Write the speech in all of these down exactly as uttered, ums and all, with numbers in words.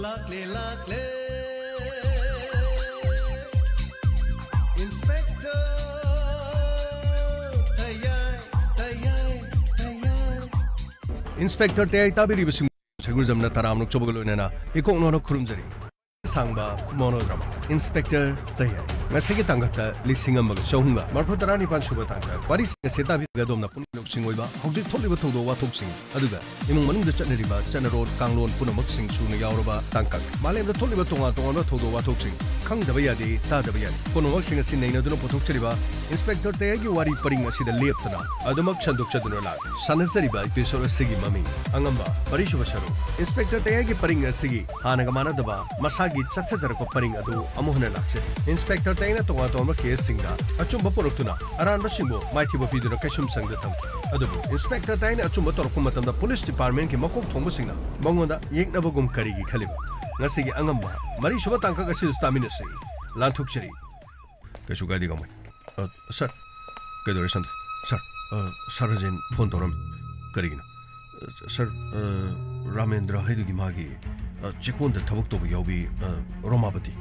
ꯂꯥꯛꯂꯦ, ꯂꯥꯛꯂꯦ꯫ Inspector ꯇꯌꯥꯏ, ꯇꯌꯥꯏ, ꯇꯌꯥꯏ꯫ Inspector ꯇꯌꯥꯏ ꯇꯥꯕꯤꯔꯤꯕꯁꯤꯡ ꯁꯒꯨꯔꯖꯝꯅ ꯇꯔꯥꯝꯅ ꯑꯣꯛꯆꯕꯒ ꯂꯣꯏꯅꯅ ꯏꯀꯣꯛ ꯅꯣꯟꯅ ꯈꯨꯔꯨꯝꯖꯔꯤ꯫ ꯁꯥꯡꯕ monodrama Inspector ꯇꯌꯥꯏ꯫ ꯉꯁꯤꯒꯤ ꯇꯥꯡꯀꯛꯇ ꯂꯤꯁꯤꯡ ꯑꯃꯒ ꯆꯍꯨꯝꯒ ꯃꯔꯤꯐꯨ ꯇꯔꯥꯅꯤꯄꯥꯟ ꯁꯨꯕ ꯇꯥꯡꯀꯛ꯫ ꯋꯥꯔꯤꯁꯤꯡ ꯑꯁꯤ ꯇꯥꯕꯤꯕꯒ ꯑꯗꯣꯝꯅ ꯄꯨꯛꯅꯤꯡ ꯂꯧꯁꯤꯡ ꯑꯣꯏꯕ ꯍꯧꯖꯤꯛ ꯊꯣꯛꯂꯤꯕ ꯊꯧꯗꯣꯛ ꯋꯥꯊꯣꯛꯁꯤꯡ, ꯑꯗꯨꯒ ꯏꯃꯨꯡ ꯃꯅꯨꯡꯗ ꯆꯠꯅꯔꯤꯕ ꯆꯠꯅꯔꯣꯜ ꯀꯥꯡꯂꯣꯟ ꯄꯨꯝꯅꯃꯛꯁꯤꯡ ꯁꯨꯅ ꯌꯥꯎꯔꯕ ꯇꯥꯡꯀꯛ꯫ ꯃꯥꯂꯦꯝꯗ ꯊꯣꯛꯂꯤꯕ ꯇꯣꯉꯥꯟ ꯇꯣꯉꯥꯟꯕ ꯊꯧꯗꯣꯛ ꯋꯥꯊꯣꯛꯁꯤꯡ, ꯈꯪꯗꯕ ꯌꯥꯗꯦ, ꯇꯥꯗꯕ ꯌꯥꯗꯦ ꯄꯨꯝꯅꯃꯛꯁꯤꯡ ꯑꯁꯤ ꯅꯩꯅꯗꯨꯅ ꯄꯨꯊꯣꯛꯆꯔꯤꯕ Inspector ꯇꯌꯥꯏꯒꯤ ꯋꯥꯔꯤ ꯄꯔꯤꯡ ꯑꯁꯤꯗ ꯂꯦꯞꯇꯅ ꯑꯗꯨꯃꯛ ꯁꯟꯗꯣꯛꯆꯗꯨꯅ ꯂꯥꯛꯂꯤ꯫ ꯁꯥꯟꯅꯖꯔꯤꯕ episode ꯑꯁꯤꯒꯤ ꯃꯃꯤꯡ ꯑꯉꯝꯕ, ꯃꯔꯤꯁꯨꯕ ꯁꯔꯨꯛ꯫ Inspector ꯇꯌꯥꯏꯒꯤ ꯄꯔꯤꯡ ꯑꯁꯤꯒꯤ ꯍꯥꯟꯅꯒ ꯃꯥꯟꯅꯗꯕ ꯃꯁꯥꯒꯤ ꯆꯠꯊꯖꯔꯛꯄ ꯄꯔꯤꯡ ꯑꯗꯨ ꯑꯃꯨꯛ ꯍꯟꯅ ꯂꯥꯛꯆꯔꯤ꯫ Inspector ꯇꯌꯥꯏꯅ ꯇꯣꯉꯥꯟ ꯇꯣꯉꯥꯟꯕ caseꯁꯤꯡꯗ ꯑꯆꯨꯝꯕ ꯄꯨꯔꯛꯇꯨꯅ ꯑꯔꯥꯟꯕꯁꯤꯡꯕꯨ ꯃꯥꯏꯊꯤꯕ ꯄꯤꯗꯨꯅ ꯀꯩꯁꯨꯝꯁꯪꯗ ꯊꯝꯈꯤ꯫ ꯑꯗꯨꯕꯨ Inspector ꯇꯌꯥꯏꯅ ꯑꯆꯨꯝꯕ ꯇꯧꯔꯛꯄ ꯃꯇꯝꯗ police departmentꯀꯤ ꯃꯀꯣꯛ ꯊꯣꯡꯕꯁꯤꯡꯅ ꯃꯉꯣꯟꯗ ꯌꯦꯛꯅꯕꯒꯨꯝ ꯀꯔꯤꯒꯤ ꯈꯜꯂꯤꯕ? ꯉꯁꯤꯒꯤ ꯑꯉꯝꯕ ꯃꯔꯤꯁꯨꯕ ꯇꯥꯡꯀꯛ ꯑꯁꯤꯗꯁꯨ ꯇꯥꯃꯤꯟꯅꯁꯤ꯫ ꯂꯥꯟꯊꯣꯛꯆꯔꯤ꯫ ꯀꯩꯁꯨ ꯀꯥꯏꯗꯦ, ꯀꯥꯃꯩ꯫ ꯑ, sir, ꯀꯩꯗꯧꯔꯦ, ꯁꯟꯗ? Sir, ꯑ, sir ꯔꯖꯦꯟ phone ꯇꯧꯔꯝꯃꯤ꯫ ꯀꯔꯤꯒꯤꯅꯣ? ꯑ, sir, ꯑ, ꯔꯥꯃꯦꯟꯗ꯭ꯔ ꯍꯥꯏꯗꯨꯒꯤ ꯃꯥꯒꯤ, ꯑ, ꯆꯦꯛꯀꯣꯟꯗ ꯊꯕꯛ ꯇꯧꯕ ꯌꯥꯎꯕꯤ, ꯑ, ꯔꯣꯃꯥꯕꯇꯤ꯫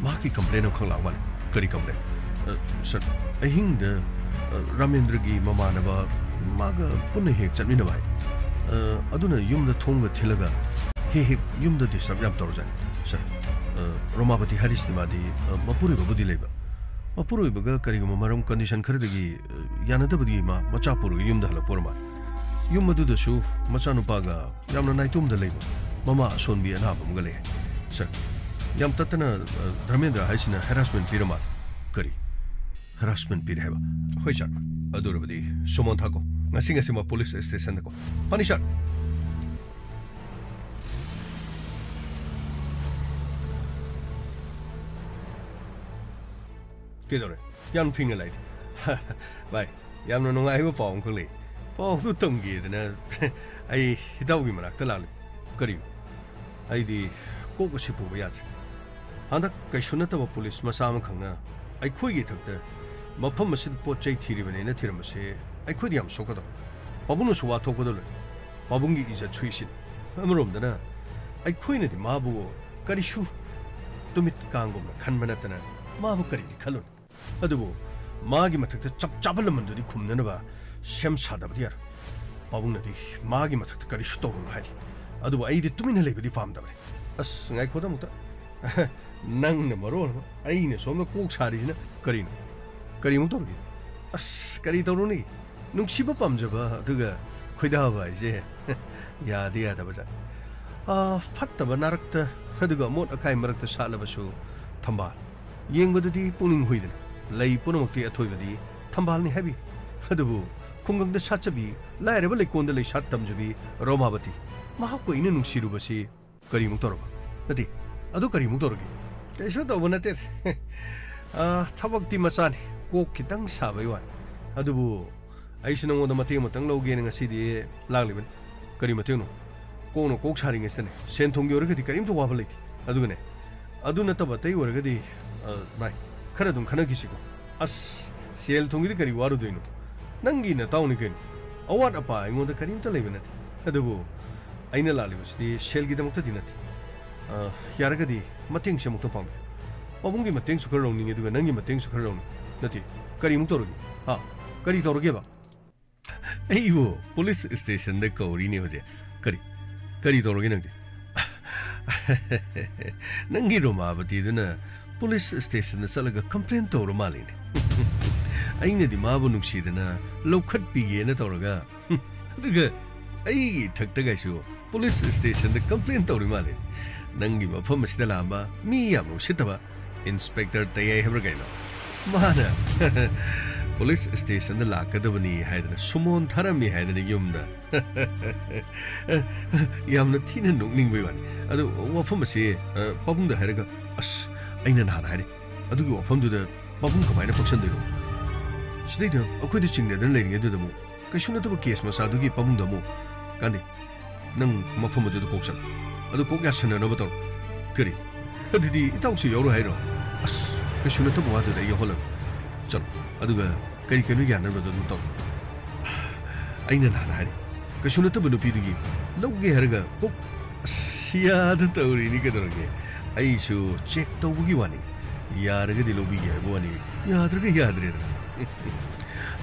ꯃꯍꯥꯛꯀꯤ complaint ꯑꯃꯈꯛ ꯂꯥꯛ ꯃꯥꯜꯂꯦ꯫ ꯀꯔꯤ complaint? ꯑ, sir, ꯑꯍꯤꯡꯗ, ꯑ, ꯔꯥꯃꯦꯟꯗ꯭ꯔꯒꯤ ꯃꯃꯥꯟꯅꯕ ꯃꯥꯒ ꯄꯨꯟꯅ ꯍꯦꯛ ꯆꯠꯃꯤꯟꯅꯕ ꯍꯥꯏ꯫ ꯑ, ꯑꯗꯨꯅ ꯌꯨꯝꯗ ꯊꯣꯡꯒ ꯊꯤꯜꯂꯒ ꯍꯦꯛ ꯍꯦꯛ ꯌꯨꯝꯗ disturb ꯌꯥꯝ ꯇꯧꯔꯖꯥꯠꯅꯤ꯫ Sir, ꯑ, ꯔꯣꯃꯥꯕꯇꯤ ꯍꯥꯏꯔꯤꯁꯤꯗꯤ ꯃꯥꯗꯤ, ꯑ, ꯃꯄꯨꯔꯣꯏꯕꯕꯨꯗꯤ ꯂꯩꯕ꯫ ꯃꯄꯨꯔꯣꯏꯕꯒ ꯀꯔꯤꯒꯨꯝꯕ ꯃꯔꯝ, condition ꯈꯔꯗꯒꯤ, ꯑ, ꯌꯥꯅꯗꯕꯗꯒꯤ ꯃꯥ ꯃꯆꯥ ꯄꯨꯔꯒ ꯌꯨꯝꯗ ꯍꯜꯂꯛꯄ ꯑꯣꯏꯔ ꯃꯥꯜꯂꯦ꯫ ꯌꯨꯝ ꯑꯗꯨꯗꯁꯨ ꯃꯆꯥꯅꯨꯄꯥꯒ ꯌꯥꯝꯅ ꯅꯥꯏꯇꯣꯝꯗ ꯂꯩꯕ ꯃꯃꯥ ꯑꯁꯣꯟꯕꯤ ꯑꯅꯥꯕ ꯑꯃꯒ ꯂꯩ꯫ Sir, ꯌꯥꯝ ꯇꯠꯇꯅ, ꯑ, ꯙꯔꯃꯦꯟꯗ꯭ꯔ ꯍꯥꯏꯁꯤꯅ harassment ꯄꯤꯔ ꯃꯥꯜꯂꯦ꯫ ꯀꯔꯤ? Harassment ꯄꯤꯔꯦ ꯍꯥꯏꯕ? ꯍꯣꯏ, sir꯫ ꯑꯗꯨ ꯑꯣꯏꯔꯕꯗꯤ ꯁꯨꯃꯣꯟ ꯊꯥꯀꯣ꯫ ꯉꯁꯤ ꯉꯁꯤꯃꯛ police stationꯗ ꯀꯣ꯫ ꯐꯅꯤ, sir꯫ ꯀꯩꯗꯧꯔꯦ? ꯌꯥꯝ ꯐꯤꯡꯅ ꯂꯥꯛꯏꯗꯤ꯫ ꯚꯥꯏ, ꯌꯥꯝꯅ ꯅꯨꯡꯉꯥꯏꯕ ꯄꯥꯎ ꯑꯃꯈꯛ ꯂꯩ꯫ ꯄꯥꯎꯗꯨ ꯇꯝꯒꯦꯗꯅ ꯑꯩ ꯏꯇꯥꯎꯒꯤ ꯃꯅꯥꯛꯇ ꯂꯥꯛꯂꯤ꯫ ꯀꯔꯤꯅꯣ? ꯑꯩꯗꯤ ꯀꯣꯛ ꯑꯁꯤ ꯄꯨꯕ ꯌꯥꯗ꯭ꯔꯦ꯫ ꯍꯟꯗꯛ ꯀꯩꯁꯨ ꯅꯠꯇꯕ police ꯃꯆꯥ ꯑꯃꯈꯛꯅ ꯑꯩꯈꯣꯏꯒꯤ ꯏꯊꯛꯇ ꯃꯐꯝ ꯑꯁꯤꯗ ꯄꯣꯠ ꯆꯩ ꯊꯤꯔꯤꯕꯅꯦꯅ ꯊꯤꯔꯝꯕꯁꯦ ꯑꯩꯈꯣꯏꯗ ꯌꯥꯝ ꯁꯣꯛꯀꯗꯧꯔꯦ꯫ ꯄꯥꯕꯨꯡꯅꯁꯨ ꯋꯥ ꯊꯣꯛꯀꯗꯧꯔꯦ꯫ ꯄꯥꯕꯨꯡꯒꯤ ꯏꯖꯠ ꯁꯨꯏꯁꯤꯅꯤ꯫ ꯑꯃꯔꯣꯝꯗꯅ ꯑꯩꯈꯣꯏꯅꯗꯤ ꯃꯥꯕꯨ ꯀꯔꯤꯁꯨ ꯇꯨꯃꯤꯠ ꯀꯥꯡꯒꯨꯝꯅ ꯈꯟꯕ ꯅꯠꯇꯅ ꯃꯥꯕꯨ ꯀꯔꯤꯗꯤ ꯈꯜꯂꯨꯅꯤ? ꯑꯗꯨꯕꯨ ꯃꯥꯒꯤ ꯃꯊꯛꯇ ꯆꯞ ꯆꯥꯕ ꯂꯃꯟꯗꯨꯗꯤ ꯈꯨꯝꯅꯅꯕ ꯁꯦꯝ ꯁꯥꯗꯕꯗꯤ ꯌꯥꯔꯣꯏ꯫ ꯄꯥꯕꯨꯡꯅꯗꯤ ꯃꯥꯒꯤ ꯃꯊꯛꯇ ꯀꯔꯤꯁꯨ ꯇꯧꯔꯨꯅꯨ ꯍꯥꯏꯔꯤ꯫ ꯑꯗꯨꯕꯨ ꯑꯩꯗꯤ ꯇꯨꯃꯤꯟꯅ ꯂꯩꯕꯗꯤ ꯄꯥꯝꯗꯕꯅꯤ꯫ ꯑꯁ, ꯉꯥꯏꯈꯣꯗ ꯑꯃꯨꯛꯇ꯫ ꯅꯪꯅ ꯃꯔꯣꯜ ꯑꯃ ꯑꯩꯅ ꯁꯣꯝꯗ ꯀꯣꯛ ꯁꯥꯔꯤꯁꯤꯅ ꯀꯔꯤꯅꯣ? ꯀꯔꯤꯃꯨꯛ ꯇꯧꯔꯒꯦ? ꯑꯁ, ꯀꯔꯤ ꯇꯧꯔꯨꯅꯤ? ꯅꯨꯡꯁꯤꯕ ꯄꯥꯝꯖꯕ ꯑꯗꯨꯒ ꯈꯣꯏꯗꯥꯕ ꯍꯥꯏꯁꯦ ꯌꯥꯗꯤ ꯌꯥꯗꯕꯖꯥꯠꯅꯤ꯫ ꯑꯥ, ꯐꯠꯇꯕ ꯅꯥꯔꯛꯇ ꯑꯗꯨꯒ ꯑꯃꯣꯠ ꯑꯀꯥꯏ ꯃꯔꯛꯇ ꯁꯥꯠꯂꯕꯁꯨ ꯊꯝꯕꯥꯜ꯫ ꯌꯦꯡꯕꯗꯗꯤ ꯄꯨꯛꯅꯤꯡ ꯍꯨꯏꯗꯅ ꯂꯩ ꯄꯨꯝꯅꯃꯛꯇꯤ ꯑꯊꯣꯏꯕꯗꯤ ꯊꯝꯕꯥꯜꯅꯤ ꯍꯥꯏꯕꯤ꯫ ꯑꯗꯨꯕꯨ ꯈꯨꯡꯒꯪꯗ ꯁꯥꯠꯆꯕꯤ, ꯂꯥꯏꯔꯕ ꯂꯩꯀꯣꯜꯗ ꯂꯩꯁꯥꯠ ꯇꯝꯖꯕꯤ ꯔꯣꯃꯥꯕꯇꯤ, ꯃꯍꯥꯛꯄꯨ ꯑꯩꯅ ꯅꯨꯡꯁꯤꯔꯨꯕꯁꯤ ꯀꯔꯤꯃꯨꯛ ꯇꯧꯔꯕ? ꯅꯠꯇꯦ, ꯑꯗꯨ ꯀꯔꯤꯃꯨꯛ ꯇꯧꯔꯒꯦ? ꯀꯩꯁꯨ ꯇꯧꯕ ꯅꯠꯇꯦ꯫ ꯑꯥ, ꯊꯕꯛꯇꯤ ꯃꯆꯥꯅꯤ, ꯀꯣꯛ ꯈꯤꯇꯪ ꯁꯥꯕꯩ ꯋꯥꯅꯤ꯫ ꯑꯗꯨꯕꯨ ꯑꯩꯁꯨ ꯅꯉꯣꯟꯗ ꯃꯇꯦꯡ ꯑꯃꯇꯪ ꯂꯧꯒꯦꯅ ꯉꯁꯤꯗꯤ ꯂꯥꯛꯂꯤꯕꯅꯤ꯫ ꯀꯔꯤ ꯃꯇꯦꯡꯅꯣ? ꯀꯣꯛꯅ ꯀꯣꯛ ꯁꯥꯔꯤꯉꯩꯁꯤꯗꯅꯦ, ꯁꯦꯟ ꯊꯨꯝꯒꯤ ꯑꯣꯏꯔꯒꯗꯤ ꯀꯔꯤꯝꯇ ꯋꯥꯕ ꯂꯩꯇꯦ꯫ ꯑꯗꯨꯒꯅꯦ, ꯑꯗꯨ ꯅꯠꯇꯕ ꯑꯇꯩ ꯑꯣꯏꯔꯒꯗꯤ, ꯑ, ꯚꯥꯏ, ꯈꯔ ꯑꯗꯨꯝ ꯈꯟꯅꯈꯤꯁꯤꯀꯣ꯫ ꯑꯁ, ꯁꯦꯜ ꯊꯨꯝꯒꯤꯗꯤ ꯀꯔꯤ ꯋꯥꯔꯨꯗꯣꯏꯅꯣ? ꯅꯪꯒꯤ ꯅꯇꯥꯎꯅꯤ ꯀꯩꯅꯣ꯫ ꯑꯋꯥꯠ ꯑꯄꯥ ꯑꯩꯉꯣꯟꯗ ꯀꯔꯤꯝꯇ ꯂꯩꯕ ꯅꯠꯇꯦ꯫ ꯑꯗꯨꯕꯨ ꯑꯩꯅ ꯂꯥꯛꯂꯤꯕꯁꯤꯗꯤ ꯁꯦꯜꯒꯤꯗꯃꯛꯇꯗꯤ ꯅꯠꯇꯦ꯫ ꯑ, ꯌꯥꯔꯒꯗꯤ ꯃꯇꯦꯡꯁꯦ ꯑꯃꯨꯛꯇ ꯄꯥꯡꯕꯤꯌꯨ꯫ ꯄꯥꯕꯨꯡꯒꯤ ꯃꯇꯦꯡꯁꯨ ꯈꯔ ꯂꯧꯅꯤꯡꯉꯤ, ꯑꯗꯨꯒ ꯅꯪꯒꯤ ꯃꯇꯦꯡꯁꯨ ꯈꯔ ꯂꯧꯅꯤꯡꯉꯤ꯫ ꯅꯠꯇꯦ, ꯀꯔꯤꯃꯨꯛ ꯇꯧꯔꯒꯦ? ꯍꯥ? ꯀꯔꯤ ꯇꯧꯔꯒꯦꯕ? ꯑꯩꯕꯨ ꯄꯨꯂꯤꯁ ꯁ꯭ꯇꯦꯁꯟꯗ ꯀꯧꯔꯤꯅꯦ ꯍꯧꯖꯤꯛ꯫ ꯀꯔꯤ? ꯀꯔꯤ ꯇꯧꯔꯒꯦ ꯅꯪꯗꯤ? ꯅꯪꯒꯤ ꯔꯣꯃꯥꯕꯇꯤꯗꯨꯅ ꯄꯨꯂꯤꯁ ꯁ꯭ꯇꯦꯁꯟꯗ ꯆꯠꯂꯒ ꯀꯝꯄ꯭ꯂꯦꯟ ꯇꯧꯔ ꯃꯥꯜꯂꯤꯅꯦ꯫ ꯑꯩꯅꯗꯤ ꯃꯥꯕꯨ ꯅꯨꯡꯁꯤꯗꯅ ꯂꯧꯈꯠꯄꯤꯒꯦꯅ ꯇꯧꯔꯒ, ꯑꯗꯨꯒ ꯑꯩꯒꯤ ꯏꯊꯛꯇꯒꯥꯏꯁꯨ ꯄꯨꯂꯤꯁ ꯁ꯭ꯇꯦꯁꯟꯗ ꯀꯝꯄ꯭ꯂꯦꯟ ꯇꯧꯔꯤ ꯃꯥꯜꯂꯦ꯫ ꯅꯪꯒꯤ ꯃꯐꯝ ꯑꯁꯤꯗ ꯂꯥꯛꯑꯝꯕ ꯃꯤ ꯌꯥꯝꯅ ꯎꯁꯤꯠꯇꯕ ꯏꯟꯁꯄꯦꯛꯇꯔ ꯇꯌꯥꯏ ꯍꯥꯏꯕ꯭ꯔꯥ ꯀꯩꯅꯣ? ꯃꯥꯅ ꯄꯨꯂꯤꯁ ꯁ꯭ꯇꯦꯁꯟꯗ ꯂꯥꯛꯀꯗꯕꯅꯤ ꯍꯥꯏꯗꯅ ꯁꯨꯃꯣꯟ ꯊꯥꯔꯝꯃꯤ ꯍꯥꯏꯗꯅ ꯌꯨꯝꯗ꯫ ꯌꯥꯝꯅ ꯊꯤꯅ ꯅꯣꯛꯅꯤꯡꯕꯩ ꯋꯥꯅꯤ꯫ ꯑꯗꯨ ꯋꯥꯐꯝ ꯑꯁꯤ, ꯑ, ꯄꯥꯕꯨꯡꯗ ꯍꯥꯏꯔꯒ, ꯑꯁ, ꯑꯩꯅ ꯅꯍꯥꯟ ꯍꯥꯏꯔꯦ, ꯑꯗꯨꯒꯤ ꯋꯥꯐꯝꯗꯨꯗ ꯄꯥꯕꯨꯡ ꯀꯃꯥꯏꯅ ꯄꯛꯁꯟꯗꯣꯏꯅꯣ? ꯁꯤꯗꯩꯗ ꯑꯩꯈꯣꯏꯗ ꯆꯤꯡꯅꯗꯅ ꯂꯩꯔꯤꯉꯩꯗꯨꯗ ꯑꯃꯨꯛ ꯀꯩꯁꯨ ꯅꯠꯇꯕ ꯀꯦꯁ ꯃꯆꯥꯗꯨꯒꯤ ꯄꯥꯕꯨꯡꯗ ꯑꯃꯨꯛ, ꯀꯥꯟꯗꯦ, ꯅꯪ ꯃꯐꯝ ꯑꯗꯨꯗ ꯀꯣꯛ ꯆꯠꯂꯣ꯫ ꯑꯗꯨ ꯀꯣꯛ ꯌꯥꯁꯟꯅꯅꯕ ꯇꯧꯔꯣ꯫ ꯀꯔꯤ? ꯑꯗꯨꯗꯤ ꯏꯇꯥꯎꯁꯨ ꯌꯥꯎꯔꯣ ꯍꯥꯏꯔꯣ? ꯑꯁ, ꯀꯩꯁꯨ ꯅꯠꯇꯕ ꯋꯥꯗꯨꯗ ꯑꯩ ꯌꯥꯎꯍꯜꯂꯅꯨ꯫ ꯆꯠꯂꯣ꯫ ꯑꯗꯨꯒ ꯀꯔꯤ ꯀꯩꯅꯣ ꯌꯥꯅꯕꯗꯣ ꯑꯗꯨꯝ ꯇꯧꯔꯣ꯫ ꯑꯩꯅ ꯅꯍꯥꯟ ꯍꯥꯏꯔꯦ, ꯀꯩꯁꯨ ꯅꯠꯇꯕ ꯅꯨꯄꯤꯗꯨꯒꯤ ꯂꯧꯒꯦ ꯍꯥꯏꯔꯒ ꯀꯣꯛ, ꯑꯁ, ꯌꯥꯗ ꯇꯧꯔꯤꯅꯤ ꯀꯩꯗꯧꯔꯒꯦ? ꯑꯩꯁꯨ ꯆꯦꯛ ꯇꯧꯕꯒꯤ ꯋꯥꯅꯤ꯫ ꯌꯥꯔꯒꯗꯤ ꯂꯧꯕꯤꯒꯦ ꯍꯥꯏꯕ ꯋꯥꯅꯤ, ꯌꯥꯗ꯭ꯔꯒ ꯌꯥꯗ꯭ꯔꯦꯗꯅ꯫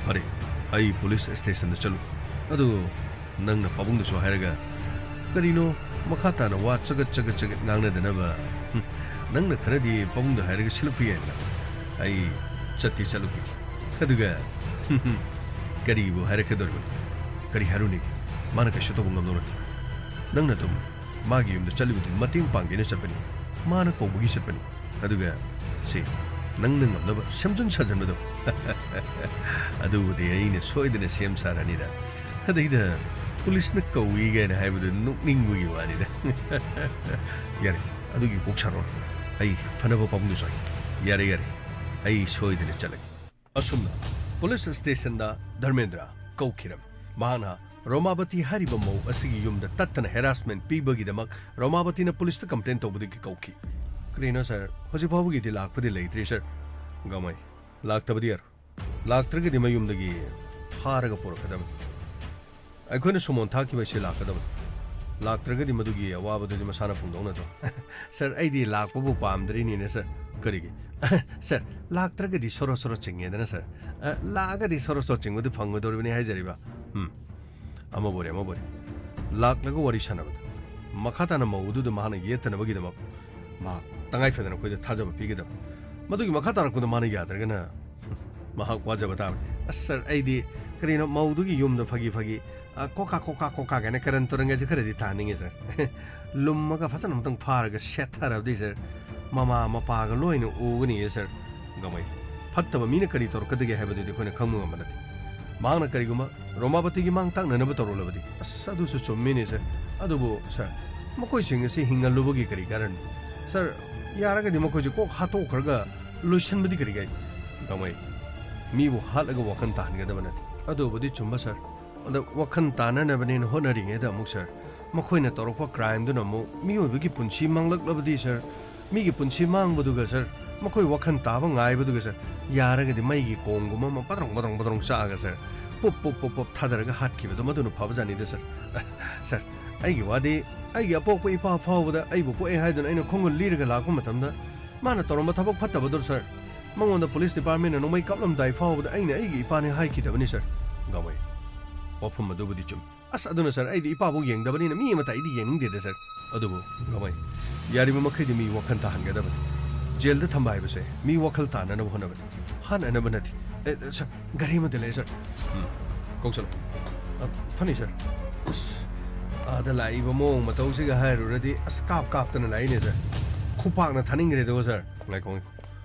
ꯐꯔꯦ, ꯑꯩ ꯄꯨꯂꯤꯁ ꯁ꯭ꯇꯦꯁꯟꯗ ꯆꯠꯂꯨ꯫ ꯑꯗꯨ ꯅꯪꯅ ꯄꯥꯕꯨꯡꯗꯁꯨ ꯍꯥꯏꯔꯒ ꯀꯔꯤꯅꯣ ꯃꯈꯥ ꯇꯥꯅ ꯋꯥ ꯆꯒꯠ ꯆꯒꯠ ꯆꯒꯠ ꯉꯥꯡꯅꯗꯅꯕ꯫ ꯍꯨꯝ, ꯅꯪꯅ ꯈꯔꯗꯤ ꯄꯥꯕꯨꯡꯗ ꯍꯥꯏꯔꯒ ꯁꯤꯜꯂꯛꯄ ꯌꯥꯏꯗꯅ꯫ ꯑꯩ ꯆꯠꯇꯤ ꯆꯠꯂꯨꯈꯤꯒꯦ꯫ ꯑꯗꯨꯒ ꯀꯔꯤꯕꯨ ꯍꯥꯏꯔꯛꯀꯗꯧꯔꯤꯕꯅꯣ? ꯀꯔꯤ ꯍꯥꯏꯔꯨꯅꯤꯒꯦ? ꯃꯥꯅ ꯀꯩꯁꯨ ꯇꯧꯕ ꯉꯝꯗꯧ ꯅꯠꯇꯦ꯫ ꯅꯪꯅ ꯑꯗꯨꯝ ꯃꯥꯒꯤ ꯌꯨꯝꯗ ꯆꯠꯂꯤꯕꯗꯨ ꯃꯇꯦꯡ ꯄꯥꯡꯒꯦꯅ ꯆꯠꯄꯅꯤ꯫ ꯃꯥꯅ ꯀꯧꯕꯒꯤ ꯆꯠꯄꯅꯤ꯫ ꯑꯗꯨꯒ ꯁꯤ ꯅꯪꯅ ꯉꯝꯅꯕ ꯁꯦꯝꯖꯤꯟ ꯁꯥꯖꯤꯟꯕꯗꯣ ꯑꯗꯨꯕꯨꯗꯤ ꯑꯩꯅ ꯁꯣꯏꯗꯅ ꯁꯦꯝ ꯁꯥꯔꯅꯤꯗ꯫ ꯑꯗꯩꯗ ꯄꯨꯂꯤꯁꯅ ꯀꯧꯏ ꯀꯥꯏꯅ ꯍꯥꯏꯕꯗꯨ ꯅꯣꯛꯅꯤꯡꯕꯒꯤ ꯋꯥꯅꯤꯗ꯫ ꯌꯥꯔꯦ, ꯑꯗꯨꯒꯤ ꯀꯣꯛ ꯁꯥꯔꯣ꯫ ꯑꯩ ꯐꯅꯕ ꯄꯥꯕꯨꯡꯗꯨꯁꯨ ꯍꯥꯏ꯫ ꯌꯥꯔꯦ, ꯌꯥꯔꯦ, ꯑꯩ ꯁꯣꯏꯗꯅ ꯆꯠꯂꯒꯦ꯫ ꯑꯁꯨꯝꯅ ꯄꯨꯂꯤꯁ ꯁ꯭ꯇꯦꯁꯟꯗ ꯙꯔꯃꯦꯟꯗ꯭ꯔ ꯀꯧꯈꯤꯔꯝꯃꯤ꯫ ꯃꯍꯥꯛꯅ ꯔꯣꯃꯥꯕꯇꯤ ꯍꯥꯏꯔꯤꯕ ꯃꯧ ꯑꯁꯤꯒꯤ ꯌꯨꯝꯗ ꯇꯠꯇꯅ ꯍꯦꯔꯥꯁꯃꯦꯟ ꯄꯤꯕꯒꯤꯗꯃꯛ ꯔꯣꯃꯥꯕꯇꯤꯅ ꯄꯨꯂꯤꯁꯇ ꯀꯝꯄ꯭ꯂꯦꯟ ꯇꯧꯕꯗꯒꯤ ꯀꯧꯈꯤ꯫ ꯀꯔꯤꯅꯣ ꯁꯥꯔ? ꯍꯧꯖꯤꯛ ꯐꯥꯎꯕꯒꯤꯗꯤ ꯂꯥꯛꯄꯗꯤ ꯂꯩꯇ꯭ꯔꯤ ꯁꯥꯔ꯫ ꯒꯃꯩ, ꯂꯥꯛꯇꯕꯗꯤ ꯌꯥꯔꯣꯏ꯫ ꯂꯥꯛꯇ꯭ꯔꯒꯗꯤ ꯃꯌꯨꯝꯗꯒꯤ ꯐꯥꯔꯒ ꯄꯨꯔꯛꯀꯗꯕꯅꯤ꯫ ꯑꯩꯈꯣꯏꯅ ꯁꯨꯃꯣꯟ ꯊꯥꯈꯤꯕ ꯑꯁꯤ ꯂꯥꯛꯀꯗꯕꯅꯤ꯫ ꯂꯥꯛꯇ꯭ꯔꯒꯗꯤ ꯃꯗꯨꯒꯤ ꯑꯋꯥꯕꯗꯨꯗꯤ ꯃꯁꯥꯅ ꯐꯣꯡꯗꯣꯛꯅꯗ꯭ꯔꯣ? ꯁꯥꯔ, ꯑꯩꯗꯤ ꯂꯥꯛꯄꯕꯨ ꯄꯥꯝꯗ꯭ꯔꯤꯅꯤꯅꯦ ꯁꯥꯔ꯫ ꯀꯔꯤꯒꯤ? ꯁꯥꯔ, ꯂꯥꯛꯇ꯭ꯔꯒꯗꯤ ꯁꯣꯔꯣ ꯁꯣꯔꯣ ꯆꯤꯡꯉꯦꯗꯅ ꯁꯥꯔ꯫ ꯑ, ꯂꯥꯛꯑꯒꯗꯤ ꯁꯣꯔꯣ ꯁꯣꯔꯣ ꯆꯤꯡꯕꯗꯨ ꯐꯪꯒꯗꯧꯔꯤꯕꯅꯤ ꯍꯥꯏꯖꯔꯤꯕ꯫ ꯎꯝ꯫ ꯑꯃꯕꯨ ꯑꯣꯏꯔꯦ, ꯑꯃꯕꯨ ꯑꯣꯏꯔꯦ꯫ ꯂꯥꯛꯂꯒ ꯋꯥꯔꯤ ꯁꯥꯟꯅꯕꯗ ꯃꯈꯥ ꯇꯥꯅ ꯃꯧ ꯑꯗꯨꯗ ꯃꯍꯥꯛꯅ ꯌꯦꯠꯇꯅꯕꯒꯤꯗꯃꯛ ꯃꯍꯥꯛ ꯇꯉꯥꯏ ꯐꯗꯅ ꯑꯩꯈꯣꯏꯗ ꯊꯥꯖꯕ ꯄꯤꯒꯗꯕ꯫ ꯃꯗꯨꯒꯤ ꯃꯈꯥ ꯇꯥꯔꯛꯄꯗ ꯃꯥꯅ ꯌꯥꯗ꯭ꯔꯒꯅ ꯃꯍꯥꯛ ꯋꯥꯖꯕ ꯇꯥꯕꯅꯤ꯫ ꯑꯁ ꯁꯥꯔ, ꯑꯩꯗꯤ ꯀꯔꯤꯅꯣ ꯃꯧꯗꯨꯒꯤ ꯌꯨꯝꯗ ꯐꯥꯒꯤ ꯐꯥꯒꯤ, ꯑ, ꯀꯣꯀꯥ, ꯀꯣꯀꯥ, ꯀꯣꯀꯥ ꯀꯥꯏꯅ ꯀꯔꯟ ꯇꯨꯔꯟꯒꯁꯦ ꯈꯔꯗꯤ ꯇꯥꯅꯤꯡꯉꯦ ꯁꯥꯔ꯫ ꯂꯨꯝꯃꯒ ꯐꯖꯅ ꯑꯃꯨꯛꯇꯪ ꯐꯥꯔꯒ ꯁꯦꯠꯊꯔꯕꯗꯤ ꯁꯥꯔ, ꯃꯃꯥ ꯃꯄꯥꯒ ꯂꯣꯏꯅ ꯎꯒꯅꯤꯌꯦ ꯁꯥꯔ꯫ ꯒꯃꯩ, ꯐꯠꯇꯕ ꯃꯤꯅ ꯀꯔꯤ ꯇꯧꯔꯛꯀꯗꯒꯦ ꯍꯥꯏꯕꯗꯨꯗꯤ ꯑꯩꯈꯣꯏꯅ ꯈꯪꯕ ꯉꯝꯕ ꯅꯠꯇꯦ꯫ ꯃꯍꯥꯛꯅ ꯀꯔꯤꯒꯨꯝꯕ ꯔꯣꯃꯥꯕꯇꯤꯒꯤ ꯃꯥꯡ ꯇꯥꯛꯅꯅꯕ ꯇꯧꯔꯛꯂꯕꯗꯤ? ꯑꯁ, ꯑꯗꯨꯁꯨ ꯆꯨꯝꯃꯤꯅꯦ ꯁꯥꯔ꯫ ꯑꯗꯨꯕꯨ ꯁꯥꯔ, ꯃꯈꯣꯏꯁꯤꯡ ꯑꯁꯤ ꯍꯤꯡꯍꯜꯂꯨꯕꯒꯤ ꯀꯔꯤ ꯀꯥꯟꯅꯅꯤ? ꯁꯥꯔ, ꯌꯥꯔꯒꯗꯤ ꯃꯈꯣꯏꯁꯦ ꯀꯣꯛ ꯍꯥꯠꯇꯣꯛꯈ꯭ꯔꯒ ꯂꯣꯏꯁꯤꯟꯕꯗꯤ ꯀꯔꯤ ꯀꯥꯏ? ꯒꯃꯩ, ꯃꯤꯕꯨ ꯍꯥꯠꯂꯒ ꯋꯥꯈꯜ ꯇꯥꯍꯟꯒꯗꯕ ꯅꯠꯇꯦ꯫ ꯑꯗꯨꯕꯨꯗꯤ ꯆꯨꯝꯕ ꯁꯥꯔ꯫ ꯑꯗ ꯋꯥꯈꯜ ꯇꯥꯅꯅꯕꯅꯦꯅ ꯍꯣꯠꯅꯔꯤꯉꯩꯗ ꯑꯃꯨꯛ ꯁꯥꯔ, ꯃꯈꯣꯏꯅ ꯇꯧꯔꯛꯄ ꯀ꯭ꯔꯥꯏꯝꯗꯨꯅ ꯑꯃꯨꯛ ꯃꯤꯑꯣꯏꯕꯒꯤ ꯄꯨꯟꯁꯤ ꯃꯥꯡꯂꯛꯂꯕꯗꯤ ꯁꯥꯔ, ꯃꯤꯒꯤ ꯄꯨꯟꯁꯤ ꯃꯥꯡꯕꯗꯨꯒ ꯁꯥꯔ, ꯃꯈꯣꯏ ꯋꯥꯈꯜ ꯇꯥꯕ ꯉꯥꯏꯕꯗꯨꯒ ꯁꯥꯔ, ꯌꯥꯔꯒꯗꯤ ꯃꯩꯒꯤ ꯀꯣꯡꯒꯨꯝꯕ ꯑꯃ ꯄꯗ꯭ꯔꯣꯡ ꯄꯗ꯭ꯔꯣꯡ ꯄꯗ꯭ꯔꯣꯡ ꯆꯥꯛꯑꯒ ꯁꯥꯔ, ꯄꯨꯞ ꯄꯨꯞ ꯄꯨꯞ ꯄꯨꯞ ꯊꯥꯗꯔꯒ ꯍꯥꯠꯈꯤꯕꯗꯣ ꯃꯗꯨꯅ ꯐꯕꯖꯥꯠꯅꯤꯗ ꯁꯥꯔ꯫ ꯑ, ꯁꯥꯔ, ꯑꯩꯒꯤ ꯋꯥꯗꯤ, ꯑꯩꯒꯤ ꯑꯄꯣꯛꯄ ꯏꯄꯥ ꯐꯥꯎꯕꯗ ꯑꯩꯕꯨ ꯄꯣꯛꯑꯦ ꯍꯥꯏꯗꯨꯅ ꯑꯩꯅ ꯈꯣꯡꯒꯨꯜ ꯂꯤꯔꯒ ꯂꯥꯛꯄ ꯃꯇꯝꯗ, ꯃꯥꯅ ꯇꯧꯔꯝꯕ ꯊꯕꯛ ꯐꯠꯇꯕꯗꯨ, ꯁꯥꯔ, ꯃꯉꯣꯟꯗ ꯄꯨꯂꯤꯁ ꯗꯤꯄꯥꯔꯠꯃꯦꯟꯅ ꯅꯣꯡꯃꯩ ꯀꯥꯞꯂꯝꯗꯥꯏ ꯐꯥꯎꯕꯗ ꯑꯩꯅ ꯑꯩꯒꯤ ꯏꯄꯥꯅꯦ ꯍꯥꯏꯈꯤꯗꯕꯅꯤ, ꯁꯥꯔ꯫ ꯒꯥꯡꯃꯩ, ꯋꯥꯐꯝ ꯑꯗꯨꯕꯨꯗꯤ ꯆꯨꯝꯃꯤ꯫ ꯑꯁ, ꯑꯗꯨꯅ, ꯁꯥꯔ, ꯑꯩꯗꯤ ꯏꯄꯥꯕꯨ ꯌꯦꯡꯗꯕꯅꯤꯅ ꯃꯤ ꯑꯃꯇ ꯑꯩꯗꯤ ꯌꯦꯡꯅꯤꯡꯗꯦꯗ, ꯁꯥꯔ꯫ ꯑꯗꯨꯕꯨ, ꯒꯥꯡꯃꯩ, ꯌꯥꯔꯤꯕ ꯃꯈꯩꯗꯤ ꯃꯤ ꯋꯥꯈꯜ ꯇꯥꯍꯟꯒꯗꯕꯅꯤ꯫ ꯖꯦꯜꯗ ꯊꯝꯕ ꯍꯥꯏꯕꯁꯦ ꯃꯤ ꯋꯥꯈꯜ ꯇꯥꯅꯅꯕ ꯍꯣꯠꯅꯕꯅꯤ, ꯍꯥꯠꯅꯅꯕ ꯅꯠꯇꯦ꯫ ꯑꯦ, ꯁꯥꯔ, ꯒꯥꯔꯤ ꯑꯃꯗ ꯂꯩ, ꯁꯥꯔ꯫ ꯎꯝ, ꯀꯧꯁꯜꯂꯨ꯫ ꯑ, ꯐꯅꯤ, ꯁꯥꯔ꯫ ꯑꯁ, ꯑꯥꯗ ꯂꯥꯛꯏꯕ ꯃꯑꯣꯡ ꯃꯇꯧꯁꯤꯒ ꯍꯥꯏꯔꯨꯔꯗꯤ, ꯑꯁ, ꯀꯥꯞ ꯀꯥꯞꯇꯅ ꯂꯥꯛꯏꯅꯦ, ꯁꯥꯔ꯫ ꯈꯨꯄꯥꯛꯅ ꯊꯥꯅꯤꯡꯈ꯭ꯔꯦꯗꯣ, ꯁꯥꯔ꯫ ꯉꯥꯏꯈꯣ, ꯉꯥꯏꯈꯣ꯫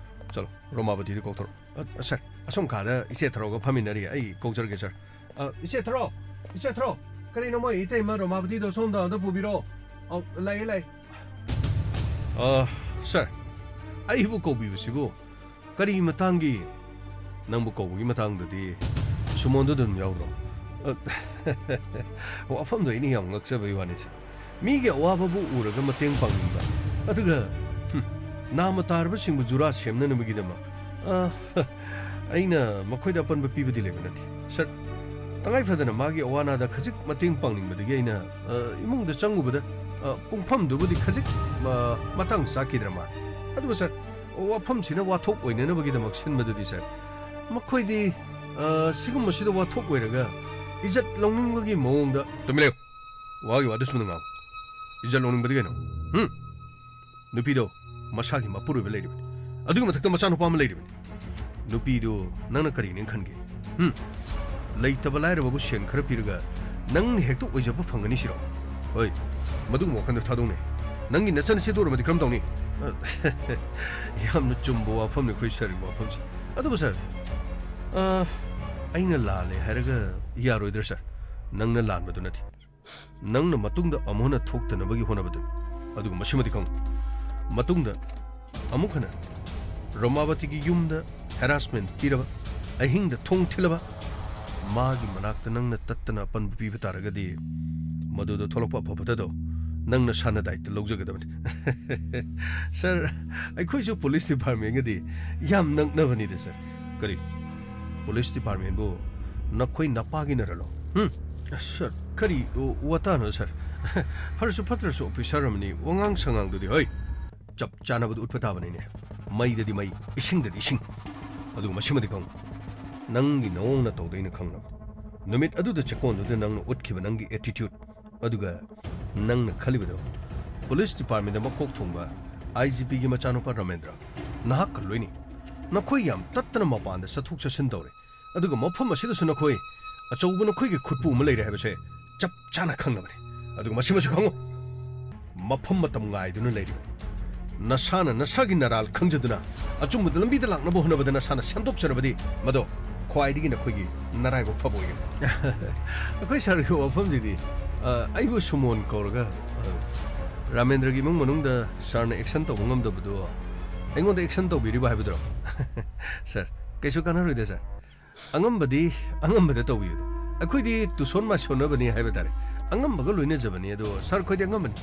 ꯆꯠꯂꯣ, ꯔꯣꯃꯥꯕꯇꯤꯗ ꯀꯧꯊꯣꯔꯛꯑꯣ꯫ ꯑ, ꯁꯥꯔ, ꯑꯁꯣꯝ ꯀꯥꯗ ꯏꯆꯦ ꯊꯔꯣꯒ ꯐꯝꯃꯤꯟꯅꯔꯤ꯫ ꯑꯩ ꯀꯧꯖꯔꯒꯦ, ꯁꯥꯔ꯫ ꯑ, ꯏꯆꯦ ꯊꯔꯣ! ꯏꯆꯦ ꯊꯔꯣ! ꯀꯔꯤꯅꯣ ꯃꯣꯏ ꯏꯇꯩꯃ ꯔꯣꯃꯥꯕꯇꯤꯗꯣ ꯁꯣꯝꯗ ꯑꯝꯇ ꯄꯨꯕꯤꯔꯛꯑꯣ꯫ ꯑ, ꯂꯥꯛꯑꯦ, ꯂꯥꯛꯑꯦ꯫ ꯑ, ꯁꯥꯔ, ꯑꯩꯕꯨ ꯀꯧꯕꯤꯕꯁꯤꯕꯨ ꯀꯔꯤ ꯃꯇꯥꯡꯒꯤ? ꯅꯪꯕꯨ ꯀꯧꯕꯒꯤ ꯃꯇꯥꯡꯗꯗꯤ ꯁꯨꯃꯣꯟꯗꯨ ꯑꯗꯨꯝ ꯌꯥꯎꯗ꯭ꯔꯣ? ꯑ, ꯋꯥꯐꯝꯗꯣ ꯑꯩꯅ ꯌꯥꯝ ꯉꯛꯆꯕꯩ ꯋꯥꯅꯤ, ꯁꯥꯔ꯫ ꯃꯤꯒꯤ ꯑꯋꯥꯕꯕꯨ ꯎꯔꯒ ꯃꯇꯦꯡ ꯄꯥꯡꯅꯤꯡꯕ, ꯑꯗꯨꯒ, ꯍꯨꯝ, ꯅꯥꯃ ꯇꯥꯔꯕꯁꯤꯡꯕꯨ ꯖꯨꯔꯥ ꯁꯦꯝꯅꯅꯕꯒꯤꯗꯃꯛ, ꯑ, ꯑꯩꯅ ꯃꯈꯣꯏꯗ ꯑꯄꯟꯕ ꯄꯤꯕꯗꯤ ꯂꯩꯕ ꯅꯠꯇꯦ, ꯁꯥꯔ꯫ ꯇꯉꯥꯏ ꯐꯗꯅ ꯃꯥꯒꯤ ꯑꯋꯥ ꯑꯅꯥꯗ ꯈꯖꯤꯛ ꯃꯇꯦꯡ ꯄꯥꯡꯅꯤꯡꯕꯗꯒꯤ ꯑꯩꯅ, ꯑ, ꯏꯃꯨꯡꯗ ꯆꯪꯉꯨꯕꯗ, ꯑ, ꯄꯨꯡꯐꯝꯗꯨꯕꯨꯗꯤ ꯈꯖꯤꯛ, ꯑ, ꯃꯇꯥꯡ ꯆꯥꯈꯤꯗ꯭ꯔ ꯃꯥꯜꯂꯦ꯫ ꯑꯗꯨꯒ, ꯁꯥꯔ, ꯋꯥꯐꯝꯁꯤꯅ ꯋꯥꯊꯣꯛ ꯑꯣꯏꯅꯅꯕꯒꯤꯗꯃꯛ ꯁꯤꯟꯕꯗꯨꯗꯤ, ꯁꯥꯔ, ꯃꯈꯣꯏꯗꯤ, ꯑ, ꯁꯤꯒꯨꯝꯕꯁꯤꯗ ꯋꯥꯊꯣꯛ ꯑꯣꯏꯔꯒ ꯏꯖꯠ ꯂꯧꯅꯤꯡꯕꯒꯤ ꯃꯑꯣꯡꯗ꯫ ꯇꯨꯃꯤꯟ ꯂꯩꯌꯨ꯫ ꯋꯥꯒꯤ ꯋꯥꯗꯨ ꯁꯨꯝꯅ ꯉꯥꯡꯉꯨ꯫ ꯏꯖꯠ ꯂꯧꯅꯤꯡꯕꯗꯤ ꯀꯩꯅꯣ? ꯍꯨꯝ? ꯅꯨꯄꯤꯗꯣ ꯃꯁꯥꯒꯤ ꯃꯄꯨꯔꯣꯏꯕ ꯂꯩꯔꯤꯕꯅꯤ, ꯑꯗꯨꯒꯤ ꯃꯊꯛꯇ ꯃꯆꯥꯅꯨꯄꯥ ꯑꯃ ꯂꯩꯔꯤꯕꯅꯤ꯫ ꯅꯨꯄꯤꯗꯨ ꯅꯪꯅ ꯀꯔꯤꯅꯦ ꯈꯟꯒꯦ? ꯍꯨꯝ? ꯂꯩꯇꯕ ꯂꯥꯏꯔꯕꯕꯨ ꯁꯦꯟ ꯈꯔ ꯄꯤꯔꯒ ꯅꯪꯅ ꯍꯦꯛꯇ ꯑꯣꯏꯖꯕ ꯐꯪꯒꯅꯤ ꯁꯤꯔꯣ? ꯍꯣꯏ, ꯃꯗꯨꯒꯨꯝꯕ ꯋꯥꯈꯜꯗꯣ ꯊꯥꯗꯣꯛꯅꯦ꯫ ꯅꯪꯒꯤ ꯅꯆꯟꯁꯤ ꯇꯧꯔꯝꯃꯗꯤ ꯀꯔꯝ ꯇꯧꯅꯤ? ꯑ, ꯌꯥꯝꯅ ꯆꯨꯝꯕ ꯋꯥꯐꯝꯅꯤ ꯑꯩꯈꯣꯏ ꯁꯥꯔꯒꯤ ꯋꯥꯐꯝꯁꯤ꯫ ꯑꯗꯨꯕꯨ ꯁꯥꯔ, ꯑ, ꯑꯩꯅ ꯂꯥꯜꯂꯦ ꯍꯥꯏꯔꯒ ꯌꯥꯔꯣꯏꯗ꯭ꯔꯥ ꯁꯥꯔ? ꯅꯪꯅ ꯂꯥꯟꯕꯗꯨ ꯅꯠꯇꯦ꯫ ꯅꯪꯅ ꯃꯇꯨꯡꯗ ꯑꯃꯨꯛ ꯍꯟꯅ ꯊꯣꯛꯇꯅꯕꯒꯤ ꯍꯣꯠꯅꯕꯗꯨꯅꯤ꯫ ꯑꯗꯨꯒ ꯃꯁꯤꯃꯗꯤ ꯈꯪꯉꯨ, ꯃꯇꯨꯡꯗ ꯑꯃꯨꯛ ꯍꯟꯅ ꯔꯣꯃꯥꯕꯇꯤꯒꯤ ꯌꯨꯝꯗ ꯍꯦꯔꯥꯁꯃꯦꯟ ꯄꯤꯔꯕ, ꯑꯍꯤꯡꯗ ꯊꯣꯡ ꯊꯤꯜꯂꯕ, ꯃꯥꯒꯤ ꯃꯅꯥꯛꯇ ꯅꯪꯅ ꯇꯠꯇꯅ ꯑꯄꯟꯕ ꯄꯤꯕ ꯇꯥꯔꯒꯗꯤ, ꯃꯗꯨꯗ ꯊꯣꯛꯂꯛꯄ ꯑꯐ ꯐꯠꯇꯗꯣ ꯅꯪ ꯅꯁꯥꯅ ꯗꯥꯏꯇ ꯂꯧꯖꯒꯗꯕꯅꯤ꯫ ꯁꯥꯔ, ꯑꯩꯈꯣꯏꯁꯨ ꯄꯨꯂꯤꯁ ꯗꯤꯄꯥꯔꯠꯃꯦꯟꯒꯗꯤ ꯌꯥꯝ ꯅꯛꯅꯕꯅꯤꯗ, ꯁꯥꯔ꯫ ꯀꯔꯤ? ꯄꯨꯂꯤꯁ ꯗꯤꯄꯥꯔꯠꯃꯦꯟꯕꯨ ꯅꯈꯣꯏ ꯅꯄꯥꯒꯤꯅꯔꯂꯣ? ꯍꯨꯝ? ꯑꯁ, ꯁꯥꯔ, ꯀꯔꯤ ꯋꯥꯇꯥꯅꯣ, ꯁꯥꯔ? ꯐꯔꯁꯨ ꯐꯠꯇ꯭ꯔꯁꯨ ꯑꯣꯐꯤꯁꯥꯔ ꯑꯃꯅꯤ, ꯋꯥꯉꯥꯡ ꯁꯉꯥꯡꯗꯨꯗꯤ, ꯍꯣꯏ, ꯆꯞ ꯆꯥꯅꯕꯗꯨ ꯎꯠꯄ ꯇꯥꯕꯅꯤꯅꯦ꯫ ꯃꯩꯗꯗꯤ ꯃꯩ, ꯏꯁꯤꯡꯗꯗꯤ ꯏꯁꯤꯡ꯫ ꯑꯗꯨꯒ ꯃꯁꯤꯃꯗꯤ ꯈꯪꯉꯨ, ꯅꯪꯒꯤ ꯅꯑꯣꯡ ꯅꯇꯧꯗ ꯑꯩꯅ ꯈꯪꯂꯕ꯫ ꯅꯨꯃꯤꯠ ꯑꯗꯨꯗ ꯆꯦꯛꯀꯣꯟꯗꯨꯗ ꯅꯪꯅ ꯎꯠꯈꯤꯕ ꯅꯪꯒꯤ ꯑꯦꯇꯤꯇ꯭ꯌꯨꯠ, ꯑꯗꯨꯒ ꯅꯪꯅ ꯈꯜꯂꯤꯕꯗꯣ, ꯄꯨꯂꯤꯁ ꯗꯤꯄꯥꯔꯠꯃꯦꯟꯗ ꯃꯀꯣꯛ ꯊꯣꯡꯕ ꯑꯥꯏ ꯖꯤ ꯄꯤꯒꯤ ꯃꯆꯥꯅꯨꯄꯥ ꯔꯥꯃꯦꯟꯗ꯭ꯔ, ꯅꯍꯥꯛꯀ ꯂꯣꯏꯅꯩ꯫ ꯅꯈꯣꯏ ꯌꯥꯝ ꯇꯠꯇꯅ ꯃꯄꯥꯟꯗ ꯆꯠꯊꯣꯛ ꯆꯠꯁꯤꯟ ꯇꯧꯔꯦ, ꯑꯗꯨꯒ ꯃꯐꯝ ꯑꯁꯤꯗꯁꯨ ꯅꯈꯣꯏ ꯑꯆꯧꯕ ꯅꯈꯣꯏꯒꯤ ꯈꯨꯠꯄꯨ ꯑꯃ ꯂꯩꯔꯦ ꯍꯥꯏꯕꯁꯦ ꯆꯞ ꯆꯥꯅ ꯈꯪꯂꯕꯅꯤ꯫ ꯑꯗꯨꯒ ꯃꯁꯤꯃꯁꯨ ꯈꯪꯉꯨ, ꯃꯐꯝ ꯃꯇꯝ ꯉꯥꯏꯗꯨꯅ ꯂꯩꯔꯤꯕ ꯅꯁꯥꯅ ꯅꯁꯥꯒꯤ ꯅꯔꯥꯜ ꯈꯪꯖꯗꯨꯅ ꯑꯆꯨꯝꯕꯗ ꯂꯝꯕꯤꯗ ꯂꯥꯛꯅꯕ ꯍꯣꯠꯅꯕꯗ ꯅꯁꯥꯅ ꯁꯦꯝꯗꯣꯛꯆꯔꯕꯗꯤ ꯃꯗꯣ ꯈ꯭ꯋꯥꯏꯗꯒꯤ ꯅꯈꯣꯏꯒꯤ ꯅꯔꯥꯏꯕꯛ ꯐꯕ ꯑꯣꯏꯒꯅꯤ꯫ ꯑꯩꯈꯣꯏ ꯁꯥꯔꯒꯤ ꯋꯥꯐꯝꯁꯤꯗꯤ, ꯑ, ꯑꯩꯕꯨ ꯁꯨꯃꯣꯟ ꯀꯧꯔꯒ, ꯑ, ꯔꯥꯃꯦꯟꯗ꯭ꯔꯒꯤ ꯏꯃꯨꯡ ꯃꯅꯨꯡꯗ ꯁꯥꯔꯅ ꯑꯦꯛꯁꯟ ꯇꯧꯕ ꯉꯝꯗꯕꯗꯣ ꯑꯩꯉꯣꯟꯗ ꯑꯦꯛꯁꯟ ꯇꯧꯕꯤꯔꯤꯕ ꯍꯥꯏꯕꯗꯨꯔꯣ? ꯁꯥꯔ, ꯀꯩꯁꯨ ꯀꯥꯟꯅꯔꯣꯏꯗ, ꯁꯥꯔ꯫ ꯑꯉꯝꯕꯗꯤ ꯑꯉꯝꯕꯗ ꯇꯧꯕꯤꯌꯨ꯫ ꯑꯩꯈꯣꯏꯗꯤ ꯇꯨꯁꯣꯟ ꯃꯥꯏꯁꯣꯟꯅꯕꯅꯤ ꯍꯥꯏꯕ ꯇꯥꯔꯦ꯫ ꯑꯉꯝꯕꯒ ꯂꯣꯏꯅꯖꯕꯅꯤ, ꯑꯗꯣ ꯁꯥꯔ ꯈꯣꯏꯗꯤ ꯑꯉꯝꯕꯅꯤ꯫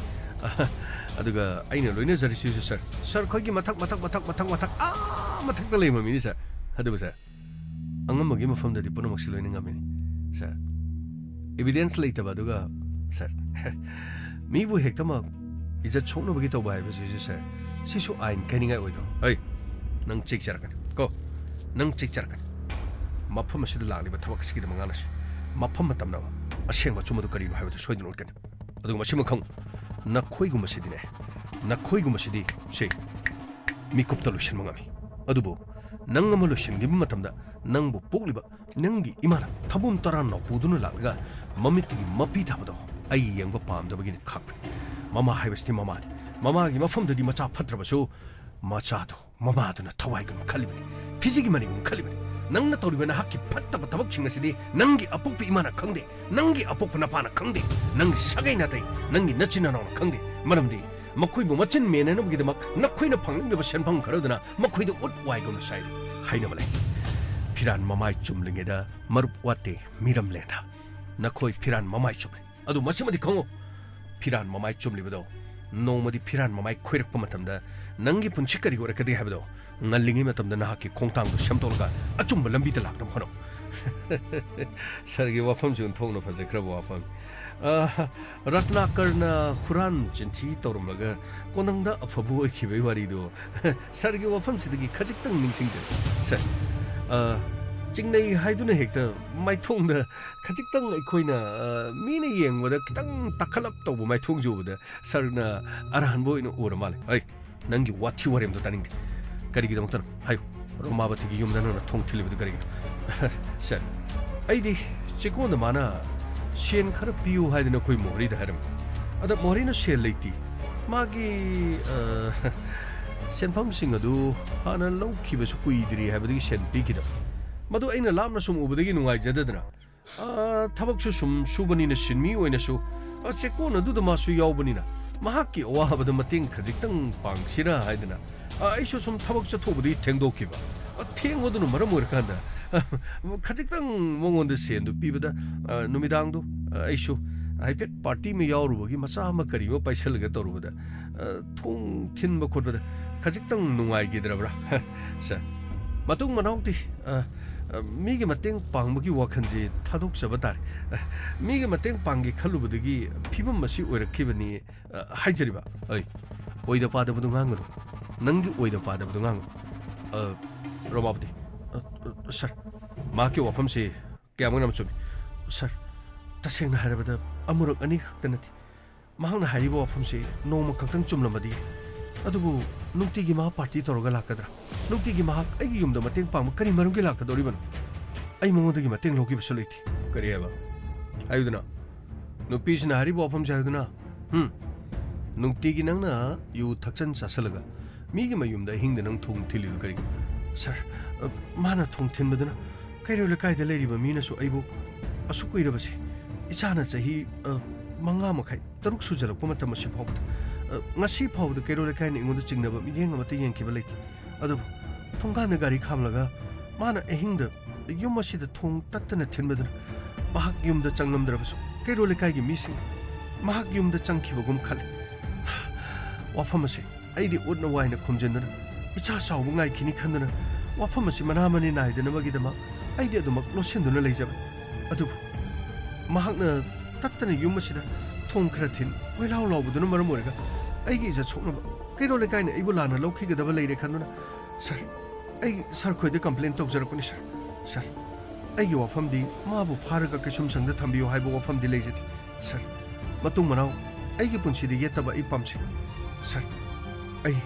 ꯑꯗꯨꯒ ꯑꯩꯅ ꯂꯣꯏꯅꯖꯔꯤꯁꯤꯁꯨ, ꯁꯥꯔ, ꯁꯥꯔ ꯈꯣꯏꯒꯤ ꯃꯊꯛ, ꯃꯊꯛ, ꯃꯊꯛ, ꯃꯊꯛ, ꯃꯊꯛ, ꯑꯥ ꯃꯊꯛꯇ ꯂꯩꯕ ꯃꯤꯅꯤ, ꯁꯥꯔ꯫ ꯑꯗꯨꯕꯨ, ꯁꯥꯔ, ꯑꯉꯝꯕꯒꯤ ꯃꯐꯝꯗꯗꯤ ꯄꯨꯝꯅꯃꯛꯁꯤ ꯂꯣꯏꯅ ꯉꯝꯃꯤꯅꯤ, ꯁꯥꯔ꯫ ꯏꯕꯤꯗꯦꯟꯁ ꯂꯩꯇꯕ ꯑꯗꯨꯒ, ꯁꯥꯔ, ꯃꯤꯕꯨ ꯍꯦꯛꯇꯃꯛ ꯏꯖꯠ ꯁꯣꯛꯅꯕꯒꯤ ꯇꯧꯕ ꯍꯥꯏꯕꯁꯤꯁꯨ, ꯁꯥꯔ, ꯁꯤꯁꯨ ꯑꯥꯏꯟ ꯀꯥꯏꯅꯤꯡꯉꯥꯏ ꯑꯣꯏꯗ꯭ꯔꯣ? ꯑꯩ, ꯅꯪ ꯆꯦꯛ ꯆꯥꯔꯛꯀꯅꯤ ꯀꯣ, ꯅꯪ ꯆꯦꯛ ꯆꯥꯔꯛꯀꯅꯤ꯫ ꯃꯐꯝ ꯑꯁꯤꯗ ꯂꯥꯛꯂꯤꯕ ꯊꯕꯛ ꯑꯁꯤꯒꯤꯗꯃꯛ ꯉꯥꯡꯅꯁꯤ꯫ ꯃꯐꯝ ꯃꯇꯝꯅ ꯑꯁꯦꯡꯕ ꯑꯆꯨꯝꯕꯗꯨ ꯀꯔꯤꯅꯣ ꯍꯥꯏꯕꯗꯨ ꯁꯣꯏꯗꯅ ꯎꯠꯀꯅꯤ꯫ ꯑꯗꯨꯒ ꯃꯁꯤꯃ ꯈꯪꯉꯨ, ꯅꯈꯣꯏꯒꯨꯝꯕꯁꯤꯗꯤꯅꯦ, ꯅꯈꯣꯏꯒꯨꯝꯕꯁꯤꯗꯤ ꯁꯤ ꯃꯤꯀꯨꯞꯇ ꯂꯣꯏꯁꯤꯟꯕ ꯉꯝꯃꯤ꯫ ꯑꯗꯨꯕꯨ ꯅꯪ ꯑꯃ ꯂꯣꯏꯁꯤꯟꯈꯤꯕ ꯃꯇꯝꯗ ꯅꯪꯕꯨ ꯄꯣꯛꯂꯤꯕ ꯅꯪꯒꯤ ꯏꯃꯥꯅ ꯊꯕꯨꯝ ꯇꯔꯥ ꯅꯥꯎꯄꯨꯗꯨꯅ ꯂꯥꯛꯂꯒ ꯃꯃꯤꯠꯇꯒꯤ ꯃꯄꯤ ꯊꯥꯕꯗꯣ ꯑꯩ ꯌꯦꯡꯕ ꯄꯥꯝꯗꯕꯒꯤꯅꯤ ꯈꯥꯛꯄꯅꯤ꯫ ꯃꯃꯥ ꯍꯥꯏꯕꯁꯤꯗꯤ ꯃꯃꯥꯅꯤ꯫ ꯃꯃꯥꯒꯤ ꯃꯐꯝꯗꯗꯤ ꯃꯆꯥ ꯐꯠꯇ꯭ꯔꯕꯁꯨ ꯃꯆꯥꯗꯨ ꯃꯃꯥꯗꯨꯅ ꯊꯋꯥꯏꯒꯨꯝ ꯈꯜꯂꯤꯕꯅꯤ, ꯐꯤꯖꯤꯒꯤ ꯃꯅꯤꯒꯨꯝ ꯈꯜꯂꯤꯕꯅꯤ꯫ ꯅꯪꯅ ꯇꯧꯔꯤꯕ ꯅꯍꯥꯛꯀꯤ ꯐꯠꯇꯕ ꯊꯕꯛꯁꯤꯡ ꯑꯁꯤꯗꯤ ꯅꯪꯒꯤ ꯑꯄꯣꯛꯄ ꯏꯃꯥꯅ ꯈꯪꯗꯦ, ꯅꯪꯒꯤ ꯑꯄꯣꯛꯄ ꯅꯄꯥꯅ ꯈꯪꯗꯦ, ꯅꯪꯒꯤ ꯁꯥꯒꯩ ꯅꯥꯇꯩ, ꯅꯪꯒꯤ ꯅꯆꯤꯟ ꯅꯅꯥꯎꯅ ꯈꯪꯗꯦ꯫ ꯃꯔꯝꯗꯤ ꯃꯈꯣꯏꯕꯨ ꯃꯆꯤꯟ ꯃꯦꯟꯅꯅꯕꯒꯤꯗꯃꯛ ꯅꯈꯣꯏꯅ ꯐꯪꯅꯤꯡꯂꯤꯕ ꯁꯦꯟꯐꯝ ꯈꯔꯗꯨꯅ ꯃꯈꯣꯏꯗ ꯎꯠ ꯋꯥꯏꯒꯨꯝꯅ ꯁꯥꯏꯔꯤ꯫ ꯍꯥꯏꯅꯕ ꯂꯩ, "ꯐꯤꯔꯥꯟ ꯃꯃꯥꯏ ꯆꯨꯝꯂꯤꯉꯩꯗ ꯃꯔꯨꯞ ꯋꯥꯠꯇꯦ ꯃꯤꯔꯝꯂꯦꯟꯗ"꯫ ꯅꯈꯣꯏ ꯐꯤꯔꯥꯟ ꯃꯃꯥꯏ ꯆꯨꯝꯂꯤ꯫ ꯑꯗꯨ ꯃꯁꯤꯃꯗꯤ ꯈꯪꯉꯨ, ꯐꯤꯔꯥꯟ ꯃꯃꯥꯏ ꯆꯨꯝꯂꯤꯕꯗꯣ ꯅꯣꯡꯃꯗꯤ ꯐꯤꯔꯥꯟ ꯃꯃꯥꯏ ꯈꯣꯏꯔꯛꯄ ꯃꯇꯝꯗ ꯅꯪꯒꯤ ꯄꯨꯟꯁꯤ ꯀꯔꯤ ꯑꯣꯏꯔꯛꯀꯗꯒꯦ ꯍꯥꯏꯕꯗꯣ ꯉꯜꯂꯤꯉꯩ ꯃꯇꯝꯗ ꯅꯍꯥꯛꯀꯤ ꯈꯣꯡꯊꯥꯡꯗꯨ ꯁꯦꯝꯗꯣꯛꯂꯒ ꯑꯆꯨꯝꯕ ꯂꯝꯕꯤꯗ ꯂꯥꯛꯅꯕ ꯍꯣꯠꯅꯧ꯫ ꯁꯔꯒꯤ ꯋꯥꯐꯝꯁꯤ ꯑꯣꯟꯊꯣꯛꯅ ꯐꯖꯈ꯭ꯔꯕ ꯋꯥꯐꯝ꯫ ꯑ, ꯔꯠꯅꯥꯀꯔꯅ ꯍꯨꯔꯥꯟ ꯆꯤꯟꯊꯤ ꯇꯧꯔꯝꯂꯒ ꯀꯣꯅꯨꯡꯗ ꯑꯐꯕ ꯑꯣꯏꯈꯤꯕꯒꯤ ꯋꯥꯔꯤꯗꯨ ꯁꯔꯒꯤ ꯋꯥꯐꯝꯁꯤꯗꯒꯤ ꯈꯖꯤꯛꯇꯪ ꯅꯤꯡꯁꯤꯡꯖꯔꯦ꯫ ꯁꯔ, ꯑ, ꯆꯤꯡꯅꯩ ꯍꯥꯏꯗꯨꯅ ꯍꯦꯛꯇ ꯃꯥꯏꯊꯣꯡꯗ ꯈꯖꯤꯛꯇꯪ ꯑꯩꯈꯣꯏꯅ, ꯑ, ꯃꯤꯅ ꯌꯦꯡꯕꯗ ꯈꯤꯇꯪ ꯇꯥꯈꯠꯂꯞ ꯇꯧꯕ ꯃꯥꯏꯊꯣꯡꯁꯤ ꯎꯕꯗ ꯁꯔꯅ ꯑꯔꯥꯟꯕ ꯑꯣꯏꯅ ꯎꯔ ꯃꯥꯜꯂꯦ꯫ ꯑꯩ ꯅꯪꯒꯤ ꯋꯥꯊꯤ ꯋꯥꯔꯦꯝꯗꯣ ꯇꯥꯅꯤꯡꯗꯦ꯫ ꯀꯔꯤꯒꯤꯗꯃꯛꯇꯅꯣ? ꯍꯥꯏꯌꯨ꯫ ꯔꯣꯃꯥꯕꯇꯤꯒꯤ ꯌꯨꯝꯗ ꯅꯪꯅ ꯊꯣꯡ ꯊꯤꯜꯂꯤꯕꯗꯨ ꯀꯔꯤꯒꯤꯅꯣ? ꯁꯔ, ꯑꯩꯗꯤ ꯆꯦꯛꯀꯣꯟꯗ ꯃꯥꯅ ꯁꯦꯟ ꯈꯔ ꯄꯤꯌꯨ ꯍꯥꯏꯗꯅ ꯑꯩꯈꯣꯏ ꯃꯣꯍꯣꯔꯤꯗ ꯍꯥꯏꯔꯝꯃꯤ꯫ ꯑꯗ ꯃꯣꯍꯣꯔꯤꯅ ꯁꯦꯟ ꯂꯩꯇꯦ꯫ ꯃꯥꯒꯤ, ꯑ, ꯁꯦꯟꯐꯝꯁꯤꯡ ꯑꯗꯨ ꯍꯥꯟꯅ ꯂꯧꯈꯤꯕꯁꯨ ꯀꯨꯏꯗ꯭ꯔꯤ ꯍꯥꯏꯕꯗꯒꯤ ꯁꯦꯟ ꯄꯤꯈꯤꯗꯕ꯫ ꯃꯗꯨ ꯑꯩꯅ ꯂꯥꯞꯅ ꯁꯨꯝ ꯎꯕꯗꯒꯤ ꯅꯨꯡꯉꯥꯏꯖꯗꯗꯅ ꯑ, ꯊꯕꯛꯁꯨ ꯁꯨꯝ ꯁꯨꯕꯅꯤꯅ ꯁꯤꯟꯃꯤ ꯑꯣꯏꯅꯁꯨ, ꯑ, ꯆꯦꯛꯀꯣꯟ ꯑꯗꯨꯗ ꯃꯥꯁꯨ ꯌꯥꯎꯕꯅꯤꯅ ꯃꯍꯥꯛꯀꯤ ꯑꯋꯥꯕꯗ ꯃꯇꯦꯡ ꯈꯖꯤꯛꯇꯪ ꯄꯥꯡꯁꯤꯔꯥ ꯍꯥꯏꯗꯅ, ꯑ, ꯑꯩꯁꯨ ꯁꯨꯝ ꯊꯕꯛ ꯆꯠꯊꯣꯛꯎꯕꯗꯒꯤ ꯊꯦꯡꯗꯣꯛꯈꯤꯕ꯫ ꯑ, ꯊꯦꯡꯕꯗꯨꯅ ꯃꯔꯝ ꯑꯣꯏꯔꯀꯥꯟꯗ, ꯑ, ꯈꯖꯤꯛꯇꯪ ꯃꯉꯣꯟꯗ ꯁꯦꯟꯗꯨ ꯄꯤꯕꯗ, ꯑ, ꯅꯨꯃꯤꯗꯥꯡꯗꯨ, ꯑ, ꯑꯩꯁꯨ ꯍꯥꯏꯐꯦꯠ ꯄꯥꯔꯇꯤ ꯑꯃ ꯌꯥꯎꯔꯨꯕꯒꯤ ꯃꯆꯥ ꯑꯃ ꯀꯔꯤ ꯑꯃ ꯄꯥꯏꯁꯜꯂꯒ ꯇꯧꯔꯨꯕꯗ, ꯑ, ꯊꯣꯡ ꯊꯤꯟꯕ ꯈꯣꯠꯄꯗ ꯈꯖꯤꯛꯇꯪ ꯅꯨꯡꯉꯥꯏꯈꯤꯗ꯭ꯔꯕ꯭ꯔꯥ? ꯁꯥꯔ, ꯃꯇꯨꯡ ꯃꯅꯥꯎꯗꯤ, ꯑ, ꯑ, ꯃꯤꯒꯤ ꯃꯇꯦꯡ ꯄꯥꯡꯕꯒꯤ ꯋꯥꯈꯜꯁꯦ ꯊꯥꯗꯣꯛꯆꯕ ꯇꯥꯔꯦ꯫ ꯑ, ꯃꯤꯒꯤ ꯃꯇꯦꯡ ꯄꯥꯡꯒꯦ ꯈꯜꯂꯨꯕꯗꯒꯤ ꯐꯤꯕꯝ ꯑꯁꯤ ꯑꯣꯏꯔꯛꯈꯤꯕꯅꯤ, ꯑ, ꯍꯥꯏꯖꯔꯤꯕ꯫ ꯑꯩ, ꯑꯣꯏꯗ ꯄꯥꯗꯕꯗꯨ ꯉꯥꯡꯒꯅꯨ꯫ ꯅꯪꯒꯤ ꯑꯣꯏꯗ ꯄꯥꯗꯕꯗꯨ ꯉꯥꯡꯒꯅꯨ꯫ ꯑ, ꯔꯣꯃꯥꯄꯇꯤ, ꯑ, ꯑ, ꯁꯥꯔ, ꯃꯍꯥꯛꯀꯤ ꯋꯥꯐꯝꯁꯤ ꯀꯌꯥꯃꯨꯛ ꯌꯥꯝ ꯆꯨꯝꯃꯤ꯫ ꯁꯥꯔ, ꯇꯁꯦꯡꯅ ꯍꯥꯏꯔꯕꯗ ꯑꯃꯨꯔꯛ ꯑꯅꯤꯈꯛꯇ ꯅꯠꯇꯦ꯫ ꯃꯍꯥꯛꯅ ꯍꯥꯏꯔꯤꯕ ꯋꯥꯐꯝꯁꯤ ꯅꯣꯡꯃ ꯈꯛꯇꯪ ꯆꯨꯝꯂꯝꯃꯗꯤ, ꯑꯗꯨꯕꯨ ꯅꯨꯡꯇꯤꯒꯤ ꯃꯍꯥꯛ ꯄꯥꯔꯇꯤ ꯇꯧꯔꯒ ꯂꯥꯛꯀꯗ꯭ꯔꯥ? ꯅꯨꯡꯇꯤꯒꯤ ꯃꯍꯥꯛ ꯑꯩꯒꯤ ꯌꯨꯝꯗ ꯃꯇꯦꯡ ꯄꯥꯡꯕ ꯀꯔꯤ ꯃꯔꯝꯒꯤ ꯂꯥꯛꯀꯗꯧꯔꯤꯕꯅꯣ? ꯑꯩ ꯃꯉꯣꯟꯗꯒꯤ ꯃꯇꯦꯡ ꯂꯧꯈꯤꯕꯁꯨ ꯂꯩꯇꯦ꯫ ꯀꯔꯤ ꯍꯥꯏꯕ? ꯍꯥꯏꯌꯨꯗꯅ꯫ ꯅꯨꯄꯤꯁꯤꯅ ꯍꯥꯏꯔꯤꯕ ꯋꯥꯐꯝꯁꯦ ꯍꯥꯏꯌꯨꯗꯅ꯫ ꯍꯨꯝ꯫ ꯅꯨꯡꯇꯤꯒꯤ ꯅꯪꯅ ꯌꯨ ꯊꯛꯆꯟ ꯆꯥꯁꯜꯂꯒ ꯃꯤꯒꯤ ꯃꯌꯨꯝꯗ ꯑꯍꯤꯡꯗ ꯅꯪ ꯊꯣꯡ ꯊꯤꯜꯂꯤꯗꯨ ꯀꯔꯤꯒꯤꯅꯣ? ꯁꯥꯔ, ꯑ, ꯃꯥꯅ ꯊꯣꯡ ꯊꯤꯟꯕꯗꯨꯅ ꯀꯩꯔꯣꯜ ꯂꯩꯀꯥꯏꯗ ꯂꯩꯔꯤꯕ ꯃꯤꯅꯁꯨ ꯑꯩꯕꯨ ꯑꯁꯨꯛ ꯀꯨꯏꯔꯕꯁꯦ, ꯏꯆꯥꯅ ꯆꯍꯤ, ꯑ, ꯃꯉꯥ ꯃꯈꯥꯏ, ꯇꯔꯨꯛ ꯁꯨꯖꯜꯂꯛꯄ ꯃꯇꯝ ꯑꯁꯤ ꯐꯥꯎꯕꯗ, ꯑ, ꯉꯁꯤ ꯐꯥꯎꯕꯗ ꯀꯩꯔꯣꯜ ꯂꯩꯀꯥꯏꯅ ꯑꯩꯉꯣꯟꯗ ꯆꯤꯡꯅꯕ ꯃꯤꯠꯌꯦꯡ ꯑꯃꯠꯇ ꯌꯦꯡꯈꯤꯕ ꯂꯩꯇꯦ꯫ ꯑꯗꯨꯕꯨ ꯊꯣꯡꯒꯥꯟꯗ ꯒꯥꯔꯤ ꯈꯥꯝꯂꯒ ꯃꯥꯅ ꯑꯍꯤꯡꯗ ꯌꯨꯝ ꯑꯁꯤꯗ ꯊꯣꯡ ꯇꯠꯇꯅ ꯊꯤꯟꯕꯗꯨꯅ ꯃꯍꯥꯛ ꯌꯨꯝꯗ ꯆꯪꯂꯝꯗ꯭ꯔꯕꯁꯨ ꯀꯩꯔꯣꯜ ꯂꯩꯀꯥꯏꯒꯤ ꯃꯤꯁꯤꯡ ꯃꯍꯥꯛ ꯌꯨꯝꯗ ꯆꯪꯈꯤꯕꯒꯨꯝ ꯈꯜꯂꯤ꯫ ꯋꯥꯐꯝ ꯑꯁꯤ ꯑꯩꯗꯤ ꯎꯠꯅ ꯋꯥꯏꯅ ꯈꯨꯝꯖꯤꯟꯗꯨꯅ ꯏꯆꯥ ꯆꯥꯎꯕ ꯉꯥꯏꯈꯤꯅꯤ ꯈꯟꯗꯨꯅ ꯋꯥꯐꯝ ꯑꯁꯤ ꯃꯅꯥ ꯃꯅꯤ ꯅꯥꯏꯗꯅꯕꯒꯤꯗꯃꯛ ꯑꯩꯗꯤ ꯑꯗꯨꯃꯛ ꯂꯣꯠꯁꯤꯟꯗꯨꯅ ꯂꯩꯖꯕꯅꯤ꯫ ꯑꯗꯨꯕꯨ ꯃꯍꯥꯛꯅ ꯇꯠꯇꯅ ꯌꯨꯝ ꯑꯁꯤꯗ ꯊꯣꯡ ꯈꯔ ꯊꯤꯟ, ꯀꯣꯏꯂꯥꯎ ꯂꯥꯎꯕꯗꯨꯅ ꯃꯔꯝ ꯑꯣꯏꯔꯒ ꯑꯩꯒꯤ ꯏꯖꯠ ꯁꯣꯛꯅꯕ ꯀꯩꯔꯣꯜ ꯂꯩꯀꯥꯏꯅ ꯑꯩꯕꯨ ꯂꯥꯟꯅ ꯂꯧꯈꯤꯒꯗꯕ ꯂꯩꯔꯦ ꯈꯟꯗꯨꯅ, ꯁꯥꯔ, ꯑꯩ ꯁꯥꯔ ꯈꯣꯏꯗ ꯀꯝꯄ꯭ꯂꯦꯟ ꯇꯧꯖꯔꯛꯄꯅꯤ, ꯁꯥꯔ꯫ ꯁꯥꯔ, ꯑꯩꯒꯤ ꯋꯥꯐꯝꯗꯤ ꯃꯥꯕꯨ ꯐꯥꯔꯒ ꯀꯩꯁꯨꯝꯁꯪꯗ ꯊꯝꯕꯤꯌꯨ ꯍꯥꯏꯕ ꯋꯥꯐꯝꯗꯤ ꯂꯩꯖꯗꯦ꯫ ꯁꯥꯔ, ꯃꯇꯨꯡ ꯃꯅꯥꯎ ꯑꯩꯒꯤ ꯄꯨꯟꯁꯤꯗ ꯌꯦꯠꯇꯕ ꯑꯩ ꯄꯥꯝꯖꯩ꯫ ꯁꯥꯔ, ꯑꯩ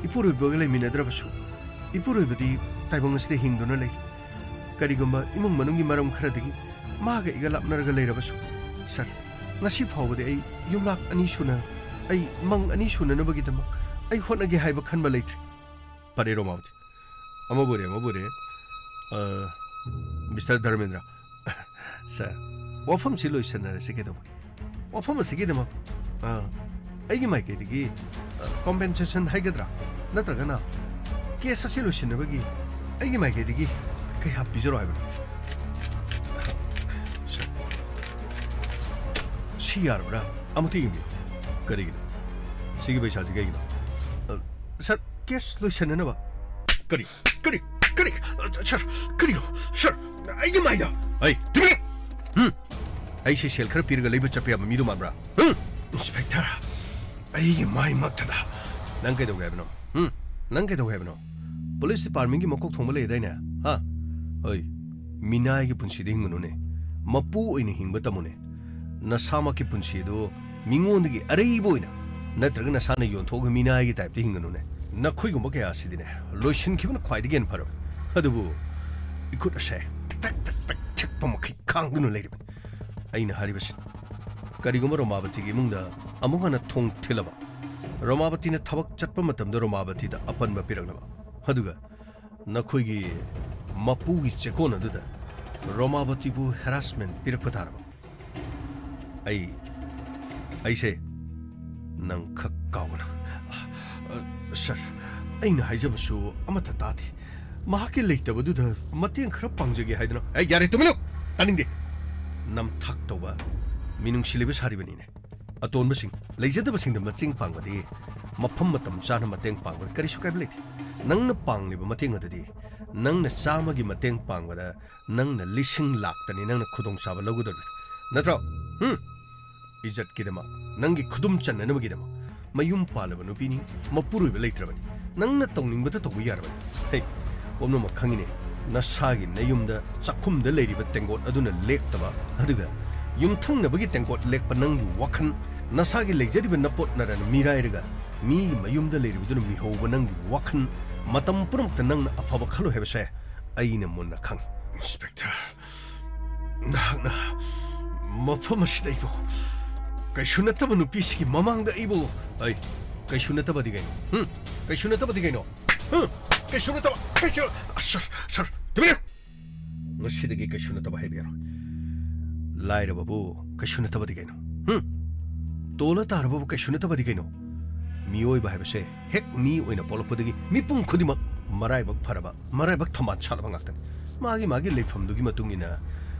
ꯏꯄꯨꯔꯣꯏꯕꯒ ꯂꯩꯃꯤꯟꯅꯗ꯭ꯔꯕꯁꯨ, ꯏꯄꯨꯔꯣꯏꯕꯗꯤ ꯇꯥꯏꯕꯪ ꯑꯁꯤꯗ ꯍꯤꯡꯗꯨꯅ ꯂꯩꯔꯤ꯫ ꯀꯔꯤꯒꯨꯝꯕ ꯏꯃꯨꯡ ꯃꯅꯨꯡꯒꯤ ꯃꯔꯝ ꯈꯔꯗꯒꯤ ꯃꯥꯒ ꯑꯩꯒ ꯂꯥꯞꯅꯔꯒ ꯂꯩꯔꯕꯁꯨ, ꯁꯥꯔ, ꯉꯁꯤ ꯐꯥꯎꯕꯗꯤ ꯑꯩ ꯌꯨꯝꯂꯥꯛ ꯑꯅꯤ ꯁꯨꯅ, ꯑꯩ ꯃꯪ ꯑꯅꯤ ꯁꯨꯅꯅꯕꯒꯤꯗꯃꯛ ꯑꯩ ꯍꯣꯠꯅꯒꯦ ꯍꯥꯏꯕ ꯈꯟꯕ ꯂꯩꯇ꯭ꯔꯤ꯫ ꯐꯔꯦ ꯔꯣꯃꯥꯕꯇꯤ, ꯑꯃꯕꯨ ꯑꯣꯏꯔꯦ, ꯑꯃꯕꯨ ꯑꯣꯏꯔꯦ, ꯑ, ꯃꯤꯁꯇꯔ ꯙꯔꯃꯦꯟꯗ꯭ꯔ, ꯁꯥꯔ, ꯋꯥꯐꯝꯁꯤ ꯂꯣꯏꯁꯤꯟꯅꯔꯁꯤ ꯀꯩꯗꯧꯕꯒꯦ? ꯋꯥꯐꯝ ꯑꯁꯤꯒꯤꯗꯃꯛ, ꯑ, ꯑꯩꯒꯤ ꯃꯥꯏꯀꯩꯗꯒꯤ, ꯑ, ꯀꯣꯝꯄꯦꯟꯁꯦꯁꯟ ꯍꯥꯏꯒꯗ꯭ꯔꯥ, ꯅꯠꯇ꯭ꯔꯒꯅ ꯀꯦꯁ ꯑꯁꯤ ꯂꯣꯏꯁꯤꯟꯅꯕꯒꯤ ꯑꯩꯒꯤ ꯃꯥꯏꯀꯩꯗꯒꯤ ꯀꯌꯥ ꯄꯤꯖꯔꯣ ꯍꯥꯏꯕꯅꯣ? ꯁꯥꯔ, ꯁꯤ ꯌꯥꯔꯕ꯭ꯔꯥ? ꯑꯃꯨꯛꯇ ꯌꯦꯡꯕꯤꯌꯨ꯫ ꯀꯔꯤꯒꯤꯅꯣ? ꯁꯤꯒꯤ ꯄꯩꯁꯥꯁꯤ ꯀꯩꯒꯤꯅꯣ? ꯑ, ꯁꯥꯔ, ꯀꯦꯁ ꯂꯣꯏꯁꯤꯟꯅꯅꯕ꯫ ꯀꯔꯤ? ꯀꯔꯤ? ꯀꯔꯤ? ꯑ, ꯁꯥꯔ, ꯀꯔꯤꯅꯣ? ꯁꯥꯔ, ꯑꯩꯒꯤ ꯃꯥꯏꯗ! ꯑꯩ, ꯇꯨꯃꯤꯟ! ꯍꯨꯝ! ꯑꯩꯁꯦ ꯁꯦꯜ ꯈꯔ ꯄꯤꯔꯒ ꯂꯩꯕ ꯆꯠꯄ ꯌꯥꯕ ꯃꯤꯗꯣ ꯃꯥꯟꯕ꯭ꯔꯥ? ꯍꯨꯝ! ꯏꯟꯁꯄꯦꯛꯇꯔ, ꯑꯩꯒꯤ ꯃꯥꯏꯃꯛꯇꯗ! ꯅꯪ ꯀꯩꯗꯧꯒꯦ ꯍꯥꯏꯕꯅꯣ? ꯍꯨꯝ? ꯅꯪ ꯀꯩꯗꯧꯒꯦ ꯍꯥꯏꯕꯅꯣ? ꯄꯨꯂꯤꯁ ꯗꯤꯄꯥꯔꯠꯃꯦꯟꯒꯤ ꯃꯀꯣꯛ ꯊꯣꯡꯕ ꯂꯩꯗꯥꯏꯅꯦ? ꯍꯥ? ꯍꯣꯏ, ꯃꯤꯅꯥꯏꯒꯤ ꯄꯨꯟꯁꯤꯗ ꯍꯤꯡꯒꯅꯨꯅꯦ꯫ ꯃꯄꯨ ꯑꯣꯏꯅ ꯍꯤꯡꯕ ꯇꯝꯃꯨꯅꯦ꯫ ꯅꯁꯥꯃꯛꯀꯤ ꯄꯨꯟꯁꯤ ꯑꯗꯨ ꯃꯤꯉꯣꯟꯗꯒꯤ ꯑꯔꯩꯕ ꯑꯣꯏꯅ ꯅꯠꯇ꯭ꯔꯒ ꯅꯁꯥꯅ ꯌꯣꯟꯊꯣꯛꯑꯒ ꯃꯤꯅꯥꯏꯒꯤ ꯇꯥꯏꯞꯇ ꯍꯤꯡꯒꯅꯨꯅꯦ꯫ ꯅꯈꯣꯏꯒꯨꯝꯕ ꯀꯌꯥ ꯑꯁꯤꯗꯤꯅꯦ, ꯂꯣꯏꯁꯤꯟꯈꯤꯕꯅ ꯈ꯭ꯋꯥꯏꯗꯒꯤ ꯍꯦꯟꯅ ꯐꯔꯕꯅꯤ꯫ ꯑꯗꯨꯕꯨ ꯏꯈꯨꯠ ꯑꯁꯦ ꯄꯦꯛ ꯄꯦꯛ ꯄꯦꯛ ꯊꯤꯛꯄ ꯃꯈꯩ ꯈꯥꯡꯗꯨꯅ ꯂꯩꯔꯤꯕꯅꯤ꯫ ꯑꯩꯅ ꯍꯥꯏꯔꯤꯕꯁꯤ, ꯀꯔꯤꯒꯨꯝꯕ ꯔꯣꯃꯥꯕꯇꯤꯒꯤ ꯏꯃꯨꯡꯗ ꯑꯃꯨꯛ ꯍꯟꯅ ꯊꯣꯡ ꯊꯤꯜꯂꯕ, ꯔꯣꯃꯥꯕꯇꯤꯅ ꯊꯕꯛ ꯆꯠꯄ ꯃꯇꯝꯗ ꯔꯣꯃꯥꯕꯇꯤꯗ ꯑꯄꯟꯕ ꯄꯤꯔꯛꯂꯕ, ꯑꯗꯨꯒ ꯅꯈꯣꯏꯒꯤ ꯃꯄꯨꯒꯤ ꯆꯦꯀꯣꯟ ꯑꯗꯨꯗ ꯔꯣꯃꯥꯕꯇꯤꯕꯨ ꯍꯦꯔꯥꯁꯃꯦꯟ ꯄꯤꯔꯛꯄ ꯇꯥꯔꯕ? ꯑꯩ, ꯑꯩꯁꯦ ꯅꯪ ꯈꯛ ꯀꯥꯎꯒꯅꯨ꯫ ꯑ, ꯁꯥꯔ, ꯑꯩꯅ ꯍꯥꯏꯖꯕꯁꯨ ꯑꯃꯠꯇ ꯇꯥꯗꯦ꯫ ꯃꯍꯥꯛꯀꯤ ꯂꯩꯇꯕꯗꯨꯗ ꯃꯇꯦꯡ ꯈꯔ ꯄꯥꯡꯖꯒꯦ ꯍꯥꯏꯗꯅ꯫ ꯑꯩ, ꯌꯥꯔꯦ, ꯇꯨꯃꯤꯟꯅ! ꯇꯥꯅꯤꯡꯗꯦ꯫ ꯅꯝꯊꯥꯛ ꯇꯧꯕ, ꯃꯤꯅꯨꯡꯁꯤ ꯂꯩꯕ ꯁꯥꯔꯤꯕꯅꯤꯅꯦ꯫ ꯑꯇꯣꯟꯕꯁꯤꯡ, ꯂꯩꯖꯗꯕꯁꯤꯡꯗ ꯃꯇꯦꯡ ꯄꯥꯡꯕꯗꯤ ꯃꯐꯝ ꯃꯇꯝ ꯆꯥꯅ ꯃꯇꯦꯡ ꯄꯥꯡꯕꯗ ꯀꯔꯤꯁꯨ ꯀꯥꯏꯕ ꯂꯩꯇꯦ꯫ ꯅꯪꯅ ꯄꯥꯡꯂꯤꯕ ꯃꯇꯦꯡ ꯑꯗꯨꯗꯤ ꯅꯪꯅ ꯆꯥꯝꯃꯒꯤ ꯃꯇꯦꯡ ꯄꯥꯡꯕꯗ ꯅꯪꯅ ꯂꯤꯁꯤꯡ ꯂꯥꯛꯇꯅꯤ ꯅꯪꯅ ꯈꯨꯗꯣꯡꯆꯥꯕ ꯂꯧꯒꯗꯧꯔꯤꯕꯗꯨ꯫ ꯅꯠꯇ꯭ꯔꯣ? ꯍꯨꯝ? ꯏꯖꯠꯀꯤꯗꯃꯛ, ꯅꯪꯒꯤ ꯈꯨꯗꯨꯝ ꯆꯟꯅꯅꯕꯒꯤꯗꯃꯛ꯫ ꯃꯌꯨꯝ ꯄꯥꯜꯂꯕ ꯅꯨꯄꯤꯅꯤ, ꯃꯄꯨꯔꯣꯏꯕ ꯂꯩꯇ꯭ꯔꯕꯅꯤ꯫ ꯅꯪꯅ ꯇꯧꯅꯤꯡꯕꯗ ꯇꯧꯕ ꯌꯥꯔꯕꯅꯤ꯫ ꯍꯦ, ꯄꯨꯝꯅꯃꯛ ꯈꯪꯉꯤꯅꯦ꯫ ꯅꯁꯥꯒꯤ ꯅꯌꯨꯝꯗ ꯆꯥꯛꯈꯨꯝꯗ ꯂꯩꯔꯤꯕ ꯇꯦꯡꯀꯣꯠ ꯑꯗꯨꯅ ꯂꯦꯛꯇꯕ, ꯑꯗꯨꯒ ꯌꯨꯝꯊꯪꯅꯕꯒꯤ ꯇꯦꯡꯀꯣꯠ ꯂꯦꯛꯄ ꯅꯪꯒꯤ ꯋꯥꯈꯜ, ꯅꯁꯥꯒꯤ ꯂꯩꯖꯔꯤꯕ ꯅꯄꯣꯠ ꯅꯔꯥꯅ ꯃꯤꯔꯥꯏꯔꯒ ꯃꯤꯒꯤ ꯃꯌꯨꯝꯗ ꯂꯩꯔꯤꯕꯗꯨꯅ ꯃꯤꯍꯧꯕ ꯅꯪꯒꯤ ꯋꯥꯈꯜ, ꯃꯇꯝ ꯄꯨꯝꯅꯃꯛꯇ ꯅꯪꯅ ꯑꯐꯕ ꯈꯜꯂꯣꯏ ꯍꯥꯏꯕꯁꯦ ꯑꯩꯅ ꯃꯨꯟꯅ ꯈꯪꯉꯤ꯫ ꯏꯟꯁꯄꯦꯛꯇꯔ, ꯅꯍꯥꯛꯅ ꯃꯐꯝ ꯑꯁꯤꯗ ꯑꯩꯕꯨ ꯀꯩꯁꯨ ꯅꯠꯇꯕ ꯅꯨꯄꯤꯁꯤꯒꯤ ꯃꯃꯥꯡꯗ ꯑꯩꯕꯨ, ꯑꯩ, ꯀꯩꯁꯨ ꯅꯠꯇꯕꯗꯤ ꯀꯩꯅꯣ? ꯍꯨꯝ? ꯀꯩꯁꯨ ꯅꯠꯇꯕꯗꯤ ꯀꯩꯅꯣ? ꯍꯨꯝ? ꯀꯩꯁꯨ ꯅꯠꯇꯕ, ꯀꯩꯁꯨ, ꯑ, ꯁꯔ, ꯁꯔ, ꯇꯨꯃꯤꯟ ꯂꯩꯌꯨ! ꯉꯁꯤꯗꯒꯤ ꯀꯩꯁꯨ ꯅꯠꯇꯕ ꯍꯥꯏꯕ ꯌꯥꯔꯣꯏ꯫ ꯂꯥꯏꯔꯕꯕꯨ ꯀꯩꯁꯨ ꯅꯠꯇꯕꯗꯤ ꯀꯩꯅꯣ? ꯍꯨꯝ? ꯇꯣꯜꯂ ꯇꯥꯔꯕꯕꯨ ꯀꯩꯁꯨ ꯅꯠꯇꯕꯗꯤ ꯀꯩꯅꯣ? ꯃꯤꯑꯣꯏꯕ ꯍꯥꯏꯕꯁꯦ ꯍꯦꯛ ꯃꯤ ꯑꯣꯏꯅ ꯄꯣꯛꯂꯛꯄꯗꯒꯤ ꯃꯤꯄꯨꯝ ꯈꯨꯗꯤꯡꯃꯛ ꯃꯔꯥꯏꯕꯛ ꯐꯔꯕ, ꯃꯔꯥꯏꯕꯛ ꯊꯝꯕꯥꯜ ꯁꯥꯠꯂꯕ ꯉꯥꯛꯇꯅꯤ꯫ ꯃꯥꯒꯤ ꯃꯥꯒꯤ ꯂꯩꯐꯝꯗꯨꯒꯤ ꯃꯇꯨꯡ ꯏꯟꯅ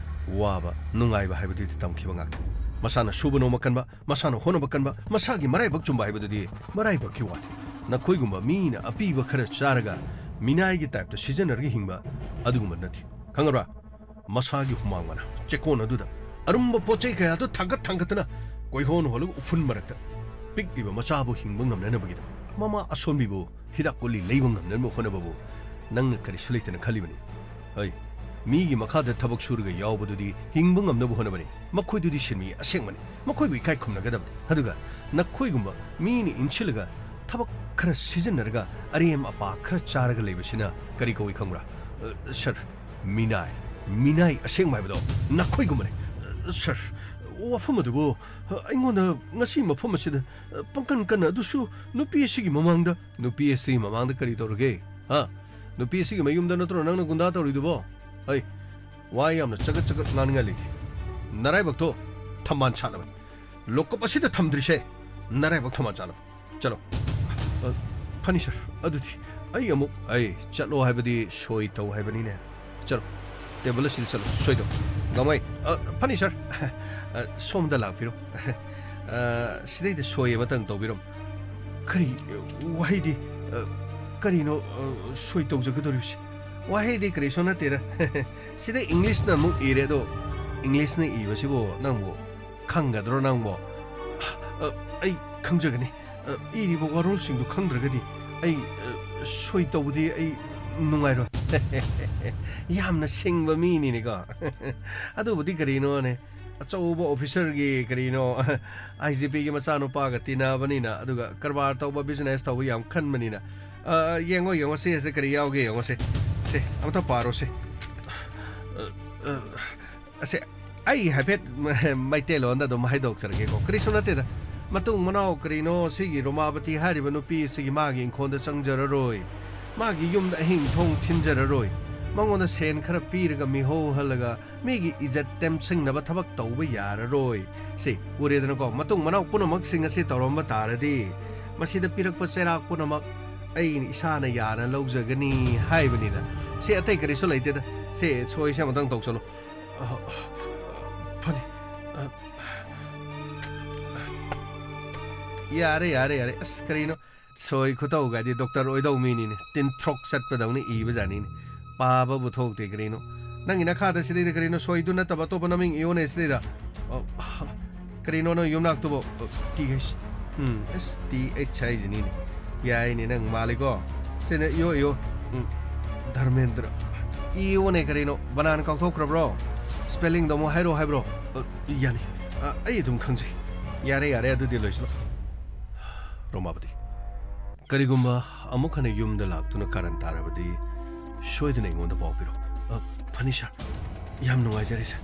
ꯋꯥꯕ, ꯅꯨꯡꯉꯥꯏꯕ ꯍꯥꯏꯕꯗꯨꯗꯤ ꯇꯝꯈꯤꯕ ꯉꯥꯛꯇꯅꯤ꯫ ꯃꯁꯥꯅ ꯁꯨꯕ ꯅꯣꯝꯕ ꯀꯟꯕ, ꯃꯁꯥꯅ ꯍꯣꯠꯅꯕ ꯀꯟꯕ, ꯃꯁꯥꯒꯤ ꯃꯔꯥꯏꯕꯛ ꯆꯨꯝꯕ ꯍꯥꯏꯕꯗꯨꯗꯤ ꯃꯔꯥꯏꯕꯛꯀꯤ ꯋꯥꯅꯤ꯫ ꯅꯈꯣꯏꯒꯨꯝꯕ ꯃꯤꯅ ꯑꯄꯤꯕ ꯈꯔ ꯆꯥꯔꯒ ꯃꯤꯅꯥꯏꯒꯤ ꯇꯥꯏꯞꯇ ꯁꯤꯖꯤꯟꯅꯔꯒ ꯍꯤꯡꯕ ꯑꯗꯨꯒꯨꯝꯕ ꯅꯠꯇꯦ꯫ ꯈꯪꯉꯕ꯭ꯔꯥ? ꯃꯁꯥꯒꯤ ꯍꯨꯃꯥꯡ ꯃꯅꯥ ꯆꯦꯛꯀꯣꯟ ꯑꯗꯨꯗ ꯑꯔꯨꯝꯕ ꯄꯣꯠ ꯆꯩ ꯀꯌꯥꯗꯨ ꯊꯥꯡꯒꯠ ꯊꯥꯡꯒꯠꯇꯨꯅ ꯀꯣꯏꯍꯣꯟ ꯍꯣꯜꯂꯒ ꯎꯐꯨꯟ ꯃꯔꯛꯇ ꯄꯤꯛꯂꯤꯕ ꯃꯆꯥꯕꯨ ꯍꯤꯡꯕ ꯉꯝꯅꯅꯕꯒꯤꯗꯃꯛ ꯃꯃꯥ ꯑꯁꯣꯟꯕꯤꯕꯨ ꯍꯤꯗꯥꯛ ꯒꯨꯂꯤ ꯂꯩꯕ ꯉꯝꯅꯅꯕ ꯍꯣꯠꯅꯕꯕꯨ ꯅꯪꯅ ꯀꯔꯤꯁꯨ ꯂꯩꯇꯅ ꯈꯜꯂꯤꯕꯅꯤ? ꯑꯩ, ꯃꯤꯒꯤ ꯃꯈꯥꯗ ꯊꯕꯛ ꯁꯨꯔꯒ ꯌꯥꯎꯕꯗꯨꯗꯤ ꯍꯤꯡꯕ ꯉꯝꯅꯕ ꯍꯣꯠꯅꯕꯅꯤ꯫ ꯃꯈꯣꯏꯗꯨꯗꯤ ꯁꯤꯟꯃꯤ ꯑꯁꯦꯡꯕꯅꯤ꯫ ꯃꯈꯣꯏꯕꯨ ꯏꯀꯥꯏ ꯈꯨꯝꯅꯒꯗꯕꯅꯤ꯫ ꯑꯗꯨꯒ ꯅꯈꯣꯏꯒꯨꯝꯕ ꯃꯤꯅ ꯏꯟꯁꯤꯜꯂꯒ ꯊꯕꯛ ꯈꯔ ꯁꯤꯖꯤꯟꯅꯔꯒ ꯑꯔꯦꯝ ꯑꯄꯥ ꯈꯔ ꯆꯥꯔꯒ ꯂꯩꯕꯁꯤꯅ ꯀꯔꯤ ꯀꯧꯏ ꯈꯪꯕ꯭ꯔꯥ? ꯑ, ꯁꯔ, ꯃꯤꯅꯥꯏ, ꯃꯤꯅꯥꯏ ꯑꯁꯦꯡꯕ ꯍꯥꯏꯕꯗꯣ ꯅꯈꯣꯏꯒꯨꯝꯕꯅꯤ꯫ ꯑ, ꯁꯔ, ꯋꯥꯐꯝ ꯑꯗꯨꯕꯨ, ꯑ, ꯑꯩꯉꯣꯟꯗ ꯉꯁꯤ ꯃꯐꯝ ꯑꯁꯤꯗ, ꯑ, ꯄꯪꯀꯟ ꯀꯟꯅ, ꯑꯗꯨꯁꯨ ꯅꯨꯄꯤ ꯑꯁꯤꯒꯤ ꯃꯃꯥꯡꯗ꯫ ꯅꯨꯄꯤ ꯑꯁꯤꯒꯤ ꯃꯃꯥꯡꯗ ꯀꯔꯤ ꯇꯧꯔꯒꯦ? ꯍꯥ? ꯅꯨꯄꯤ ꯑꯁꯤꯒꯤ ꯃꯌꯨꯝꯗ ꯅꯠꯇ꯭ꯔꯣ ꯅꯪꯅ ꯒꯨꯟꯗꯥ ꯇꯧꯔꯤꯗꯨꯕꯣ? ꯍꯩ, ꯋꯥ ꯌꯥꯝꯅ ꯆꯒꯠ ꯆꯒꯠ ꯉꯥꯡꯅꯤꯡꯉꯥꯏ ꯂꯩꯇꯦ꯫ ꯅꯔꯥꯏꯕꯛꯇꯣ ꯊꯝꯕꯥꯜ ꯁꯥꯠꯂꯕꯅꯤ꯫ ꯂꯣꯀꯞ ꯑꯁꯤꯗ ꯊꯝꯗ꯭ꯔꯤꯁꯦ ꯅꯔꯥꯏꯕꯛ ꯊꯝꯕꯥꯜ ꯁꯥꯠꯂꯕꯅꯤ꯫ ꯆꯠꯂꯣ꯫ ꯑ, ꯐꯅꯤ ꯁꯔ, ꯑꯗꯨꯗꯤ ꯑꯩ ꯑꯃꯨꯛ, ꯑꯩ ꯆꯠꯂꯣ ꯍꯥꯏꯕꯗꯤ ꯁꯣꯏ ꯇꯧ ꯍꯥꯏꯕꯅꯤꯅꯦ꯫ ꯆꯠꯂꯣ, ꯇꯦꯕꯜ ꯑꯁꯤꯗ ꯆꯠꯂꯣ, ꯁꯣꯏꯗꯣ꯫ ꯒꯃꯥꯏ, ꯑ, ꯐꯅꯤ ꯁꯔ꯫ ꯑ, ꯁꯣꯝꯗ ꯂꯥꯛꯄꯤꯔꯣ꯫ ꯑ, ꯁꯤꯗꯩꯗ ꯁꯣꯏ ꯑꯃꯇꯪ ꯇꯧꯕꯤꯔꯝꯃꯨ꯫ ꯀꯔꯤ? ꯋꯥꯍꯩꯗꯤ, ꯑ, ꯀꯔꯤꯅꯣ, ꯑ, ꯁꯣꯏ ꯇꯧꯖꯒꯗꯧꯔꯤꯕꯁꯤ? ꯋꯥꯍꯩꯗꯤ ꯀꯔꯤꯁꯨ ꯅꯠꯇꯦꯗ꯫ ꯁꯤꯗ ꯏꯪꯂꯤꯁꯅ ꯑꯃꯨꯛ ꯏꯔꯦ, ꯑꯗꯣ ꯏꯪꯂꯤꯁꯅ ꯏꯕꯁꯤꯕꯨ ꯅꯪꯕꯨ ꯈꯪꯒꯗ꯭ꯔꯣ ꯅꯪꯕꯣ? ꯑ, ꯑꯩ ꯈꯪꯖꯒꯅꯤ꯫ ꯑ, ꯏꯔꯤꯕ ꯋꯥꯔꯣꯜꯁꯤꯡꯗꯨ ꯈꯪꯗ꯭ꯔꯒꯗꯤ ꯑꯩ, ꯑ, ꯁꯣꯏ ꯇꯧꯕꯗꯤ ꯑꯩ ꯅꯨꯡꯉꯥꯏꯔꯣꯏ꯫ ꯌꯥꯝꯅ ꯁꯤꯡꯕ ꯃꯤꯅꯤꯅꯦꯀꯣ꯫ ꯑꯗꯨꯕꯨꯗꯤ ꯀꯔꯤꯅꯣꯅꯦ, ꯑꯆꯧꯕ ꯑꯣꯐꯤꯁꯔꯒꯤ ꯀꯔꯤꯅꯣ, IGPꯒꯤ ꯃꯆꯥꯅꯨꯄꯥꯒ ꯇꯤꯟꯅꯕꯅꯤꯅ, ꯑꯗꯨꯒ ꯀꯔꯕꯥꯔ ꯇꯧꯕ, ꯕꯤꯖꯤꯅꯦꯁ ꯇꯧꯕ ꯌꯥꯝ ꯈꯟꯕꯅꯤꯅ꯫ ꯑ, ꯌꯦꯡꯉꯣ, ꯌꯦꯡꯉꯣ, ꯁꯦ, ꯁꯦ ꯀꯔꯤ ꯌꯥꯎꯒꯦ ꯌꯦꯡꯉꯣꯁꯦ꯫ ꯁꯦ, ꯑꯃꯇ ꯄꯥꯔꯣꯁꯦ꯫ ꯑ, ꯑ, ꯑꯁꯦ, ꯑꯩ ꯍꯥꯏꯐꯦꯠ ꯃꯩꯇꯩꯂꯣꯟꯗ ꯑꯗꯨꯝ ꯍꯥꯏꯗꯣꯛꯆꯔꯒꯦꯀꯣ꯫ ꯀꯔꯤꯁꯨ ꯅꯠꯇꯦꯗ꯫ ꯃꯇꯨꯡ ꯃꯅꯥꯎ ꯀꯔꯤꯅꯣ, ꯁꯤꯒꯤ ꯔꯣꯃꯥꯕꯇꯤ ꯍꯥꯏꯔꯤꯕ ꯅꯨꯄꯤ ꯑꯁꯤꯒꯤ ꯃꯥꯒꯤ ꯏꯪꯈꯣꯜꯗ ꯆꯪꯖꯔꯔꯣꯏ꯫ ꯃꯥꯒꯤ ꯌꯨꯝꯗ ꯑꯍꯤꯡ ꯊꯣꯡ ꯊꯤꯟꯖꯔꯔꯣꯏ꯫ ꯃꯉꯣꯟꯗ ꯁꯦꯟ ꯈꯔ ꯄꯤꯔꯒ ꯃꯤꯍꯧꯍꯜꯂꯒ ꯃꯤꯒꯤ ꯏꯖꯠ ꯇꯦꯝꯁꯤꯡꯅꯕ ꯊꯕꯛ ꯇꯧꯕ ꯌꯥꯔꯔꯣꯏ꯫ ꯁꯤ ꯎꯔꯦꯗꯅꯀꯣ, ꯃꯇꯨꯡ ꯃꯅꯥꯎ ꯄꯨꯝꯅꯃꯛꯁꯤꯡ ꯑꯁꯤ ꯇꯧꯔꯝꯕ ꯇꯥꯔꯗꯤ, ꯃꯁꯤꯗ ꯄꯤꯔꯛꯄ ꯆꯩꯔꯥꯛ ꯄꯨꯝꯅꯃꯛ ꯑꯩꯅ ꯏꯁꯥꯅ ꯌꯥꯅ ꯂꯧꯖꯒꯅꯤ ꯍꯥꯏꯕꯅꯤꯗ꯫ ꯁꯤ ꯑꯇꯩ ꯀꯔꯤꯁꯨ ꯂꯩꯇꯦꯗ꯫ ꯁꯤ ꯁꯣꯏꯁꯦ ꯑꯃꯨꯛꯇꯪ ꯇꯧꯁꯜꯂꯨ꯫ ꯑ, ꯑ, ꯐꯅꯤ꯫ ꯑ, ꯌꯥꯔꯦ, ꯌꯥꯔꯦ, ꯌꯥꯔꯦ꯫ ꯑꯁ, ꯀꯔꯤꯅꯣ? ꯁꯣꯏ ꯈꯨꯇꯧꯒꯗꯤ ꯗꯣꯛꯇꯔ ꯑꯣꯏꯗꯧ ꯃꯤꯅꯤꯅꯦ꯫ ꯇꯤꯟꯊ꯭ꯔꯣꯛ ꯆꯠꯄꯗꯧꯅ ꯏꯕ ꯖꯥꯠꯅꯤꯅꯦ꯫ ꯄꯥꯕꯕꯨ ꯊꯣꯛꯇꯦ ꯀꯔꯤꯅꯣ꯫ ꯅꯪꯒꯤ ꯅꯈꯥꯗ ꯁꯤꯗꯩꯗ ꯀꯔꯤꯅꯣ ꯁꯣꯏꯗꯨ ꯅꯠꯇꯕ ꯑꯇꯣꯞꯄ ꯅꯃꯤꯡ ꯏꯌꯣꯅꯦ ꯁꯤꯗꯩꯗ꯫ ꯑ, ꯀꯔꯤꯅꯣ ꯅꯣꯏ ꯌꯨꯝꯅꯥꯛꯇꯨꯕꯣ? ꯑ, TH꯫ ꯎꯝ, STH ꯍꯥꯏꯁꯤꯅꯤꯅꯦ꯫ ꯌꯥꯏꯅꯦ, ꯅꯪ ꯃꯥꯜꯂꯤꯀꯣ꯫ ꯁꯤꯅ ꯏꯌꯣ, ꯏꯌꯣ꯫ ꯎꯝ, ꯙꯔꯃꯦꯟꯗ꯭ꯔ꯫ ꯏꯌꯣꯅꯦ ꯀꯔꯤꯅꯣ? ꯕꯅꯥꯟ ꯀꯥꯎꯊꯣꯛꯈ꯭ꯔꯕ꯭ꯔꯣ? ꯁ꯭ꯄꯦꯂꯤꯡꯗꯣ ꯑꯃꯨꯛ ꯍꯥꯏꯔꯣ ꯍꯥꯏꯕ꯭ꯔꯣ? ꯑ, ꯌꯥꯅꯤ꯫ ꯑ, ꯑꯩ ꯑꯗꯨꯝ ꯈꯪꯖꯩ꯫ ꯌꯥꯔꯦ, ꯌꯥꯔꯦ, ꯑꯗꯨꯗꯤ ꯂꯣꯏꯁꯤꯜꯂꯣ꯫ ꯔꯣꯃꯥꯕꯇꯤ꯫ ꯀꯔꯤꯒꯨꯝꯕ ꯑꯃꯨꯛ ꯍꯟꯅ ꯌꯨꯝꯗ ꯂꯥꯛꯇꯨꯅ ꯀꯥꯔꯟ ꯇꯥꯔꯕꯗꯤ ꯁꯣꯏꯗꯅ ꯑꯩꯉꯣꯟꯗ ꯄꯥꯎ ꯄꯤꯔꯣ꯫ ꯑ, ꯐꯅꯤ ꯁꯥꯔ꯫ ꯌꯥꯝ ꯅꯨꯡꯉꯥꯏꯖꯔꯦ ꯁꯥꯔ꯫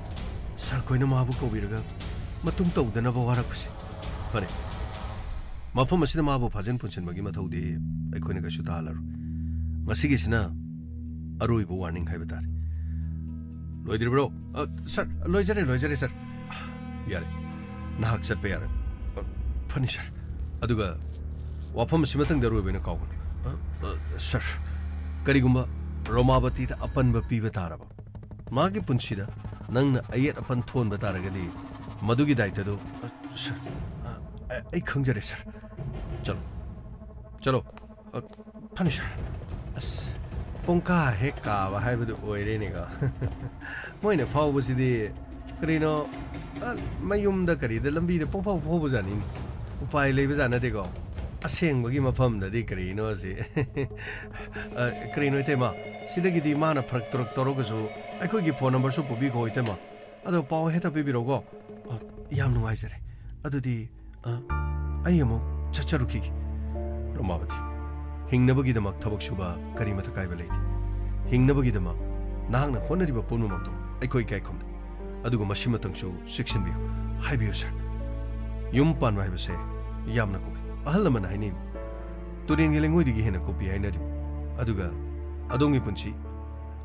ꯁꯥꯔ ꯈꯣꯏꯅ ꯃꯥꯕꯨ ꯀꯧꯕꯤꯔꯒ ꯃꯇꯨꯡ ꯇꯧꯗꯅꯕ ꯋꯥꯔꯛꯄꯁꯦ꯫ ꯐꯔꯦ꯫ ꯃꯐꯝ ꯑꯁꯤꯗ ꯃꯥꯕꯨ ꯐꯥꯖꯤꯟ ꯄꯨꯟꯁꯤꯟꯕꯒꯤ ꯃꯊꯧꯗꯤ ꯑꯩꯈꯣꯏꯅ ꯀꯩꯁꯨ ꯇꯥꯍꯜꯂꯔꯣꯏ꯫ ꯉꯁꯤꯒꯤꯁꯤꯅ ꯑꯔꯣꯏꯕ ꯋꯥꯔꯅꯤꯡ ꯍꯥꯏꯕ ꯇꯥꯔꯦ꯫ ꯂꯣꯏꯗ꯭ꯔꯤꯕ꯭ꯔꯣ? ꯑ, ꯁꯥꯔ, ꯂꯣꯏꯖꯔꯦ, ꯂꯣꯏꯖꯔꯦ, ꯁꯥꯔ꯫ ꯌꯥꯔꯦ꯫ ꯅꯍꯥꯛ ꯆꯠꯄ ꯌꯥꯔꯦ꯫ ꯑ, ꯐꯅꯤ, ꯁꯥꯔ꯫ ꯑꯗꯨꯒ ꯋꯥꯐꯝ ꯑꯁꯤꯃꯇꯪꯗꯤ ꯑꯔꯣꯏꯕ ꯑꯣꯏꯅ ꯀꯥꯎꯒꯅꯨ꯫ ꯑ, ꯑ, ꯁꯥꯔ, ꯀꯔꯤꯒꯨꯝꯕ ꯔꯣꯃꯥꯕꯇꯤꯗ ꯑꯄꯟꯕ ꯄꯤꯕ ꯇꯥꯔꯕ, ꯃꯥꯒꯤ ꯄꯨꯟꯁꯤꯗ ꯅꯪꯅ ꯑꯌꯦꯠ ꯑꯄꯟ ꯊꯣꯟꯕ ꯇꯥꯔꯒꯗꯤ, ꯃꯗꯨꯒꯤ ꯗꯥꯏꯇꯗꯨ, ꯑ, ꯁꯥꯔ, ꯑ, ꯑꯩ ꯈꯪꯖꯔꯦ, ꯁꯥꯔ꯫ ꯆꯠꯂꯣ꯫ ꯆꯠꯂꯣ꯫ ꯑ, ꯐꯅꯤ, ꯁꯥꯔ꯫ ꯑꯁ, ꯄꯨꯡꯀꯥ ꯍꯦꯛ ꯀꯥꯕ ꯍꯥꯏꯕꯗꯨ ꯑꯣꯏꯔꯦꯅꯦꯀꯣ꯫ ꯃꯣꯏꯅ ꯐꯥꯎꯕꯁꯤꯗꯤ ꯀꯔꯤꯅꯣ, ꯑ, ꯃꯌꯨꯝꯗ ꯀꯔꯤꯗ ꯂꯝꯕꯤꯗ ꯄꯪꯐꯥꯎ ꯐꯥꯎꯕꯖꯥꯠꯅꯤꯅꯦ꯫ ꯎꯄꯥꯏ ꯂꯩꯕꯖꯥꯠ ꯅꯠꯇꯦꯀꯣ꯫ ꯑꯁꯦꯡꯕꯒꯤ ꯃꯐꯝꯗꯗꯤ ꯀꯔꯤꯅꯣ ꯁꯤ? ꯑ, ꯀꯔꯤꯅꯣ ꯏꯇꯩꯃ? ꯁꯤꯗꯒꯤꯗꯤ ꯃꯥꯅ ꯐꯔꯛ ꯇꯨꯔꯛ ꯇꯧꯔꯒꯁꯨ ꯑꯩꯈꯣꯏꯒꯤ ꯐꯣꯟ ꯅꯝꯕꯔꯁꯨ ꯄꯨꯕꯤꯈꯣ ꯏꯇꯩꯃ꯫ ꯑꯗꯣ ꯄꯥꯎ ꯍꯦꯛꯇ ꯄꯤꯕꯤꯔꯛꯎꯀꯣ꯫ ꯑ, ꯌꯥꯝ ꯅꯨꯡꯉꯥꯏꯖꯔꯦ꯫ ꯑꯗꯨꯗꯤ, ꯑ, ꯑꯩ ꯑꯃꯨꯛ ꯆꯠꯆꯔꯨꯈꯤꯒꯦ꯫ ꯔꯣꯃꯥꯕꯇꯤ, ꯍꯤꯡꯅꯕꯒꯤꯗꯃꯛ ꯊꯕꯛ ꯁꯨꯕ ꯀꯔꯤꯃꯠꯇ ꯀꯥꯏꯕ ꯂꯩꯇꯦ꯫ ꯍꯤꯡꯅꯕꯒꯤꯗꯃꯛ ꯅꯍꯥꯛꯅ ꯍꯣꯠꯅꯔꯤꯕ ꯄꯨꯝꯅꯃꯛꯇꯣ ꯑꯩꯈꯣꯏ ꯏꯀꯥꯏ ꯈꯨꯝꯅꯩ꯫ ꯑꯗꯨꯒ ꯃꯁꯤꯃꯇꯪꯁꯨ ꯆꯦꯛꯁꯤꯟꯕꯤꯌꯨ꯫ ꯍꯥꯏꯕꯤꯌꯨ, ꯁꯥꯔ꯫ ꯌꯨꯝ ꯄꯥꯟꯕ ꯍꯥꯏꯕꯁꯦ ꯌꯥꯝꯅ ꯀꯨꯞꯄꯤ꯫ ꯑꯍꯜ ꯂꯃꯟ ꯍꯥꯏꯅꯩ, "ꯇꯨꯔꯦꯟꯒꯤ ꯂꯩꯉꯣꯏꯗꯒꯤ ꯍꯦꯟꯅ ꯀꯨꯞꯄꯤ" ꯍꯥꯏꯅꯔꯤ꯫ ꯑꯗꯨꯒ ꯑꯗꯣꯝꯒꯤ ꯄꯨꯟꯁꯤ,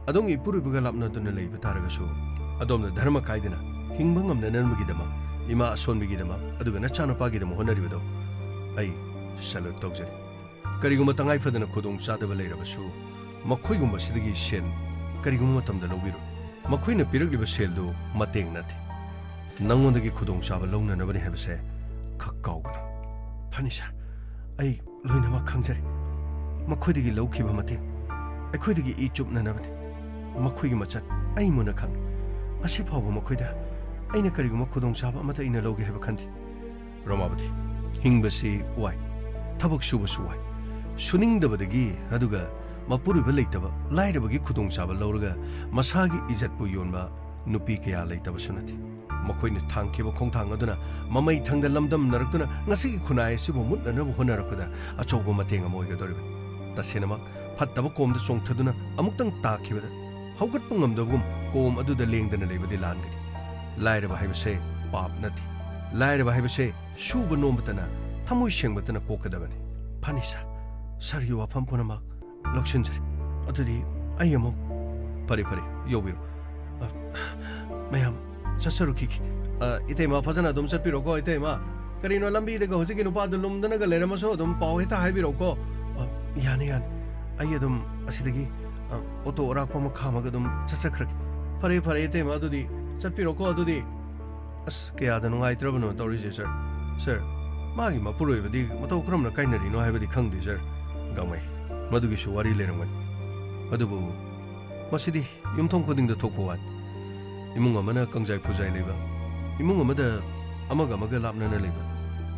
ꯑꯗꯣꯝꯒꯤ ꯏꯄꯨꯔꯣꯏꯕꯒ ꯂꯥꯞꯅꯗꯨꯅ ꯂꯩꯕ ꯇꯥꯔꯒꯁꯨ, ꯑꯗꯣꯝꯅ ꯙꯔꯃ ꯀꯥꯏꯗꯅ ꯍꯤꯡꯕ ꯉꯝꯅꯅꯕꯒꯤꯗꯃꯛ, ꯏꯃꯥ ꯑꯁꯣꯟꯕꯤꯒꯤꯗꯃꯛ, ꯑꯗꯨꯒ ꯅꯆꯥꯅꯨꯄꯥꯒꯤꯗꯃꯛ ꯍꯣꯠꯅꯔꯤꯕꯗꯣ ꯑꯩ salute ꯇꯧꯖꯔꯤ꯫ ꯀꯔꯤꯒꯨꯝꯕ ꯇꯉꯥꯏ ꯐꯗꯅ ꯈꯨꯗꯣꯡ ꯆꯥꯗꯕ ꯂꯩꯔꯕꯁꯨ, ꯃꯈꯣꯏꯒꯨꯝꯕꯁꯤꯗꯒꯤ ꯁꯦꯟ ꯀꯔꯤꯒꯨꯝꯕ ꯃꯇꯝꯗ ꯂꯧꯕꯤꯔꯨ꯫ ꯃꯈꯣꯏꯅ ꯄꯤꯔꯛꯂꯤꯕ ꯁꯦꯜꯗꯨ ꯃꯇꯦꯡ ꯅꯠꯇꯦ꯫ ꯅꯉꯣꯟꯗꯒꯤ ꯈꯨꯗꯣꯡꯆꯥꯕ ꯂꯧꯅꯅꯕꯅꯤ ꯍꯥꯏꯕꯁꯦ ꯈꯛ ꯀꯥꯎꯒꯅꯨ꯫ ꯐꯅꯤ, ꯁꯥꯔ꯫ ꯑꯩ ꯂꯣꯏꯅꯃꯛ ꯈꯪꯖꯔꯦ꯫ ꯃꯈꯣꯏꯗꯒꯤ ꯂꯧꯈꯤꯕ ꯃꯇꯦꯡ ꯑꯩꯈꯣꯏꯗꯒꯤ ꯏ ꯆꯨꯞꯅꯅꯕꯅꯤ꯫ ꯃꯈꯣꯏꯒꯤ ꯃꯆꯠ ꯑꯩ ꯃꯨꯟꯅ ꯈꯪꯏ꯫ ꯉꯁꯤ ꯐꯥꯎꯕ ꯃꯈꯣꯏꯗ ꯑꯩꯅ ꯀꯔꯤꯒꯨꯝꯕ ꯈꯨꯗꯣꯡꯆꯥꯕ ꯑꯃꯠꯇ ꯑꯩꯅ ꯂꯧꯒꯦ ꯍꯥꯏꯕ ꯈꯟꯗꯦ꯫ ꯔꯣꯃꯥꯕꯇꯤ, ꯍꯤꯡꯕꯁꯤ ꯋꯥꯏ, ꯊꯕꯛ ꯁꯨꯕꯁꯨ ꯋꯥꯏ꯫ ꯁꯨꯅꯤꯡꯗꯕꯗꯒꯤ, ꯑꯗꯨꯒ ꯃꯄꯨꯔꯣꯏꯕ ꯂꯩꯇꯕ, ꯂꯥꯏꯔꯕꯒꯤ ꯈꯨꯗꯣꯡꯆꯥꯕ ꯂꯧꯔꯒ ꯃꯁꯥꯒꯤ ꯏꯖꯠꯄꯨ ꯌꯣꯟꯕ ꯅꯨꯄꯤ ꯀꯌꯥ ꯂꯩꯇꯕꯁꯨ ꯅꯠꯇꯦ꯫ ꯃꯈꯣꯏꯅ ꯊꯥꯡꯈꯤꯕ ꯈꯣꯡꯊꯥꯡ ꯑꯗꯨꯅ ꯃꯃꯩ ꯊꯪꯗ ꯂꯝꯗꯝꯅꯔꯛꯇꯨꯅ ꯉꯁꯤꯒꯤ ꯈꯨꯟꯅꯥꯏ ꯑꯁꯤꯕꯨ ꯃꯨꯠꯅꯅꯕ ꯍꯣꯠꯅꯔꯛꯄꯗ ꯑꯆꯧꯕ ꯃꯇꯦꯡ ꯑꯃ ꯑꯣꯏꯒꯗꯧꯔꯤꯕꯅꯤ꯫ ꯇꯁꯦꯡꯅꯃꯛ, ꯐꯠꯇꯕ ꯀꯣꯝꯗ ꯆꯣꯡꯊꯗꯨꯅ ꯑꯃꯨꯛꯇꯪ ꯇꯥꯈꯤꯕꯗ ꯍꯧꯒꯠꯄ ꯉꯝꯗꯕꯒꯨꯝ ꯀꯣꯝ ꯑꯗꯨꯗ ꯂꯦꯡꯗꯅ ꯂꯩꯕꯗꯤ ꯂꯥꯟꯒꯅꯤ꯫ ꯂꯥꯏꯔꯕ ꯍꯥꯏꯕꯁꯦ ꯄꯥꯞ ꯅꯠꯇꯦ꯫ ꯂꯥꯏꯔꯕ ꯍꯥꯏꯕꯁꯦ ꯁꯨꯕ ꯅꯣꯝꯕꯇꯅ, ꯊꯃꯣꯏ ꯁꯦꯡꯕꯇꯅ ꯀꯣꯛꯀꯗꯕꯅꯤ꯫ ꯐꯅꯤ, ꯁꯥꯔ꯫ ꯁꯥꯔꯒꯤ ꯋꯥꯐꯝ ꯄꯨꯝꯅꯃꯛ ꯂꯧꯁꯤꯟꯖꯔꯦ꯫ ꯑꯗꯨꯗꯤ ꯑꯩ ꯑꯃꯨꯛ ꯐꯔꯦ, ꯐꯔꯦ, ꯌꯧꯕꯤꯔꯣ꯫ ꯑ, ꯃꯌꯥꯝ ꯆꯠꯆꯔꯨꯈꯤꯒꯦ꯫ ꯑ, ꯏꯇꯩꯃ, ꯐꯖꯅ ꯑꯗꯨꯝ ꯆꯠꯄꯤꯔꯣꯀꯣ, ꯏꯇꯩꯃ꯫ ꯀꯔꯤꯅꯣ, ꯂꯝꯕꯤꯗꯒ ꯍꯧꯖꯤꯛꯀꯤ ꯅꯨꯄꯥꯗꯨ ꯂꯨꯝꯗꯅꯒ ꯂꯩꯔꯝꯃꯁꯨ ꯑꯗꯨꯝ ꯄꯥꯎ ꯍꯦꯛꯇ ꯍꯥꯏꯕꯤꯔꯛꯎꯀꯣ꯫ ꯑ, ꯌꯥꯅꯤ, ꯌꯥꯅꯤ꯫ ꯑꯩ ꯑꯗꯨꯝ ꯑꯁꯤꯗꯒꯤ, ꯑ, ꯑꯣꯇꯣ ꯑꯔꯥꯛꯄ ꯑꯃ ꯈꯥꯝꯃꯒ ꯑꯗꯨꯝ ꯆꯠꯆꯈ꯭ꯔꯒꯦ꯫ ꯐꯔꯦ, ꯐꯔꯦ, ꯏꯇꯩꯃ, ꯑꯗꯨꯗꯤ ꯆꯠꯄꯤꯔꯣꯀꯣ, ꯑꯗꯨꯗꯤ꯫ ꯑꯁ, ꯀꯌꯥꯗ ꯅꯨꯡꯉꯥꯏꯇ꯭ꯔꯕꯅꯣ ꯇꯧꯔꯤꯁꯦ, ꯁꯥꯔ꯫ ꯁꯥꯔ, ꯃꯥꯒꯤ ꯃꯄꯨꯔꯣꯏꯕꯗꯤ ꯃꯇꯧ ꯀꯔꯝꯅ ꯀꯥꯏꯅꯔꯤꯅꯣ ꯍꯥꯏꯕꯗꯤ ꯈꯪꯗꯦ, ꯁꯥꯔ ꯒꯥꯡꯃꯩ꯫ ꯃꯗꯨꯒꯤꯁꯨ ꯋꯥꯔꯤ ꯂꯩꯔꯝꯒꯅꯤ꯫ ꯑꯗꯨꯕꯨ ꯃꯁꯤꯗꯤ ꯌꯨꯝꯊꯣꯡ ꯈꯨꯗꯤꯡꯗ ꯊꯣꯛꯄ ꯋꯥꯅꯤ꯫ ꯏꯃꯨꯡ ꯑꯃꯅ ꯀꯪꯖꯥꯏ ꯐꯨꯖꯥꯏ ꯂꯩꯕ, ꯏꯃꯨꯡ ꯑꯃꯗ ꯑꯃꯒ ꯑꯃꯒ ꯂꯥꯞꯅꯅ ꯂꯩꯕ,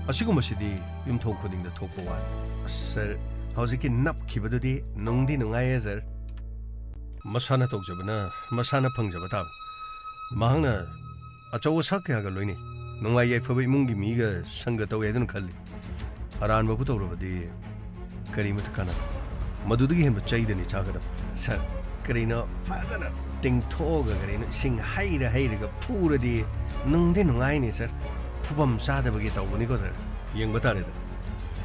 ꯑꯁꯤꯒꯨꯝꯕꯁꯤꯗꯤ ꯌꯨꯝꯊꯣꯡ ꯈꯨꯗꯤꯡꯗ ꯊꯣꯛꯄ ꯋꯥꯅꯤ꯫ ꯑꯁ, ꯁꯥꯔ, ꯍꯧꯖꯤꯛꯀꯤ ꯅꯞꯈꯤꯕꯗꯨꯗꯤ ꯅꯨꯡꯗꯤ ꯅꯨꯡꯉꯥꯏꯌꯦ, ꯁꯥꯔ꯫ ꯃꯁꯥꯅ ꯇꯧꯖꯕꯅ ꯃꯁꯥꯅ ꯐꯪꯖꯕ ꯇꯥꯕꯅꯤ꯫ ꯃꯍꯥꯛꯅ ꯑꯆꯧ ꯑꯁꯥꯡ ꯀꯌꯥꯒ ꯂꯣꯏꯅꯩ꯫ ꯅꯨꯡꯉꯥꯏ ꯌꯥꯏꯐꯕ ꯏꯃꯨꯡꯒꯤ ꯃꯤꯒ ꯁꯪꯒ ꯇꯧꯏ ꯍꯥꯏꯗꯨꯅ ꯈꯜꯂꯤ꯫ ꯑꯔꯥꯟꯕꯕꯨ ꯇꯧꯔꯕꯗꯤ ꯀꯔꯤꯃꯠꯇ ꯀꯥꯟꯅꯔꯣꯏ꯫ ꯃꯗꯨꯗꯒꯤ ꯍꯦꯟꯕ ꯆꯩꯗꯅꯤ ꯆꯥꯒꯗꯕ꯫ ꯁꯥꯔ, ꯀꯔꯤꯅꯣ ꯐꯖꯅ ꯇꯤꯡꯊꯣꯛꯑꯒ ꯀꯔꯤꯅꯣ ꯏꯁꯤꯡ ꯍꯩꯔ ꯍꯩꯔꯒ ꯐꯨꯔꯗꯤ ꯅꯨꯡꯗꯤ ꯅꯨꯡꯉꯥꯏꯅꯤ, ꯁꯥꯔ꯫ ꯐꯨꯐꯝ ꯆꯥꯗꯕꯒꯤ ꯇꯧꯕꯅꯤꯀꯣ, ꯁꯥꯔ꯫ ꯌꯦꯡꯕ ꯇꯥꯔꯦꯗ,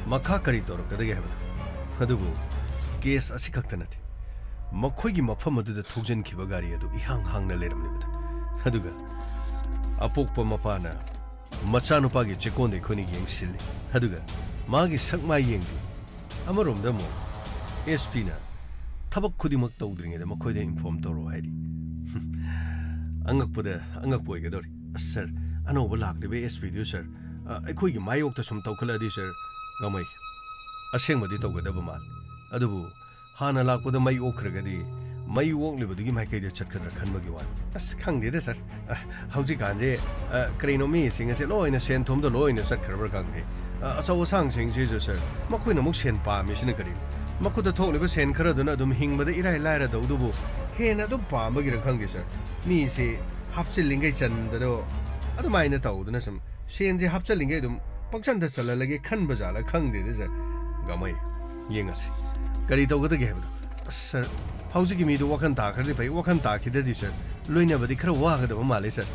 ꯃꯈꯥ ꯀꯔꯤ ꯇꯧꯔꯛꯀꯗꯒꯦ ꯍꯥꯏꯕꯗꯣ꯫ ꯑꯗꯨꯕꯨ ꯀꯦꯁ ꯑꯁꯤꯈꯛꯇ ꯅꯠꯇꯦ, ꯃꯈꯣꯏꯒꯤ ꯃꯐꯝ ꯑꯗꯨꯗ ꯊꯧꯖꯤꯟꯈꯤꯕ ꯒꯥꯔꯤ ꯑꯗꯨ ꯏꯍꯥꯡ ꯍꯥꯡꯅ ꯂꯩꯔꯝꯂꯤꯕꯗꯨ꯫ ꯑꯗꯨꯒ ꯑꯄꯣꯛꯄ ꯃꯄꯥꯅ ꯃꯆꯥꯅꯨꯄꯥꯒꯤ ꯆꯦꯛꯀꯣꯟꯗ ꯑꯩꯈꯣꯏꯅ ꯌꯦꯡꯁꯤꯜꯂꯤ꯫ ꯑꯗꯨꯒ ꯃꯥꯒꯤ ꯁꯛ ꯃꯥꯏ ꯌꯦꯡꯗꯦ꯫ ꯑꯃꯔꯣꯝꯗ ꯑꯃꯨꯛ ꯑꯦꯁ ꯄꯤꯅ ꯊꯕꯛ ꯈꯨꯗꯤꯡꯃꯛ ꯇꯧꯗ꯭ꯔꯤꯉꯩꯗ ꯃꯈꯣꯏꯗ ꯏꯟꯐꯣꯔꯝ ꯇꯧꯔꯛꯑꯣ ꯍꯥꯏꯔꯤ꯫ ꯑꯉꯛꯄꯗ ꯑꯉꯛꯄ ꯑꯣꯏꯒꯗꯧꯔꯤ꯫ ꯑꯁ, ꯁꯥꯔ, ꯑꯅꯧꯕ ꯂꯥꯛꯂꯤꯕ ꯑꯦꯁ ꯄꯤꯗꯨ, ꯁꯥꯔ, ꯑ, ꯑꯩꯈꯣꯏꯒꯤ ꯃꯥꯌꯣꯛꯇ ꯁꯨꯝ ꯇꯧꯈꯠꯂꯛꯑꯗꯤ, ꯁꯥꯔ ꯒꯥꯡꯃꯩ, ꯑꯁꯦꯡꯕꯗꯤ ꯇꯧꯒꯗꯕ ꯃꯥꯜꯂꯤ꯫ ꯑꯗꯨꯕꯨ ꯍꯥꯟꯅ ꯂꯥꯛꯄꯗ ꯃꯩ ꯑꯣꯛꯈ꯭ꯔꯒꯗꯤ ꯃꯩ ꯑꯣꯛꯂꯤꯕꯗꯨꯒꯤ ꯃꯥꯏꯀꯩꯗ ꯆꯠꯀꯗ꯭ꯔꯥ ꯈꯟꯕꯒꯤ ꯋꯥꯅꯤ꯫ ꯑꯁ, ꯈꯪꯗꯦꯗ, ꯁꯥꯔ꯫ ꯑ, ꯍꯧꯖꯤꯛꯀꯥꯟꯁꯦ, ꯑ, ꯀꯔꯤꯅꯣ, ꯃꯤꯁꯤꯡ ꯑꯁꯦ ꯂꯣꯏꯅ ꯁꯦꯟ ꯊꯨꯝꯗ ꯂꯣꯏꯅ ꯆꯠꯈ꯭ꯔꯕ꯭ꯔꯥ ꯈꯪꯗꯦ꯫ ꯑ, ꯑꯆꯧ ꯑꯁꯥꯡꯁꯤꯡꯁꯤꯁꯨ, ꯁꯥꯔ, ꯃꯈꯣꯏꯅ ꯑꯃꯨꯛ ꯁꯦꯟ ꯄꯥꯝꯃꯤꯁꯤꯅ ꯀꯔꯤꯅꯣ? ꯃꯈꯨꯠꯇ ꯊꯣꯛꯂꯤꯕ ꯁꯦꯟ ꯈꯔꯗꯨꯅ ꯑꯗꯨꯝ ꯍꯤꯡꯕꯗ ꯏꯔꯥꯏ ꯂꯥꯏꯔꯗꯧꯗꯨꯕꯨ ꯍꯦꯟꯅ ꯑꯗꯨꯝ ꯄꯥꯝꯕꯒꯤꯔ ꯈꯪꯗꯦ, ꯁꯥꯔ꯫ ꯃꯤꯁꯦ ꯍꯥꯞꯆꯤꯜꯂꯤꯉꯩ ꯆꯟꯕꯗꯣ ꯑꯗꯨꯃꯥꯏꯅ ꯇꯧꯗꯅ ꯁꯨꯝ ꯁꯦꯟꯁꯦ ꯍꯥꯞꯆꯜꯂꯤꯉꯩ ꯑꯗꯨꯝ ꯄꯪꯆꯟꯗ ꯆꯜꯍꯜꯂꯒꯦ ꯈꯟꯕ ꯖꯥꯠꯂ ꯈꯪꯗꯦꯗ, ꯁꯥꯔ꯫ ꯒꯥꯡꯃꯩ, ꯌꯦꯡꯉꯁꯤ ꯀꯔꯤ ꯇꯧꯒꯗꯒꯦ ꯍꯥꯏꯕꯗꯣ꯫ ꯑꯁ, ꯁꯥꯔ, ꯍꯧꯖꯤꯛꯀꯤ ꯃꯤꯗꯣ ꯋꯥꯈꯜ ꯇꯥꯈ꯭ꯔꯗꯤ ꯐꯩ, ꯋꯥꯈꯜ ꯇꯥꯈꯤꯗ꯭ꯔꯗꯤ, ꯁꯥꯔ, ꯂꯣꯏꯅꯕꯗꯤ ꯈꯔ ꯋꯥꯒꯗꯕ ꯃꯥꯜꯂꯦ, ꯁꯥꯔ꯫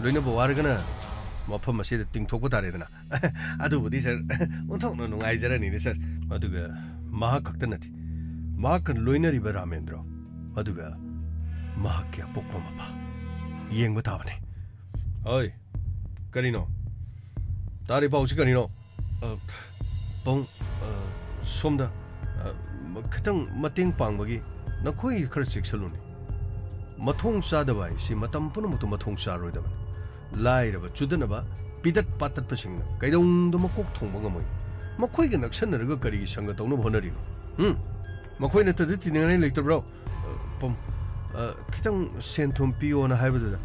ꯂꯣꯏꯅꯕ ꯋꯥꯔꯒꯅ ꯃꯐꯝ ꯑꯁꯤꯗ ꯇꯤꯡꯊꯣꯛꯄ ꯇꯥꯔꯦꯗꯅ꯫ ꯑꯗꯨꯕꯨꯗꯤ, ꯁꯥꯔ, ꯑꯣꯟꯊꯣꯛꯅ ꯅꯨꯡꯉꯥꯏꯖꯔꯅꯤꯗ, ꯁꯥꯔ꯫ ꯑꯗꯨꯒ ꯃꯍꯥꯛ ꯈꯛꯇ ꯅꯠꯇꯦ, ꯃꯍꯥꯛꯀ ꯂꯣꯏꯅꯔꯤꯕ ꯔꯥꯃꯦꯟꯗ꯭ꯔꯣ, ꯑꯗꯨꯒ ꯃꯍꯥꯛꯀꯤ ꯑꯄꯣꯛꯄ ꯃꯄꯥ, ꯌꯦꯡꯕ ꯇꯥꯕꯅꯤ꯫ ꯑꯣꯏ, ꯀꯔꯤꯅꯣ? ꯇꯥꯔꯤ ꯄꯥꯎꯁꯤ ꯀꯔꯤꯅꯣ? ꯑ, ꯄꯥꯕꯨꯡ, ꯑ, ꯁꯣꯝꯗ, ꯑ, ꯈꯤꯇꯪ ꯃꯇꯦꯡ ꯄꯥꯡꯕꯒꯤ ꯅꯈꯣꯏ ꯈꯔ ꯆꯦꯛꯁꯤꯜꯂꯨꯅꯦ꯫ ꯃꯊꯣꯡ ꯆꯥꯗꯕ ꯍꯥꯏꯁꯤ ꯃꯇꯝ ꯄꯨꯝꯅꯃꯛꯇ ꯃꯊꯣꯡ ꯆꯥꯔꯣꯏꯗꯕꯅꯤ꯫ ꯂꯥꯏꯔꯕ ꯆꯨꯗꯅꯕ ꯄꯤꯇꯠ ꯄꯥꯇꯠꯄꯁꯤꯡꯅ ꯀꯩꯗꯧꯅꯨꯡꯗ ꯃꯀꯣꯛ ꯊꯣꯡꯕ ꯉꯝꯃꯣꯏ꯫ ꯃꯈꯣꯏꯒ ꯅꯛꯁꯟꯅꯔꯒ ꯀꯔꯤꯒꯤ ꯁꯪꯒ ꯇꯧꯅꯕ ꯍꯣꯠꯅꯔꯤꯅꯣ? ꯎꯝ? ꯃꯈꯣꯏ ꯅꯠꯇꯗꯤ ꯇꯤꯟꯅꯅꯤꯡꯉꯥꯏ ꯂꯩꯇꯕ꯭ꯔꯣ? ꯑ, ꯄꯝ, ꯑ, ꯈꯤꯇꯪ ꯁꯦꯟ ꯊꯨꯝ ꯄꯤꯌꯣꯅ ꯍꯥꯏꯕꯗꯨꯗ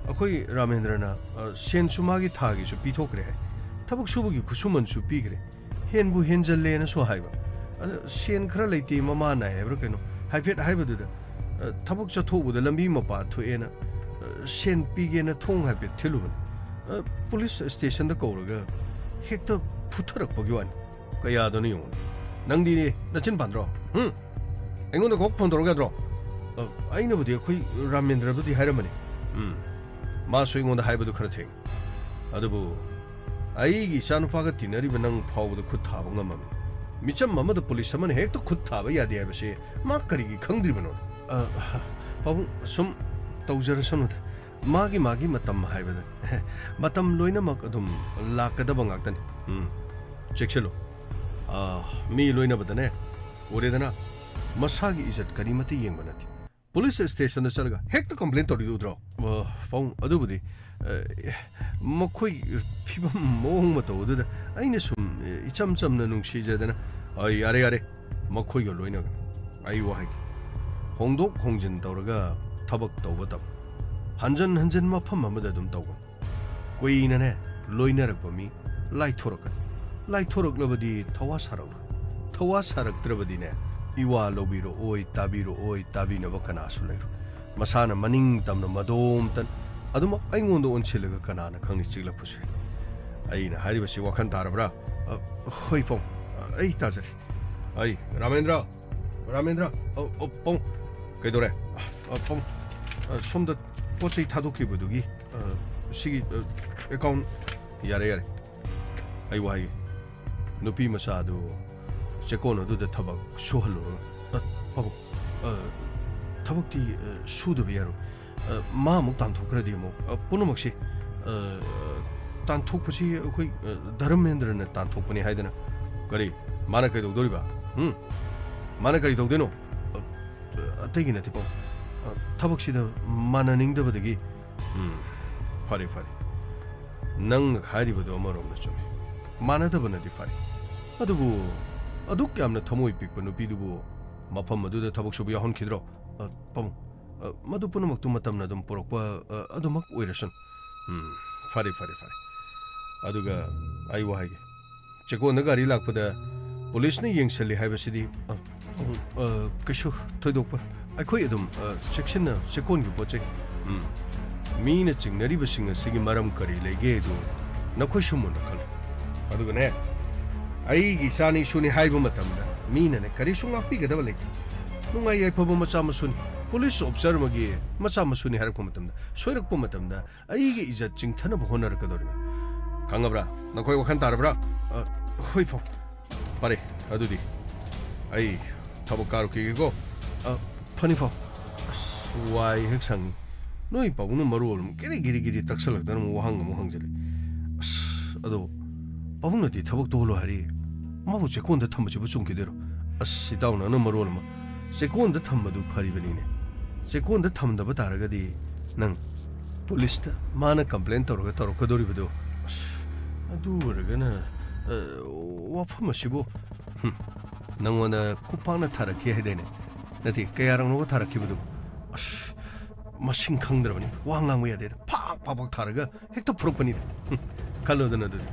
ꯑꯩꯈꯣꯏ ꯔꯥꯃꯦꯟꯗ꯭ꯔꯅ, ꯑ, ꯁꯦꯟꯁꯨ ꯃꯥꯒꯤ ꯊꯥꯒꯤꯁꯨ ꯄꯤꯊꯣꯛꯈ꯭ꯔꯦ ꯍꯥꯏ꯫ ꯊꯕꯛ ꯁꯨꯕꯒꯤ ꯈꯨꯠꯁꯨꯃꯟꯁꯨ ꯄꯤꯈ꯭ꯔꯦ꯫ ꯍꯦꯟꯕꯨ ꯍꯦꯟꯖꯜꯂꯦꯅꯁꯨ ꯍꯥꯏꯕ꯫ ꯑꯗ ꯁꯦꯟ ꯈꯔ ꯂꯩꯇꯦ, ꯃꯃꯥ ꯅꯥꯏ ꯍꯥꯏꯕ꯭ꯔꯥ ꯀꯩꯅꯣ ꯍꯥꯏꯐꯦꯠ ꯍꯥꯏꯕꯗꯨꯗ, ꯑ, ꯊꯕꯛ ꯆꯠꯊꯣꯛꯎꯕꯗ ꯂꯝꯕꯤ ꯃꯄꯥ ꯊꯣꯛꯑꯦꯅ, ꯑ, ꯁꯦꯟ ꯄꯤꯒꯦꯅ ꯊꯣꯡ ꯍꯥꯏꯐꯦꯠ ꯊꯤꯜꯂꯨꯕꯅꯤ꯫ ꯑ, ꯄꯨꯂꯤꯁ ꯁ꯭ꯇꯦꯁꯟꯗ ꯀꯧꯔꯒ ꯍꯦꯛꯇ ꯐꯨꯊꯔꯛꯄꯒꯤ ꯋꯥꯅꯤ꯫ ꯀꯌꯥꯗꯅꯣ ꯌꯦꯡꯉꯨꯅꯦ꯫ ꯅꯪꯗꯤ ꯅꯆꯤꯟ ꯄꯥꯟꯗ꯭ꯔꯣ? ꯍꯨꯝ? ꯑꯩꯉꯣꯟꯗ ꯀꯣꯛ ꯐꯣꯟ ꯇꯧꯔꯛ ꯌꯥꯗ꯭ꯔꯣ? ꯑ, ꯑꯩꯅꯕꯨꯗꯤ ꯑꯩꯈꯣꯏ ꯔꯥꯃꯦꯟꯗ꯭ꯔꯕꯨꯗꯤ ꯍꯥꯏꯔꯝꯕꯅꯤ꯫ ꯎꯝ꯫ ꯃꯥꯁꯨ ꯑꯩꯉꯣꯟꯗ ꯍꯥꯏꯕꯗꯨ ꯈꯔ ꯊꯦꯡ꯫ ꯑꯗꯨꯕꯨ ꯑꯩꯒꯤ ꯏꯆꯥꯅꯨꯄꯥꯒ ꯇꯤꯟꯅꯔꯤꯕ ꯅꯪ ꯐꯥꯎꯕꯗ ꯈꯨꯠ ꯊꯥꯕ ꯉꯝꯃꯝꯃꯤ꯫ ꯃꯤꯆꯝ ꯑꯃꯗ ꯄꯨꯂꯤꯁ ꯑꯃꯅ ꯍꯦꯛꯇ ꯈꯨꯠ ꯊꯥꯕ ꯌꯥꯗꯦ ꯍꯥꯏꯕꯁꯦ ꯃꯥ ꯀꯔꯤꯒꯤ ꯈꯪꯗ꯭ꯔꯤꯕꯅꯣ? ꯑ, ꯄꯥꯕꯨꯡ, ꯁꯨꯝ ꯇꯧꯖꯔꯁꯅꯨꯗ꯫ ꯃꯥꯒꯤ, ꯃꯥꯒꯤ ꯃꯇꯝ ꯍꯥꯏꯕꯗꯨꯅꯤ꯫ ꯃꯇꯝ ꯂꯣꯏꯅꯃꯛ ꯑꯗꯨꯝ ꯂꯥꯛꯀꯗꯕ ꯉꯥꯛꯇꯅꯤ꯫ ꯎꯝ, ꯆꯦꯛꯁꯤꯜꯂꯨ꯫ ꯑ, ꯃꯤ ꯂꯣꯏꯅꯕꯗꯅꯦ, ꯎꯔꯦꯗꯅ, ꯃꯁꯥꯒꯤ ꯏꯖꯠ ꯀꯔꯤꯃꯠꯇ ꯌꯦꯡꯕ ꯅꯠꯇꯦ꯫ ꯄꯨꯂꯤꯁ ꯁ꯭ꯇꯦꯁꯟꯗ ꯆꯠꯂꯒ ꯍꯦꯛꯇ ꯀꯝꯄ꯭ꯂꯦꯟ ꯇꯧꯔꯤꯗꯨ ꯎꯗ꯭ꯔꯣ? ꯑ, ꯄꯥꯕꯨꯡ, ꯑꯗꯨꯕꯨꯗꯤ, ꯑ, ꯃꯈꯣꯏ ꯐꯤꯕꯝ ꯃꯑꯣꯡ ꯃꯇꯧ ꯑꯗꯨꯗ ꯑꯩꯅ ꯁꯨꯝ, ꯑ, ꯏꯆꯝ ꯆꯝꯅ ꯅꯨꯡꯁꯤꯖꯗꯅ, ꯑ, ꯌꯥꯔꯦ, ꯌꯥꯔꯦ, ꯃꯈꯣꯏꯒ ꯂꯣꯏꯅꯒꯅꯨ꯫ ꯑꯩ ꯋꯥ ꯍꯥꯏꯒꯦ꯫ ꯍꯣꯡꯗꯣꯛ ꯍꯣꯡꯖꯤꯟ ꯇꯧꯔꯒ ꯊꯕꯛ ꯇꯧꯕ ꯇꯝꯃꯨ꯫ ꯍꯟꯖꯟ ꯍꯟꯖꯟ ꯃꯐꯝ ꯑꯃꯗ ꯑꯗꯨꯝ ꯇꯧꯒꯅꯨ꯫ ꯀꯨꯏꯅꯅꯦ ꯂꯣꯏꯅꯔꯛꯄ ꯃꯤ ꯂꯥꯏꯊꯣꯔꯛꯀꯅꯤ꯫ ꯂꯥꯏꯊꯣꯔꯛꯂꯕꯗꯤ ꯊꯋꯥ ꯁꯥꯔꯛꯂꯣꯏ꯫ ꯊꯋꯥ ꯁꯥꯔꯛꯇ꯭ꯔꯕꯗꯤꯅꯦ, ꯏꯋꯥ ꯂꯧꯕꯤꯔꯛꯑꯣꯏ, ꯇꯥꯕꯤꯔꯛꯑꯣꯏ, ꯇꯥꯕꯤꯅꯕ ꯀꯅꯥꯁꯨ ꯂꯩꯔꯣꯏ꯫ ꯃꯁꯥꯅ ꯃꯅꯤꯡ ꯇꯝꯅ ꯃꯗꯣꯝꯇ ꯑꯗꯨꯃꯛ ꯑꯩꯉꯣꯟꯗ ꯑꯣꯟꯁꯤꯜꯂꯒ ꯀꯅꯥꯅ ꯈꯪꯅꯤ ꯆꯤꯛꯂꯛꯄꯁꯨ ꯌꯥꯏ꯫ ꯑꯩꯅ ꯍꯥꯏꯔꯤꯕꯁꯤ ꯋꯥꯈꯜ ꯇꯥꯔꯕ꯭ꯔꯥ? ꯑ, ꯍꯣꯏ ꯄꯥꯕꯨꯡ, ꯑ, ꯑꯩ ꯇꯥꯖꯔꯦ꯫ ꯑꯩ, ꯔꯥꯃꯦꯟꯗ꯭ꯔ, ꯔꯥꯃꯦꯟꯗ꯭ꯔ, ꯑ, ꯑ, ꯄꯥꯕꯨꯡ, ꯀꯩꯗꯧꯔꯦ? ꯑ, ꯄꯥꯕꯨꯡ, ꯑ, ꯁꯣꯝꯗ ꯄꯣꯠ ꯆꯩ ꯊꯥꯗꯣꯛꯈꯤꯕꯗꯨꯒꯤ, ꯑ, ꯁꯤꯒꯤ, ꯑ, ꯑꯦꯀꯥꯎꯟ, ꯌꯥꯔꯦ, ꯌꯥꯔꯦ꯫ ꯑꯩ ꯋꯥ ꯍꯥꯏꯒꯦ꯫ ꯅꯨꯄꯤ ꯃꯆꯥꯗꯨ ꯆꯦꯛꯀꯣꯟ ꯑꯗꯨꯗ ꯊꯕꯛ ꯁꯨꯍꯜꯂꯨꯔꯅꯨ꯫ ꯑ, ꯄꯥꯕꯨꯡ, ꯑ, ꯊꯕꯛꯇꯤ, ꯑ, ꯁꯨꯗꯕ ꯌꯥꯔꯣꯏ꯫ ꯑ, ꯃꯥ ꯑꯃꯨꯛ ꯇꯥꯟꯊꯣꯛꯈ꯭ꯔꯗꯤ ꯑꯃꯨꯛ, ꯑ, ꯄꯨꯝꯅꯃꯛꯁꯤ, ꯑ, ꯇꯥꯟꯊꯣꯛꯄꯁꯤ ꯑꯩꯈꯣꯏ, ꯑ, ꯙꯔꯃꯦꯟꯗ꯭ꯔꯅ ꯇꯥꯟꯊꯣꯛꯄꯅꯤ ꯍꯥꯏꯗꯅ꯫ ꯀꯔꯤ? ꯃꯥꯅ ꯀꯩꯗꯧꯗꯣꯔꯤꯕ? ꯎꯝ? ꯃꯥꯅ ꯀꯔꯤ ꯇꯧꯗꯣꯏꯅꯣ? ꯑ, ꯑꯇꯩꯒꯤ ꯅꯠꯇꯦ, ꯄꯥꯕꯨꯡ꯫ ꯑ, ꯊꯕꯛꯁꯤꯗ ꯃꯥꯟꯅꯅꯤꯡꯗꯕꯗꯒꯤ꯫ ꯎꯝ, ꯐꯔꯦ, ꯐꯔꯦ꯫ ꯅꯪꯅ ꯍꯥꯏꯔꯤꯕꯗꯨ ꯑꯃꯔꯣꯝꯗ ꯆꯨꯝꯃꯤ꯫ ꯃꯥꯟꯅꯗꯕꯅꯗꯤ ꯐꯔꯦ꯫ ꯑꯗꯨꯕꯨ ꯑꯗꯨꯛ ꯌꯥꯝꯅ ꯊꯃꯣꯏ ꯄꯤꯛꯄ ꯅꯨꯄꯤꯗꯨꯕꯨ ꯃꯐꯝ ꯑꯗꯨꯗ ꯊꯕꯛ ꯁꯨꯕ ꯌꯥꯎꯍꯟꯈꯤꯗ꯭ꯔꯣ? ꯑ, ꯄꯥꯕꯨꯡ, ꯑ, ꯃꯗꯨ ꯄꯨꯝꯅꯃꯛꯇꯨ ꯃꯇꯝꯅ ꯑꯗꯨꯝ ꯄꯨꯔꯛꯄ, ꯑ, ꯑꯗꯨꯃꯛ ꯑꯣꯏꯔꯁꯅꯨ꯫ ꯎꯝ, ꯐꯔꯦ, ꯐꯔꯦ, ꯐꯔꯦ꯫ ꯑꯗꯨꯒ ꯑꯩ ꯋꯥ ꯍꯥꯏꯒꯦ꯫ ꯆꯦꯛꯀꯣꯟꯗ ꯒꯥꯔꯤ ꯂꯥꯛꯄꯗ ꯄꯨꯂꯤꯁꯅ ꯌꯦꯡꯁꯤꯜꯂꯤ ꯍꯥꯏꯕꯁꯤꯗꯤ, ꯑ, ꯑ, ꯀꯩꯁꯨ ꯊꯣꯏꯗꯣꯛꯄ꯫ ꯑꯩꯈꯣꯏ ꯑꯗꯨꯝ, ꯑ, ꯆꯦꯛꯁꯤꯟꯅ ꯆꯦꯛꯀꯣꯟꯒꯤ ꯄꯣꯠ ꯆꯩ, ꯎꯝ, ꯃꯤꯅ ꯆꯤꯡꯅꯔꯤꯕꯁꯤꯡ ꯑꯁꯤꯒꯤ ꯃꯔꯝ ꯀꯔꯤ ꯂꯩꯒꯦ ꯑꯗꯨ ꯅꯈꯣꯏꯁꯨ ꯃꯨꯟꯅ ꯈꯜꯂꯨ꯫ ꯑꯗꯨꯒꯅꯦ, ꯑꯩꯒꯤ ꯏꯆꯥꯅꯤ ꯏꯁꯨꯅꯤ ꯍꯥꯏꯕ ꯃꯇꯝꯗ ꯃꯤꯅꯅꯦ ꯀꯔꯤꯁꯨ ꯉꯥꯛꯄꯤꯒꯗꯕ ꯂꯩꯇꯦ꯫ ꯅꯨꯡꯉꯥꯏ ꯌꯥꯏꯐꯕ ꯃꯆꯥ ꯃꯁꯨꯅꯤ꯫ ꯄꯨꯂꯤꯁ ꯑꯣꯐꯤꯁꯥꯔ ꯑꯃꯒꯤ ꯃꯆꯥ ꯃꯁꯨꯅꯤ ꯍꯥꯏꯔꯛꯄ ꯃꯇꯝꯗ, ꯁꯣꯏꯔꯛꯄ ꯃꯇꯝꯗ ꯑꯩꯒꯤ ꯏꯖꯠ ꯆꯤꯡꯊꯅꯕ ꯍꯣꯠꯅꯔꯛꯀꯗꯧꯔꯤꯕꯅꯤ꯫ ꯈꯪꯉꯕ꯭ꯔꯥ? ꯅꯈꯣꯏ ꯋꯥꯈꯜ ꯇꯥꯔꯕ꯭ꯔꯥ? ꯑ, ꯍꯣꯏ, ꯄꯥꯎ꯫ ꯐꯔꯦ, ꯑꯗꯨꯗꯤ ꯑꯩ ꯊꯕꯛ ꯀꯥꯔꯨꯈꯤꯒꯦꯀꯣ꯫ ꯑ, ꯐꯅꯤ, ꯄꯥꯎ꯫ ꯑꯁ, ꯋꯥꯏ ꯍꯦꯛ ꯁꯪꯉꯤ꯫ ꯅꯣꯏ ꯄꯥꯕꯨꯡꯅ ꯃꯔꯣꯜ ꯑꯃ ꯒꯤꯔꯤ ꯒꯤꯔꯤ ꯒꯤꯔꯤ ꯇꯛꯁꯜꯂꯛꯇꯅ ꯑꯃꯨꯛ ꯋꯥꯍꯪ ꯑꯃꯨꯛ ꯍꯪꯖꯜꯂꯦ꯫ ꯑꯁ, ꯑꯗꯣ ꯄꯥꯕꯨꯡꯅꯗꯤ ꯊꯕꯛ ꯇꯣꯛꯍꯜꯂꯣ ꯍꯥꯏꯔꯤ꯫ ꯃꯥꯕꯨ ꯆꯦꯛꯀꯣꯟꯗ ꯊꯝꯕꯁꯤꯕꯨ ꯆꯨꯝꯈꯤꯗꯣꯏꯔꯣ? ꯑꯁ, ꯏꯇꯥꯎ ꯅꯪꯅ ꯃꯔꯣꯜ ꯑꯃ꯫ ꯆꯦꯛꯀꯣꯟꯗ ꯊꯝꯕꯗꯨ ꯐꯔꯤꯕꯅꯤꯅꯦ꯫ ꯆꯦꯛꯀꯣꯟꯗ ꯊꯝꯗꯕ ꯇꯥꯔꯒꯗꯤ ꯅꯪ ꯄꯨꯂꯤꯁꯇ ꯃꯥꯅ ꯀꯝꯄ꯭ꯂꯦꯟ ꯇꯧꯔꯒ ꯇꯧꯔꯛꯀꯗꯧꯔꯤꯕꯗꯣ꯫ ꯑꯁ, ꯑꯗꯨ ꯑꯣꯏꯔꯒꯅ, ꯑ, ꯋꯥꯐꯝ ꯑꯁꯤꯕꯨ, ꯍꯨꯝ, ꯅꯪꯉꯣꯟꯗ ꯈꯨꯄꯥꯛꯅ ꯊꯥꯔꯛꯈꯤ ꯍꯥꯏꯗꯥꯏꯅꯦ? ꯅꯠꯇꯦ, ꯀꯌꯥꯔꯛꯅꯣꯕ ꯊꯥꯔꯛꯈꯤꯕꯗꯨ? ꯑꯁ, ꯃꯁꯤꯡ ꯈꯪꯗ꯭ꯔꯕꯅꯤ꯫ ꯋꯥ ꯉꯥꯡꯕ ꯌꯥꯗꯦꯗ꯫ ꯐꯥꯛ ꯐꯥꯛ ꯐꯥꯛ ꯊꯥꯔꯒ ꯍꯦꯛꯇ ꯐꯨꯔꯛꯄꯅꯤꯗ꯫ ꯍꯨꯝ, ꯈꯜꯂꯣꯗꯅ ꯑꯗꯨꯗꯤ꯫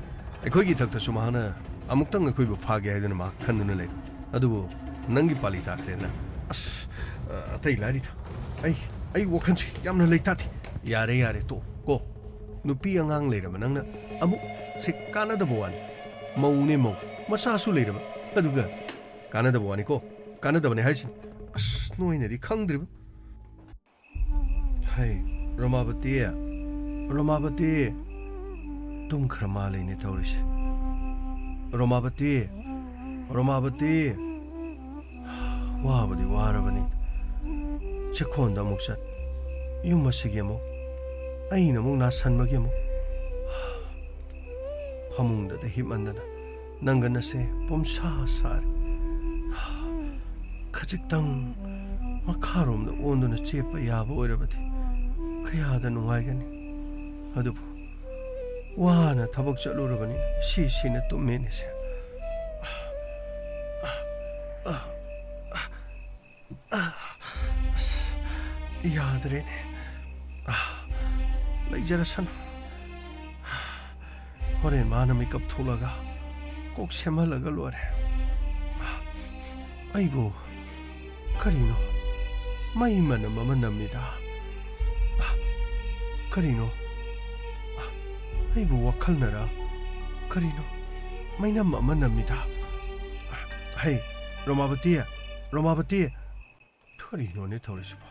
ꯑꯩꯈꯣꯏꯒꯤ ꯏꯊꯛꯇꯁꯨ ꯃꯍꯥꯛꯅ ꯑꯃꯨꯛꯇꯪ ꯑꯩꯈꯣꯏꯕꯨ ꯐꯥꯒꯦ ꯍꯥꯏꯗꯨꯅ ꯃꯍꯥꯛ ꯈꯟꯗꯨꯅ ꯂꯩ꯫ ꯑꯗꯨꯕꯨ ꯅꯪꯒꯤ ꯄꯥꯂꯤ ꯇꯥꯈ꯭ꯔꯦꯗꯅ꯫ ꯑꯁ, ꯑ, ꯑꯇꯩ ꯂꯥꯏꯔꯤꯗ꯫ ꯑꯩ, ꯑꯩ ꯋꯥꯈꯜꯁꯦ ꯌꯥꯝꯅ ꯂꯩꯇꯥꯗꯦ꯫ ꯌꯥꯔꯦ, ꯌꯥꯔꯦ, ꯇꯣꯛꯑꯣ ꯀꯣ꯫ ꯅꯨꯄꯤ ꯑꯉꯥꯡ ꯂꯩꯔꯕ ꯅꯪꯅ ꯑꯃꯨꯛ ꯁꯤ ꯀꯥꯟꯅꯗꯕ ꯋꯥꯅꯤ꯫ ꯃꯧꯅꯦ ꯃꯧ, ꯃꯆꯥꯁꯨ ꯂꯩꯔꯕ꯫ ꯑꯗꯨꯒ ꯀꯥꯟꯅꯗꯕ ꯋꯥꯅꯤꯀꯣ꯫ ꯀꯥꯟꯅꯗꯕꯅꯦ ꯍꯥꯏꯁꯤꯅꯤ꯫ ꯑꯁ, ꯅꯣꯏꯅꯗꯤ ꯈꯪꯗ꯭ꯔꯤꯕ꯫ ꯍꯩ, ꯔꯣꯃꯥꯕꯇꯤ, ꯔꯣꯃꯥꯕꯇꯤ꯫ ꯇꯨꯝꯈ꯭ꯔ ꯃꯥꯜꯂꯦꯅꯦ ꯇꯧꯔꯤꯁꯦ꯫ ꯔꯣꯃꯥꯕꯇꯤ, ꯔꯣꯃꯥꯕꯇꯤ꯫ ꯋꯥꯕꯗꯤ ꯋꯥꯔꯕꯅꯤ꯫ ꯆꯦꯛꯀꯣꯟꯗ ꯑꯃꯨꯛ ꯆꯠ, ꯌꯨꯝ ꯑꯁꯤꯒꯤ ꯑꯃꯨꯛ, ꯑꯩꯅ ꯑꯃꯨꯛ ꯅꯥꯁꯟꯕꯒꯤ ꯑꯃꯨꯛ꯫ ꯐꯃꯨꯡꯗꯗ ꯍꯤꯞꯃꯟꯗꯅ ꯅꯪꯒꯟ ꯑꯁꯦ ꯄꯨꯝꯁꯥ ꯁꯥꯔꯦ꯫ ꯈꯖꯤꯛꯇꯪ ꯃꯈꯥꯔꯣꯝꯗ ꯑꯣꯟꯗꯨꯅ ꯆꯦꯞꯄ ꯌꯥꯕ ꯑꯣꯏꯔꯕꯗꯤ ꯀꯌꯥꯗ ꯅꯨꯡꯉꯥꯏꯒꯅꯤ꯫ ꯑꯗꯨꯕꯨ ꯋꯥꯅ ꯊꯕꯛ ꯆꯠꯂꯨꯔꯕꯅꯤ, ꯁꯤ ꯁꯤꯅ ꯇꯨꯝꯃꯦꯅꯦꯁꯦ꯫ ꯑꯁ, ꯌꯥꯗ꯭ꯔꯦꯅꯦ꯫ ꯂꯩꯖꯔꯁꯅꯨ꯫ ꯍꯣꯔꯦꯟ ꯃꯥꯅ ꯃꯤꯀꯞ ꯊꯣꯛꯂꯒ ꯀꯣꯛ ꯁꯦꯝꯍꯜꯂꯒ ꯂꯣꯏꯔꯦ꯫ ꯑꯩꯕꯨ ꯀꯔꯤꯅꯣ? ꯃꯩ ꯃꯅꯝ ꯑꯃ ꯅꯝꯃꯤꯗ꯫ ꯀꯔꯤꯅꯣ? ꯑꯩꯕꯨ ꯋꯥꯈꯜꯅꯔ? ꯀꯔꯤꯅꯣ? ꯃꯩꯅꯝ ꯑꯃ ꯅꯝꯃꯤꯗ꯫ ꯍꯩ, ꯔꯣꯃꯥꯕꯇꯤ, ꯔꯣꯃꯥꯕꯇꯤ! ꯀꯔꯤꯅꯣꯅꯦ ꯇꯧꯔꯤꯁꯤꯕꯣ?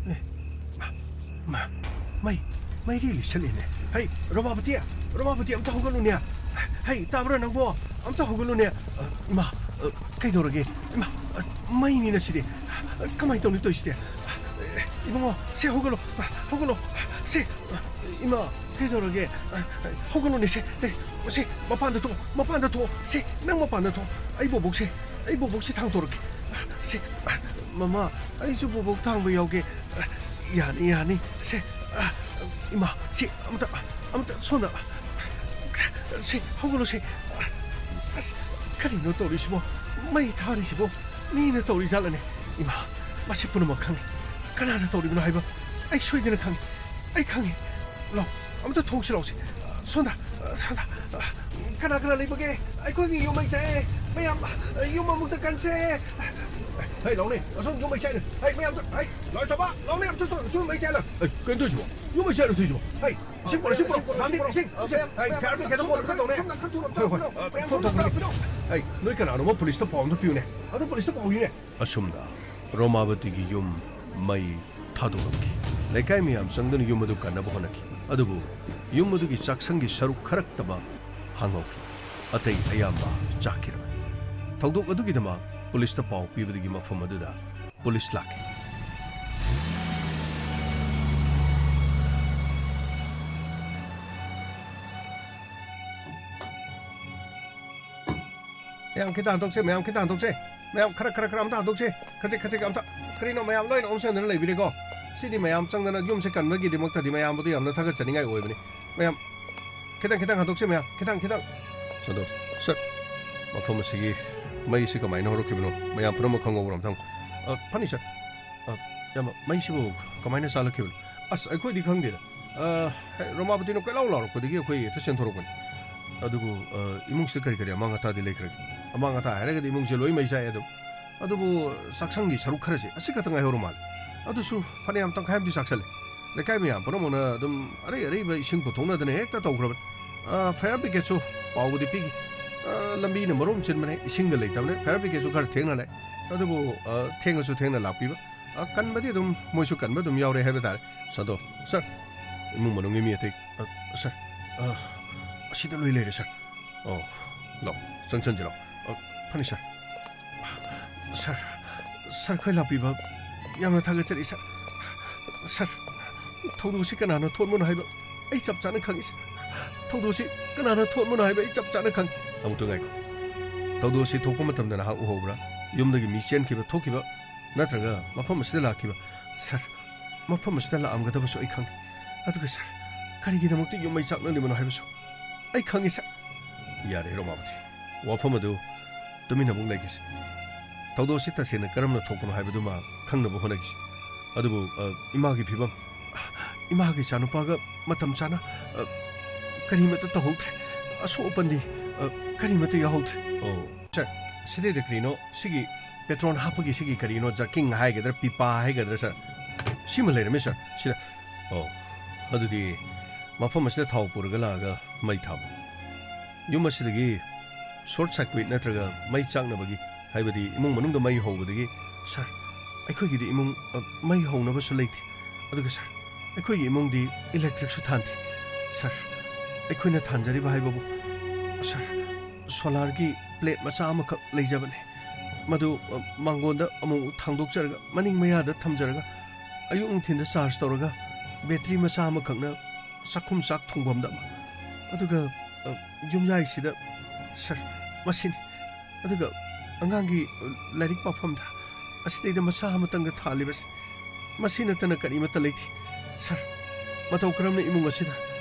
ꯑꯦ, ꯃꯥ, ꯃꯥ, ꯃꯩ, ꯃꯩꯔꯤ ꯂꯤꯁꯜꯂꯦꯅꯦ꯫ ꯍꯩ, ꯔꯣꯃꯥꯕꯇꯤ, ꯔꯣꯃꯥꯕꯇꯤ, ꯑꯝꯇ ꯍꯧꯒꯠꯂꯨꯅꯦ꯫ ꯍꯩ, ꯇꯥꯕ꯭ꯔꯥ ꯅꯪꯕꯣ? ꯑꯝꯇ ꯍꯧꯒꯠꯂꯨꯅꯦ꯫ ꯑ, ꯏꯃꯥ, ꯑ, ꯀꯩꯗꯧꯔꯒꯦ? ꯏꯃꯥ, ꯑ, ꯃꯩꯅꯤꯅ ꯁꯤꯗꯤ꯫ ꯑ, ꯀꯃꯥꯏꯅ ꯇꯧꯅꯤ ꯇꯧꯔꯤꯁꯤꯗꯤ? ꯑ, ꯏꯕꯨꯡꯉꯣ, ꯁꯦ ꯍꯧꯒꯠꯂꯣ, ꯑ, ꯍꯧꯒꯠꯂꯣ, ꯁꯦ, ꯑ, ꯏꯃꯥ, ꯀꯩꯗꯧꯔꯒꯦ? ꯑ, ꯍꯧꯒꯠꯂꯣꯅꯦ, ꯁꯦ, ꯑꯦ, ꯁꯦ, ꯃꯄꯥꯟꯗ ꯊꯣꯛꯑꯣ, ꯃꯄꯥꯟꯗ ꯊꯣꯛꯑꯣ, ꯁꯦ, ꯅꯪ ꯃꯄꯥꯟꯗ ꯊꯣꯛꯑꯣ, ꯑꯩ ꯕꯣꯕꯣꯛꯁꯦ, ꯑꯩ ꯕꯣꯕꯣꯛꯁꯦ ꯊꯥꯡꯗꯣꯔꯛꯀꯦ꯫ ꯁꯦ, ꯃꯃꯥ, ꯑꯩꯁꯨ ꯕꯣꯕꯣꯛ ꯊꯥꯡꯕ ꯌꯥꯎꯒꯦ꯫ ꯌꯥꯅꯤ, ꯌꯥꯅꯤ꯫ ꯁꯦ, ꯏꯃꯥ, ꯁꯦ, ꯑꯃꯨꯛꯇ, ꯑꯃꯨꯛꯇ ꯁꯣꯝꯗ꯫ ꯁꯦ, ꯍꯧꯒꯠꯂꯣ, ꯁꯦ꯫ ꯑꯁ, ꯀꯔꯤꯅꯣ ꯇꯧꯔꯤꯁꯤꯕꯣ? ꯃꯩ ꯊꯥꯔꯤꯁꯤꯕꯣ? ꯃꯤꯅ ꯇꯧꯔꯤꯖꯥꯠꯂꯅꯦ? ꯏꯃꯥ, ꯃꯁꯤ ꯄꯨꯝꯅꯃꯛ ꯈꯪꯉꯤ꯫ ꯀꯅꯥꯅ ꯇꯧꯔꯤꯕꯅꯣ ꯍꯥꯏꯕ ꯑꯩ ꯁꯣꯏꯗꯅ ꯈꯪꯉꯤ꯫ ꯑꯩ ꯈꯪꯉꯤ꯫ ꯂꯥꯎ, ꯑꯃꯨꯛꯇ ꯊꯣꯡꯁꯤ ꯂꯥꯎꯁꯦ꯫ ꯁꯣꯝꯗ, ꯁꯣꯝꯗ꯫ ꯀꯅꯥ ꯀꯅꯥ ꯂꯩꯕꯒꯦ? ꯑꯩꯈꯣꯏꯒꯤ ꯌꯨꯝ ꯃꯩ ꯆꯥꯛꯑꯦ꯫ ꯃꯌꯥꯝ, ꯌꯨꯝ ꯑꯃꯨꯛꯇ ꯀꯟꯁꯦ꯫ ꯍꯩ, ꯂꯥꯎꯅꯦ꯫ ꯑꯁꯣꯝ ꯌꯨꯝ ꯃꯩ ꯆꯥꯛꯏꯅꯦ꯫ ꯍꯩ, ꯃꯌꯥꯝꯗ, ꯍꯩ, ꯂꯥꯎ ꯆꯥꯕ, ꯂꯥꯎꯅꯦ꯫ ꯑꯝꯇ ꯁꯣꯝ, ꯁꯣꯝ ꯃꯩ ꯆꯥꯛꯍꯜꯂꯣ꯫ ꯑꯩ, ꯀꯩꯅꯣ ꯇꯧꯔꯤꯁꯤꯕꯣ? ꯌꯨꯝ ꯃꯩ ꯆꯥꯛꯍꯜꯂꯣ ꯇꯧꯔꯤꯁꯤꯕꯣ? ꯍꯩ, ꯏꯁꯤꯡ ꯄꯨꯔꯛꯑꯣ, ꯏꯁꯤꯡ ꯄꯨꯔꯛꯑꯣ, ꯃꯌꯥꯝ, ꯏꯁꯤꯡ ꯄꯨꯔꯛꯑꯣ꯫ ꯏꯁꯤꯡ, ꯏꯁꯤꯡ꯫ ꯍꯩ, ꯐꯤꯌꯥꯔ ꯕ꯭ꯔꯤꯒꯦꯗ ꯀꯣꯜ ꯑꯝꯇ ꯇꯧꯅꯦ꯫ ꯁꯣꯝꯗ ꯈꯔ ꯊꯨꯅ, ꯍꯩ, ꯍꯣꯏ, ꯍꯣꯏ꯫ ꯊꯨꯅ, ꯊꯨꯅ, ꯊꯨꯅ꯫ ꯍꯩ, ꯅꯣꯏ ꯀꯅꯥꯅꯣꯃ ꯄꯨꯂꯤꯁꯇ ꯄꯥꯎ ꯑꯝꯇ ꯄꯤꯌꯨꯅꯦ꯫ ꯑꯗꯨ ꯄꯨꯂꯤꯁꯇ ꯄꯥꯎ ꯄꯤꯌꯨꯅꯦ꯫ ꯑꯁꯨꯝꯅ ꯔꯣꯃꯥꯕꯇꯤꯒꯤ ꯌꯨꯝ ꯃꯩ ꯊꯥꯗꯣꯛꯂꯝꯈꯤ꯫ ꯂꯩꯀꯥꯏ ꯃꯌꯥꯝ ꯆꯪꯗꯨꯅ ꯌꯨꯝ ꯑꯗꯨ ꯀꯟꯅꯕ ꯍꯣꯠꯅꯈꯤ꯫ ꯑꯗꯨꯕꯨ ꯌꯨꯝ ꯑꯗꯨꯒꯤ ꯆꯥꯛꯁꯪꯒꯤ ꯁꯔꯨꯛ ꯈꯔꯛꯇꯃꯛ ꯍꯥꯡꯍꯧꯈꯤ꯫ ꯑꯇꯩ ꯑꯌꯥꯝꯕ ꯆꯥꯛꯈꯤꯔꯝꯃꯤ꯫ ꯊꯧꯗꯣꯛ ꯑꯗꯨꯒꯤꯗꯃꯛ ꯄꯨꯂꯤꯁꯇ ꯄꯥꯎ ꯄꯤꯕꯗꯒꯤ ꯃꯐꯝ ꯑꯗꯨꯗ ꯄꯨꯂꯤꯁ ꯂꯥꯛꯈꯤ꯫ ꯃꯌꯥꯝ ꯈꯤꯇ ꯍꯟꯗꯣꯛꯁꯦ, ꯃꯌꯥꯝ ꯈꯤꯇ ꯍꯟꯗꯣꯛꯁꯦ꯫ ꯃꯌꯥꯝ ꯈꯔ, ꯈꯔ, ꯈꯔ ꯑꯝꯇ ꯍꯟꯗꯣꯛꯁꯦ꯫ ꯈꯖꯤꯛ, ꯈꯖꯤꯛ ꯑꯝꯇ꯫ ꯀꯔꯤꯅꯣ ꯃꯌꯥꯝ ꯂꯣꯏꯅ ꯑꯣꯝꯁꯤꯟꯗꯨꯅ ꯂꯩꯕꯤꯔꯦꯀꯣ? ꯁꯤꯗꯤ ꯃꯌꯥꯝ ꯆꯪꯗꯅ ꯌꯨꯝꯁꯦ ꯀꯟꯕꯒꯤꯗꯃꯛꯇꯗꯤ ꯃꯌꯥꯝꯕꯨꯗꯤ ꯌꯥꯝꯅ ꯊꯥꯒꯠꯆꯅꯤꯡꯉꯥꯏ ꯑꯣꯏꯕꯅꯤ꯫ ꯃꯌꯥꯝ ꯈꯤꯇꯪ, ꯈꯤꯇꯪ ꯍꯟꯗꯣꯛꯁꯦ ꯃꯌꯥꯝ, ꯈꯤꯇꯪ, ꯈꯤꯇꯪ꯫ ꯁꯟꯇꯣꯁ, ꯁꯔ, ꯃꯐꯝ ꯑꯁꯤꯒꯤ ꯃꯩꯁꯤ ꯀꯃꯥꯏꯅ ꯍꯧꯔꯛꯈꯤꯕꯅꯣ? ꯃꯌꯥꯝ ꯄꯨꯝꯅꯃꯛ ꯈꯪꯍꯧꯕ꯭ꯔꯣ ꯑꯝꯇꯪ? ꯑ, ꯐꯅꯤ, ꯁꯔ꯫ ꯑ, ꯏꯌꯥꯝꯕ, ꯃꯩꯁꯤꯕꯨ ꯀꯃꯥꯏꯅ ꯆꯥꯜꯂꯛꯈꯤꯕꯅꯣ? ꯑꯁ, ꯑꯩꯈꯣꯏꯗꯤ ꯈꯪꯗꯦꯗ꯫ ꯑ, ꯍꯦꯛ ꯔꯣꯃꯥꯄꯇꯤꯅ ꯀꯣꯏꯂꯥꯎ ꯂꯥꯎꯔꯛꯄꯗꯒꯤ ꯑꯩꯈꯣꯏ ꯍꯦꯛꯇ ꯆꯦꯟꯊꯣꯔꯛꯄꯅꯤ꯫ ꯑꯗꯨꯕꯨ, ꯑ, ꯏꯃꯨꯡꯁꯤꯗ ꯀꯔꯤ ꯀꯔꯤ ꯑꯃꯥꯡ ꯑꯇꯥꯗꯤ ꯂꯩꯈ꯭ꯔꯒꯦ? ꯑꯃꯥꯡ ꯑꯇꯥ ꯍꯥꯏꯔꯒꯗꯤ ꯏꯃꯨꯡꯁꯦ ꯂꯣꯏ ꯃꯩ ꯆꯥꯛꯑꯦ ꯑꯗꯨꯝ꯫ ꯑꯗꯨꯕꯨ ꯆꯥꯛꯁꯪꯒꯤ ꯁꯔꯨꯛ ꯈꯔꯁꯦ, ꯑꯁꯤ ꯈꯛꯇ ꯉꯥꯏꯍꯧꯔ ꯃꯥꯜꯂꯦ꯫ ꯑꯗꯨꯁꯨ ꯐꯅꯌꯥꯝ ꯇꯪꯈꯥꯏ ꯑꯃꯗꯤ ꯆꯥꯛꯁꯜꯂꯦ꯫ ꯂꯩꯀꯥꯏ ꯃꯌꯥꯝ ꯄꯨꯝꯅꯃꯛꯅ ꯑꯗꯨꯝ ꯑꯔꯩ ꯑꯔꯩꯕ ꯏꯁꯤꯡ ꯄꯨꯊꯣꯛꯅꯗꯅ ꯍꯦꯛꯇ ꯇꯧꯈ꯭ꯔꯕꯅꯤ꯫ ꯑ, fire brigadeꯁꯨ ꯄꯥꯎꯕꯨꯗꯤ ꯄꯤꯈꯤ꯫ ꯑ, ꯂꯝꯕꯤꯅ ꯃꯔꯣꯝ ꯆꯤꯟꯕꯅꯦ, ꯏꯁꯤꯡꯒ ꯂꯩꯇꯕꯅꯦ, fire brigadeꯁꯨ ꯈꯔ ꯊꯦꯡꯅ ꯂꯥꯛꯑꯦ꯫ ꯑꯗꯨꯕꯨ, ꯑ, ꯊꯦꯡꯉꯁꯨ ꯊꯦꯡꯅ ꯂꯥꯛꯄꯤꯕ꯫ ꯑ, ꯀꯟꯕꯗꯤ ꯑꯗꯨꯝ, ꯃꯣꯏꯁꯨ ꯀꯟꯕ ꯑꯗꯨꯝ ꯌꯥꯎꯔꯦ ꯍꯥꯏꯕ ꯇꯥꯔꯦ꯫ ꯁꯟꯇꯣ, ꯁꯔ, ꯏꯃꯨꯡ ꯃꯅꯨꯡꯒꯤ ꯃꯤ ꯑꯇꯩ, ꯑ, ꯁꯔ, ꯑ, ꯑꯁꯤꯗ ꯂꯣꯏ ꯂꯩꯔꯦ, ꯁꯔ꯫ ꯑꯣ, ꯂꯥꯛꯑꯣ, ꯆꯪꯁꯟꯁꯤ ꯂꯥꯛꯑꯣ꯫ ꯑ, ꯐꯅꯤ, ꯁꯔ꯫ ꯁꯔ, ꯁꯔ, ꯑꯩꯈꯣꯏ ꯂꯥꯛꯄꯤꯕ ꯌꯥꯝꯅ ꯊꯥꯒꯠꯆꯔꯤ, ꯁꯔ꯫ ꯁꯔ, ꯊꯧꯗꯣꯛꯁꯤ ꯀꯅꯥꯅ ꯊꯣꯛꯍꯟꯕꯅꯣ ꯍꯥꯏꯕ ꯑꯩ ꯆꯞ ꯆꯥꯅ ꯈꯪꯏ, ꯁꯔ꯫ ꯊꯧꯗꯣꯛꯁꯤ ꯀꯅꯥꯅ ꯊꯣꯛꯍꯟꯕꯅꯣ ꯍꯥꯏꯕ ꯑꯩ ꯆꯞ ꯆꯥꯅ ꯈꯪꯏ꯫ ꯑꯃꯨꯛꯇ ꯉꯥꯏꯈꯣ꯫ ꯊꯧꯗꯣꯛꯁꯤ ꯊꯣꯛꯄ ꯃꯇꯝꯗ ꯅꯍꯥꯛ ꯎꯍꯧꯕ꯭ꯔꯥ? ꯌꯨꯝꯗꯒꯤ ꯃꯤ ꯆꯦꯟꯈꯤꯕ, ꯊꯣꯛꯈꯤꯕ, ꯅꯠꯇ꯭ꯔꯒ ꯃꯐꯝ ꯑꯁꯤꯗ ꯂꯥꯛꯈꯤꯕ? ꯁꯔ, ꯃꯐꯝ ꯑꯁꯤꯗ ꯂꯥꯛꯑꯝꯒꯗꯕꯁꯨ ꯑꯩ ꯈꯪꯏ꯫ ꯑꯗꯨꯒ ꯁꯔ, ꯀꯔꯤꯒꯤꯗꯃꯛꯇ ꯌꯨꯝ ꯃꯩ ꯆꯥꯛꯅꯔꯤꯕꯅꯣ ꯍꯥꯏꯕꯁꯨ ꯑꯩ ꯈꯪꯏ, ꯁꯔ꯫ ꯌꯥꯔꯦ, ꯔꯣꯃꯥꯄꯇꯤ꯫ ꯋꯥꯐꯝ ꯑꯗꯨ ꯇꯨꯃꯤꯟꯅ ꯑꯃꯨꯛ ꯂꯩꯈꯤꯁꯤ꯫ ꯊꯧꯗꯣꯛ ꯑꯁꯤ ꯇꯁꯦꯡꯅ ꯀꯔꯝꯅ ꯊꯣꯛꯄꯅꯣ ꯍꯥꯏꯕꯗꯨꯃ ꯈꯪꯅꯕ ꯍꯣꯠꯅꯈꯤꯁꯤ꯫ ꯑꯗꯨꯕꯨ, ꯑ, ꯏꯃꯥꯒꯤ ꯐꯤꯕꯝ, ꯏꯃꯥꯒꯤ ꯏꯆꯥꯅꯨꯄꯥꯒ ꯃꯇꯝ ꯆꯥꯅ, ꯑ, ꯀꯔꯤꯃꯠꯇ ꯇꯧꯍꯧꯗ꯭ꯔꯦ꯫ ꯑꯁꯣꯛ ꯑꯄꯟꯗꯤ, ꯑ, ꯀꯔꯤꯃꯠꯇ ꯌꯥꯎꯍꯧꯗ꯭ꯔꯦ꯫ ꯑꯣ, ꯁꯔ, ꯁꯤꯗꯩꯗ ꯀꯔꯤꯅꯣ, ꯁꯤꯒꯤ ꯄꯦꯇ꯭ꯔꯣꯜ ꯍꯥꯞꯄꯒꯤ ꯁꯤꯒꯤ ꯀꯔꯤꯅꯣ, ꯖꯔꯀꯤꯡ ꯍꯥꯏꯒꯗ꯭ꯔꯥ, ꯄꯤꯄꯥ ꯍꯥꯏꯒꯗ꯭ꯔꯥ, ꯁꯔ? ꯁꯤꯃ ꯂꯩꯔꯝꯃꯦ, ꯁꯔ, ꯁꯤꯗ꯫ ꯑꯣ, ꯑꯗꯨꯗꯤ ꯃꯐꯝ ꯑꯁꯤꯗ ꯊꯥꯎ ꯄꯨꯔꯒ ꯂꯥꯛꯑꯒ ꯃꯩ ꯊꯥꯕ꯫ ꯌꯨꯝ ꯑꯁꯤꯗꯒꯤ ꯁꯣꯔꯠ ꯁꯔꯀ꯭ꯌꯨꯠ ꯅꯠꯇ꯭ꯔꯒ ꯃꯩ ꯆꯥꯛꯅꯕꯒꯤ, ꯍꯥꯏꯕꯗꯤ ꯏꯃꯨꯡ ꯃꯅꯨꯡꯗ ꯃꯩ ꯍꯧꯕꯗꯒꯤ, ꯁꯔ, ꯑꯩꯈꯣꯏꯒꯤꯗꯤ ꯏꯃꯨꯡ, ꯑ, ꯃꯩ ꯍꯧꯅꯕꯁꯨ ꯂꯩꯇꯦ꯫ ꯑꯗꯨꯒ, ꯁꯔ, ꯑꯩꯈꯣꯏꯒꯤ ꯏꯃꯨꯡꯗꯤ ꯏꯂꯦꯛꯇ꯭ꯔꯤꯛꯁꯨ ꯊꯥꯟꯗꯦ꯫ ꯁꯔ, ꯑꯩꯈꯣꯏꯅ ꯊꯥꯟꯖꯔꯤꯕ ꯍꯥꯏꯕꯕꯨ, ꯁꯔ, ꯁꯣꯂꯥꯔꯒꯤ ꯄ꯭ꯂꯦꯠ ꯃꯆꯥ ꯑꯃꯈꯛ ꯂꯩꯖꯕꯅꯦ꯫ ꯃꯗꯨ, ꯑ, ꯃꯥꯡꯒꯣꯟꯗ ꯑꯃꯨꯛ ꯊꯥꯡꯗꯣꯛꯆꯔꯒ, ꯃꯅꯤꯡ ꯃꯌꯥꯗ ꯊꯝꯖꯔꯒ, ꯑꯌꯨꯛ ꯅꯨꯡꯊꯤꯟꯗ ꯆꯥꯔꯖ ꯇꯧꯔꯒ, ꯕꯦꯇ꯭ꯔꯤ ꯃꯆꯥ ꯑꯃꯈꯛꯅ ꯆꯥꯛꯈꯨꯝ ꯆꯥꯛ ꯊꯣꯡꯐꯝꯗ ꯑꯃ, ꯑꯗꯨꯒ, ꯑ, ꯌꯨꯝꯌꯥꯏꯁꯤꯗ, ꯁꯔ, ꯃꯁꯤꯅꯤ꯫ ꯑꯗꯨꯒ ꯑꯉꯥꯡꯒꯤ, ꯑ, ꯂꯥꯏꯔꯤꯛ ꯄꯥꯐꯝꯗ ꯑꯁꯤꯗꯩꯗ ꯃꯆꯥ ꯑꯃꯇꯪꯒ ꯊꯥꯜꯂꯤꯕꯁꯤ, ꯃꯁꯤ ꯅꯠꯇꯅ ꯀꯔꯤꯃꯠꯇ ꯂꯩꯇꯦ꯫ ꯁꯔ, ꯃꯇꯧ ꯀꯔꯝꯅ ꯏꯃꯨꯡ ꯑꯁꯤꯗ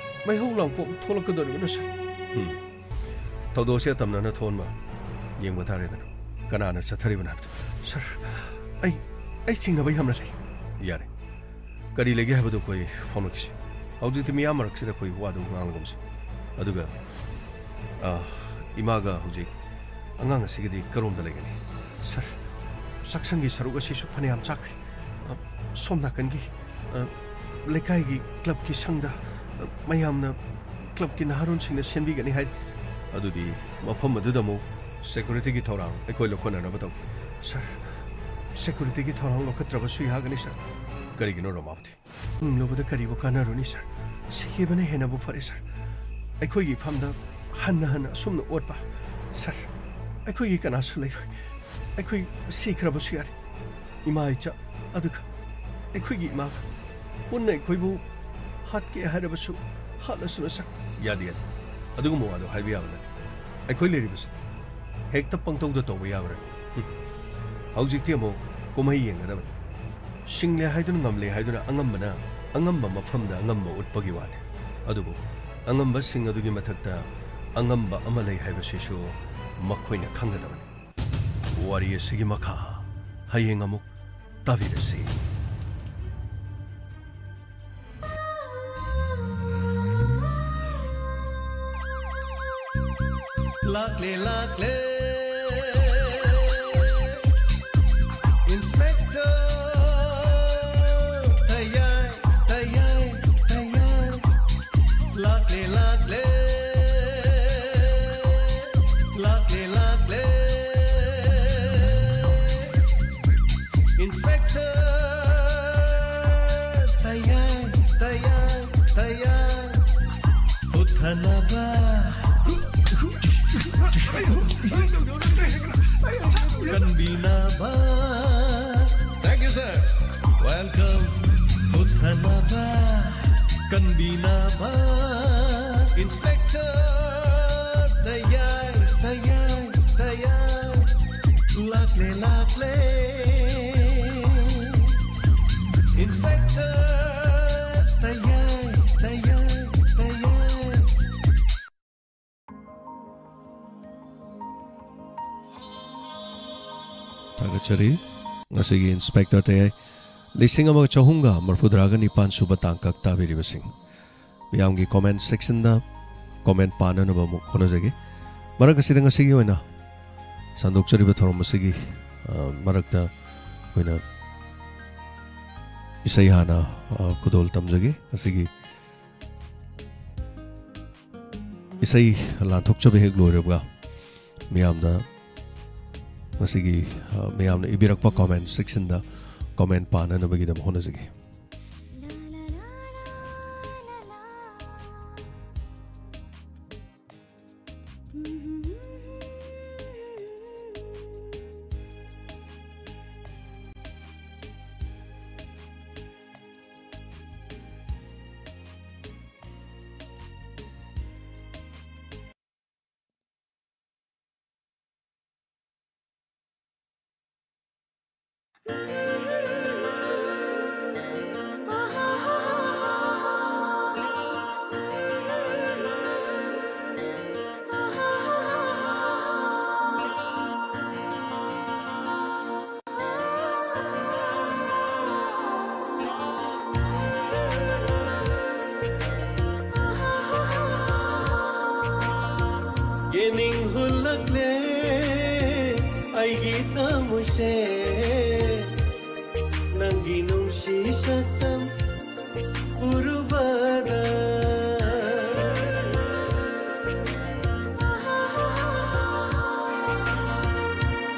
ꯃꯩꯍꯧ ꯂꯥꯡꯄꯣꯛ ꯊꯣꯛꯂꯛꯀꯗꯧꯔꯤꯕꯅꯣ, ꯁꯥꯔ? ꯎꯝ꯫ ꯊꯧꯗꯣꯛꯁꯦ ꯑꯇꯝꯅꯅ ꯊꯣꯛꯍꯟꯕ ꯌꯦꯡꯕ ꯇꯥꯔꯦꯗꯅ꯫ ꯀꯅꯥꯅ ꯆꯠꯊꯔꯤꯕꯅꯣ ꯍꯥꯏꯕꯗꯨ꯫ ꯁꯥꯔ, ꯑꯩ, ꯑꯩ ꯆꯤꯡꯅꯕ ꯌꯥꯝꯅ ꯂꯩ꯫ ꯌꯥꯔꯦ꯫ ꯀꯔꯤ ꯂꯩꯒꯦ ꯍꯥꯏꯕꯗꯨ ꯑꯩꯈꯣꯏ ꯐꯥꯎꯅꯈꯤꯁꯤ꯫ ꯍꯧꯖꯤꯛꯇꯤ ꯃꯤꯌꯥꯝ ꯃꯔꯛꯁꯤꯗ ꯑꯩꯈꯣꯏ ꯋꯥꯗꯨ ꯉꯥꯡꯂꯒꯨꯝꯁꯤ꯫ ꯑꯗꯨꯒ, ꯑ, ꯏꯃꯥꯒ ꯍꯧꯖꯤꯛ ꯑꯉꯥꯡ ꯑꯁꯤꯒꯗꯤ ꯀꯔꯣꯝꯗ ꯂꯩꯒꯅꯤ? ꯁꯥꯔ, ꯆꯥꯛꯁꯪꯒꯤ ꯁꯔꯨꯛ ꯑꯁꯤꯁꯨ ꯐꯅꯌꯥꯝ ꯆꯥꯛꯈ꯭ꯔꯦ꯫ ꯑ, ꯁꯣꯝ ꯅꯥꯀꯟꯒꯤ, ꯑ, ꯂꯩꯀꯥꯏꯒꯤ ꯀ꯭ꯂꯕꯀꯤ ꯁꯪꯗ, ꯑ, ꯃꯌꯥꯝꯅ ꯀ꯭ꯂꯕꯀꯤ ꯅꯍꯥꯔꯣꯟꯁꯤꯡꯅ ꯁꯦꯝꯕꯤꯒꯅꯤ ꯍꯥꯏꯔꯤ꯫ ꯑꯗꯨꯗꯤ ꯃꯐꯝ ꯑꯗꯨꯗ ꯑꯃꯨꯛ ꯁꯦꯀ꯭ꯌꯨꯔꯤꯇꯤꯒꯤ ꯊꯧꯔꯥꯡ ꯑꯩꯈꯣꯏ ꯂꯧꯈꯠꯅꯅꯕ ꯇꯧꯒꯦ꯫ ꯁꯥꯔ, ꯁꯦꯀ꯭ꯌꯨꯔꯤꯇꯤꯒꯤ ꯊꯧꯔꯥꯡ ꯂꯧꯈꯠꯇ꯭ꯔꯕꯁꯨ ꯌꯥꯒꯅꯤ, ꯁꯥꯔ꯫ ꯀꯔꯤꯒꯤꯅꯣ, ꯔꯣꯃꯥꯕꯇꯤ? ꯍꯤꯡꯂꯨꯕꯗ ꯀꯔꯤꯕꯨ ꯀꯥꯟꯅꯔꯨꯅꯤ, ꯁꯥꯔ? ꯁꯤꯈꯤꯕꯅ ꯍꯦꯟꯅꯕꯨ ꯐꯔꯦ, ꯁꯥꯔ꯫ ꯑꯩꯈꯣꯏꯒꯤ ꯏꯐꯝꯗ ꯍꯟꯅ ꯍꯟꯅ ꯑꯁꯨꯝꯅ ꯑꯣꯠꯄ, ꯁꯥꯔ, ꯑꯩꯈꯣꯏꯒꯤ ꯀꯅꯥꯁꯨ ꯂꯩꯔꯣꯏ꯫ ꯑꯩꯈꯣꯏ ꯁꯤꯈ꯭ꯔꯕꯁꯨ ꯌꯥꯔꯦ꯫ ꯏꯃꯥ ꯏꯆꯥ, ꯑꯗꯨꯒ ꯑꯩꯈꯣꯏꯒꯤ ꯏꯃꯥꯒ ꯄꯨꯟꯅ ꯑꯩꯈꯣꯏꯕꯨ ꯍꯥꯠꯀꯦ ꯍꯥꯏꯔꯕꯁꯨ ꯍꯥꯠꯂꯁꯅꯨ, ꯁꯥꯔ꯫ ꯌꯥꯗꯦ, ꯌꯥꯗꯦ꯫ ꯑꯗꯨꯒꯨꯝꯕ ꯋꯥꯗꯣ ꯍꯥꯏꯕ ꯌꯥꯕ ꯅꯠꯇꯦ꯫ ꯑꯩꯈꯣꯏ ꯂꯩꯔꯤꯕꯁꯤꯗꯤ ꯍꯦꯛꯇ ꯄꯪꯇꯧꯗ ꯇꯧꯕ ꯌꯥꯕ꯭ꯔꯥ? ꯍꯨꯝ꯫ ꯍꯧꯖꯤꯛꯇꯤ ꯑꯃꯨꯛ ꯀꯨꯝꯍꯩ ꯌꯦꯡꯒꯗꯕꯅꯤ꯫ ꯁꯤꯡꯂꯦ ꯍꯥꯏꯗꯨꯅ, ꯉꯝꯂꯦ ꯍꯥꯏꯗꯨꯅ ꯑꯉꯝꯕꯅ ꯑꯉꯝꯕ ꯃꯐꯝꯗ ꯑꯉꯝꯕ ꯎꯠꯄꯒꯤ ꯋꯥꯅꯤ꯫ ꯑꯗꯨꯕꯨ ꯑꯉꯝꯕꯁꯤꯡ ꯑꯗꯨꯒꯤ ꯃꯊꯛꯇ ꯑꯉꯝꯕ ꯑꯃ ꯂꯩ ꯍꯥꯏꯕꯁꯤꯁꯨ ꯃꯈꯣꯏꯅ ꯈꯪꯒꯗꯕꯅꯤ꯫ ꯋꯥꯔꯤ ꯑꯁꯤꯒꯤ ꯃꯈꯥ ꯍꯌꯦꯡ ꯑꯃꯨꯛ ꯇꯥꯕꯤꯔꯁꯤ꯫ ꯂꯥꯛꯂꯦ, ꯂꯥꯛꯂꯦ, Inspector ꯇꯌꯥꯏ, ꯇꯌꯥꯏ, ꯇꯌꯥꯏ꯫ ꯂꯥꯛꯂꯦ, ꯂꯥꯛꯂꯦ, ꯂꯥꯛꯂꯦ, ꯂꯥꯛꯂꯦ꯫ Inspector ꯇꯌꯥꯏ, ꯇꯌꯥꯏ, ꯇꯌꯥꯏ꯫ ꯍꯨꯠꯊꯅꯕ, ꯀꯟꯕꯤꯅꯕ꯫ Thank you, sir. Welcome. ꯍꯨꯠꯊꯅꯕ, ꯀꯟꯕꯤꯅꯕ꯫ Inspector ꯇꯌꯥꯏ, ꯇꯌꯥꯏ, ꯇꯌꯥꯏ꯫ ꯂꯥꯛꯂꯦ, ꯂꯥꯛꯂꯦ꯫ Inspector ꯇꯌꯥꯏ, ꯇꯌꯥꯏ, ꯇꯌꯥꯏ꯫ ꯆꯔꯤ꯫ ꯉꯁꯤꯒꯤ ꯏꯟꯁꯄꯦꯛꯇꯔ ꯇꯌꯥꯏ ꯂꯤꯁꯤꯡ ꯑꯃꯒ ꯆꯍꯨꯝꯒ ꯃꯔꯐꯨꯇꯔꯥꯒ ꯅꯤꯄꯥꯟ ꯁꯨꯕ ꯇꯥꯡꯀꯛ ꯇꯥꯕꯤꯔꯤꯕꯁꯤꯡ, ꯃꯤꯌꯥꯝꯒꯤ ꯀꯣꯃꯦꯟ ꯁꯦꯛꯁꯟꯗ ꯀꯣꯃꯦꯟ ꯄꯥꯅꯅꯕ ꯑꯃꯨꯛ ꯍꯣꯠꯅꯖꯒꯦ꯫ ꯃꯔꯛ ꯑꯁꯤꯗ ꯉꯁꯤꯒꯤ ꯑꯣꯏꯅ ꯁꯟꯗꯣꯛꯆꯔꯤꯕ ꯊꯧꯔꯝ ꯑꯁꯤꯒꯤ, ꯑ, ꯃꯔꯛꯇ ꯑꯩꯈꯣꯏꯅ ꯏꯁꯩ ꯍꯥꯟꯅ, ꯑ, ꯈꯨꯗꯣꯜ ꯇꯝꯖꯒꯦ꯫ ꯉꯁꯤꯒꯤ ꯏꯁꯩ ꯂꯥꯟꯊꯣꯛꯆꯕ ꯍꯦꯛ ꯂꯣꯏꯔꯕꯒ ꯃꯤꯌꯥꯝꯗ ꯉꯁꯤꯒꯤ, ꯑ, ꯃꯤꯌꯥꯝꯅ ꯏꯕꯤꯔꯛꯄ ꯀꯣꯃꯦꯟ ꯁꯦꯛꯁꯟꯗ ꯀꯣꯃꯦꯟ ꯄꯥꯅꯅꯕꯒꯤꯗꯃꯛ ꯍꯣꯠꯅꯖꯒꯦ꯫ ꯌꯦꯅꯤꯡ ꯍꯨꯜꯂꯛꯂꯦ ꯑꯩꯒꯤ ꯊꯃꯣꯏꯁꯦ, ꯅꯪꯒꯤ ꯅꯨꯡꯁꯤ ꯁꯛꯇꯝ ꯎꯔꯨꯕꯗ꯫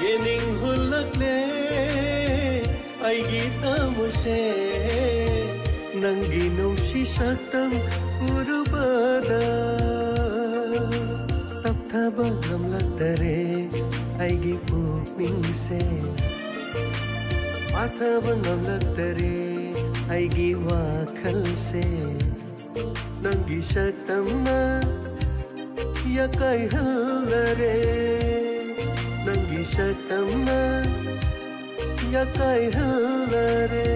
ꯌꯦꯅꯤꯡ ꯍꯨꯜꯂꯛꯂꯦ ꯑꯩꯒꯤ ꯊꯃꯣꯏꯁꯦ, ꯅꯪꯒꯤ ꯅꯨꯡꯁꯤ ꯁꯛꯇꯝ ꯎꯔꯨꯕꯗ꯫ ꯇꯞꯊꯕ ꯉꯝꯂꯛꯇꯔꯦ ꯑꯩꯒꯤ ꯄꯨꯛꯅꯤꯡꯁꯦ, ꯄꯥꯊꯕ ꯉꯝꯂꯛꯇꯔꯦ ꯑꯩꯒꯤ ꯋꯥꯈꯜꯁꯦ꯫ ꯅꯪꯒꯤ ꯁꯛꯇꯝꯅ ꯌꯥꯀꯥꯏꯍꯜꯂꯔꯦ, ꯅꯪꯒꯤ ꯁꯛꯇꯝꯅ ꯌꯥꯀꯥꯏꯍꯜꯂꯔꯦ꯫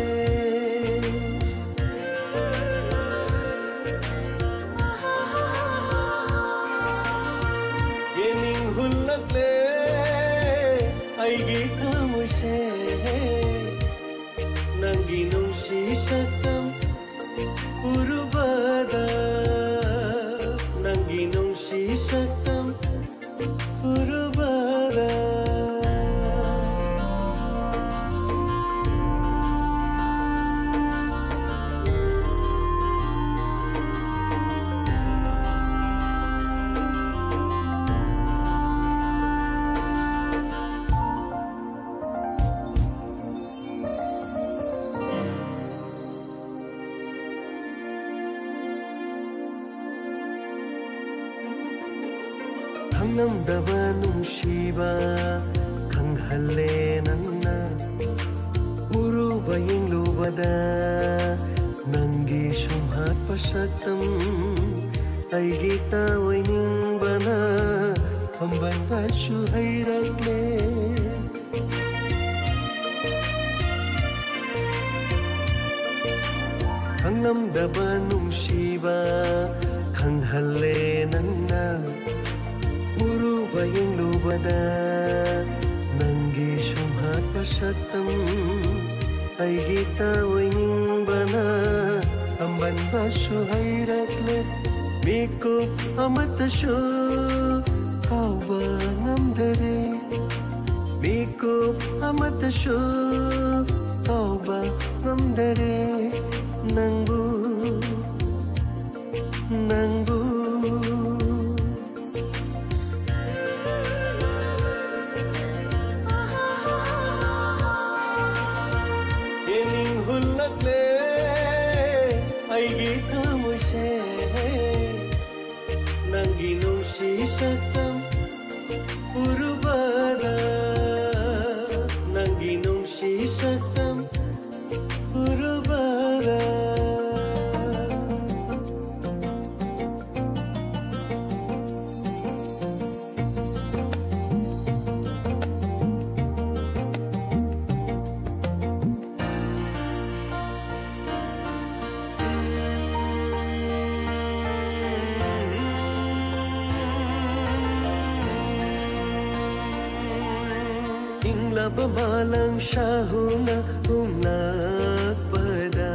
ꯌꯦꯅꯤꯡ ꯍꯨꯜꯂꯛꯂꯦ ꯑꯩꯒꯤ ꯊꯃꯣꯏꯁꯦ, ꯉꯝꯗꯕ ꯅꯨꯡꯁꯤꯕ ꯈꯪꯍꯜꯂꯦ ꯅꯪꯅ꯫ ꯎꯔꯨꯕ ꯌꯦꯡꯂꯨꯕꯗ ꯅꯪꯒꯤ ꯁꯨꯝꯍꯠꯄ ꯁꯛꯇꯝ ꯑꯩꯒꯤ ꯇꯥꯑꯣꯏꯅꯤꯡꯕꯅ ꯐꯝꯕꯟꯕꯁꯨ ꯍꯩꯔꯛꯂꯦ꯫ ꯈꯪꯂꯝꯗꯕ ꯅꯨꯡꯁꯤꯕ ꯈꯪꯍꯜꯂꯦ ꯅꯪꯅ꯫ ꯎꯔꯨꯕ ꯌꯦꯡꯂꯨꯕꯗ ꯅꯪꯒꯤ ꯁꯨꯝꯍꯠꯄ ꯁꯛꯇꯝ ꯑꯩꯒꯤ ꯇꯥꯑꯣꯏꯅꯤꯡꯕꯅ ꯐꯝꯕꯟꯕꯁꯨ ꯍꯩꯔꯛꯂꯦ꯫ ꯃꯤꯀꯨꯞ ꯑꯃꯠꯇꯁꯨ ꯀꯥꯎꯕ ꯉꯝꯗꯔꯦ꯫ ꯃꯤꯀꯨꯞ ꯑꯃꯠꯇꯁꯨ ꯀꯥꯎꯕ ꯉꯝꯗꯔꯦ ꯅꯪꯕꯨ, ꯅꯪꯕꯨ꯫ ꯌꯦꯡꯅꯤꯡ ꯍꯨꯜꯂꯛꯂꯦ ꯑꯩꯒꯤ ꯊꯃꯣꯏꯁꯦ꯫ ꯅꯪꯒꯤ ꯅꯨꯡꯁꯤ ꯁꯛꯇꯝ ꯎꯔꯨꯕꯗ, ꯅꯪꯒꯤ ꯅꯨꯡꯁꯤ ꯁꯛꯇꯝ ꯎꯔꯨꯕꯗ꯫ ꯏꯪꯂꯕ ꯃꯥꯂꯪ ꯁꯥꯍꯨꯅ ꯍꯨꯝꯂꯛꯄꯗ,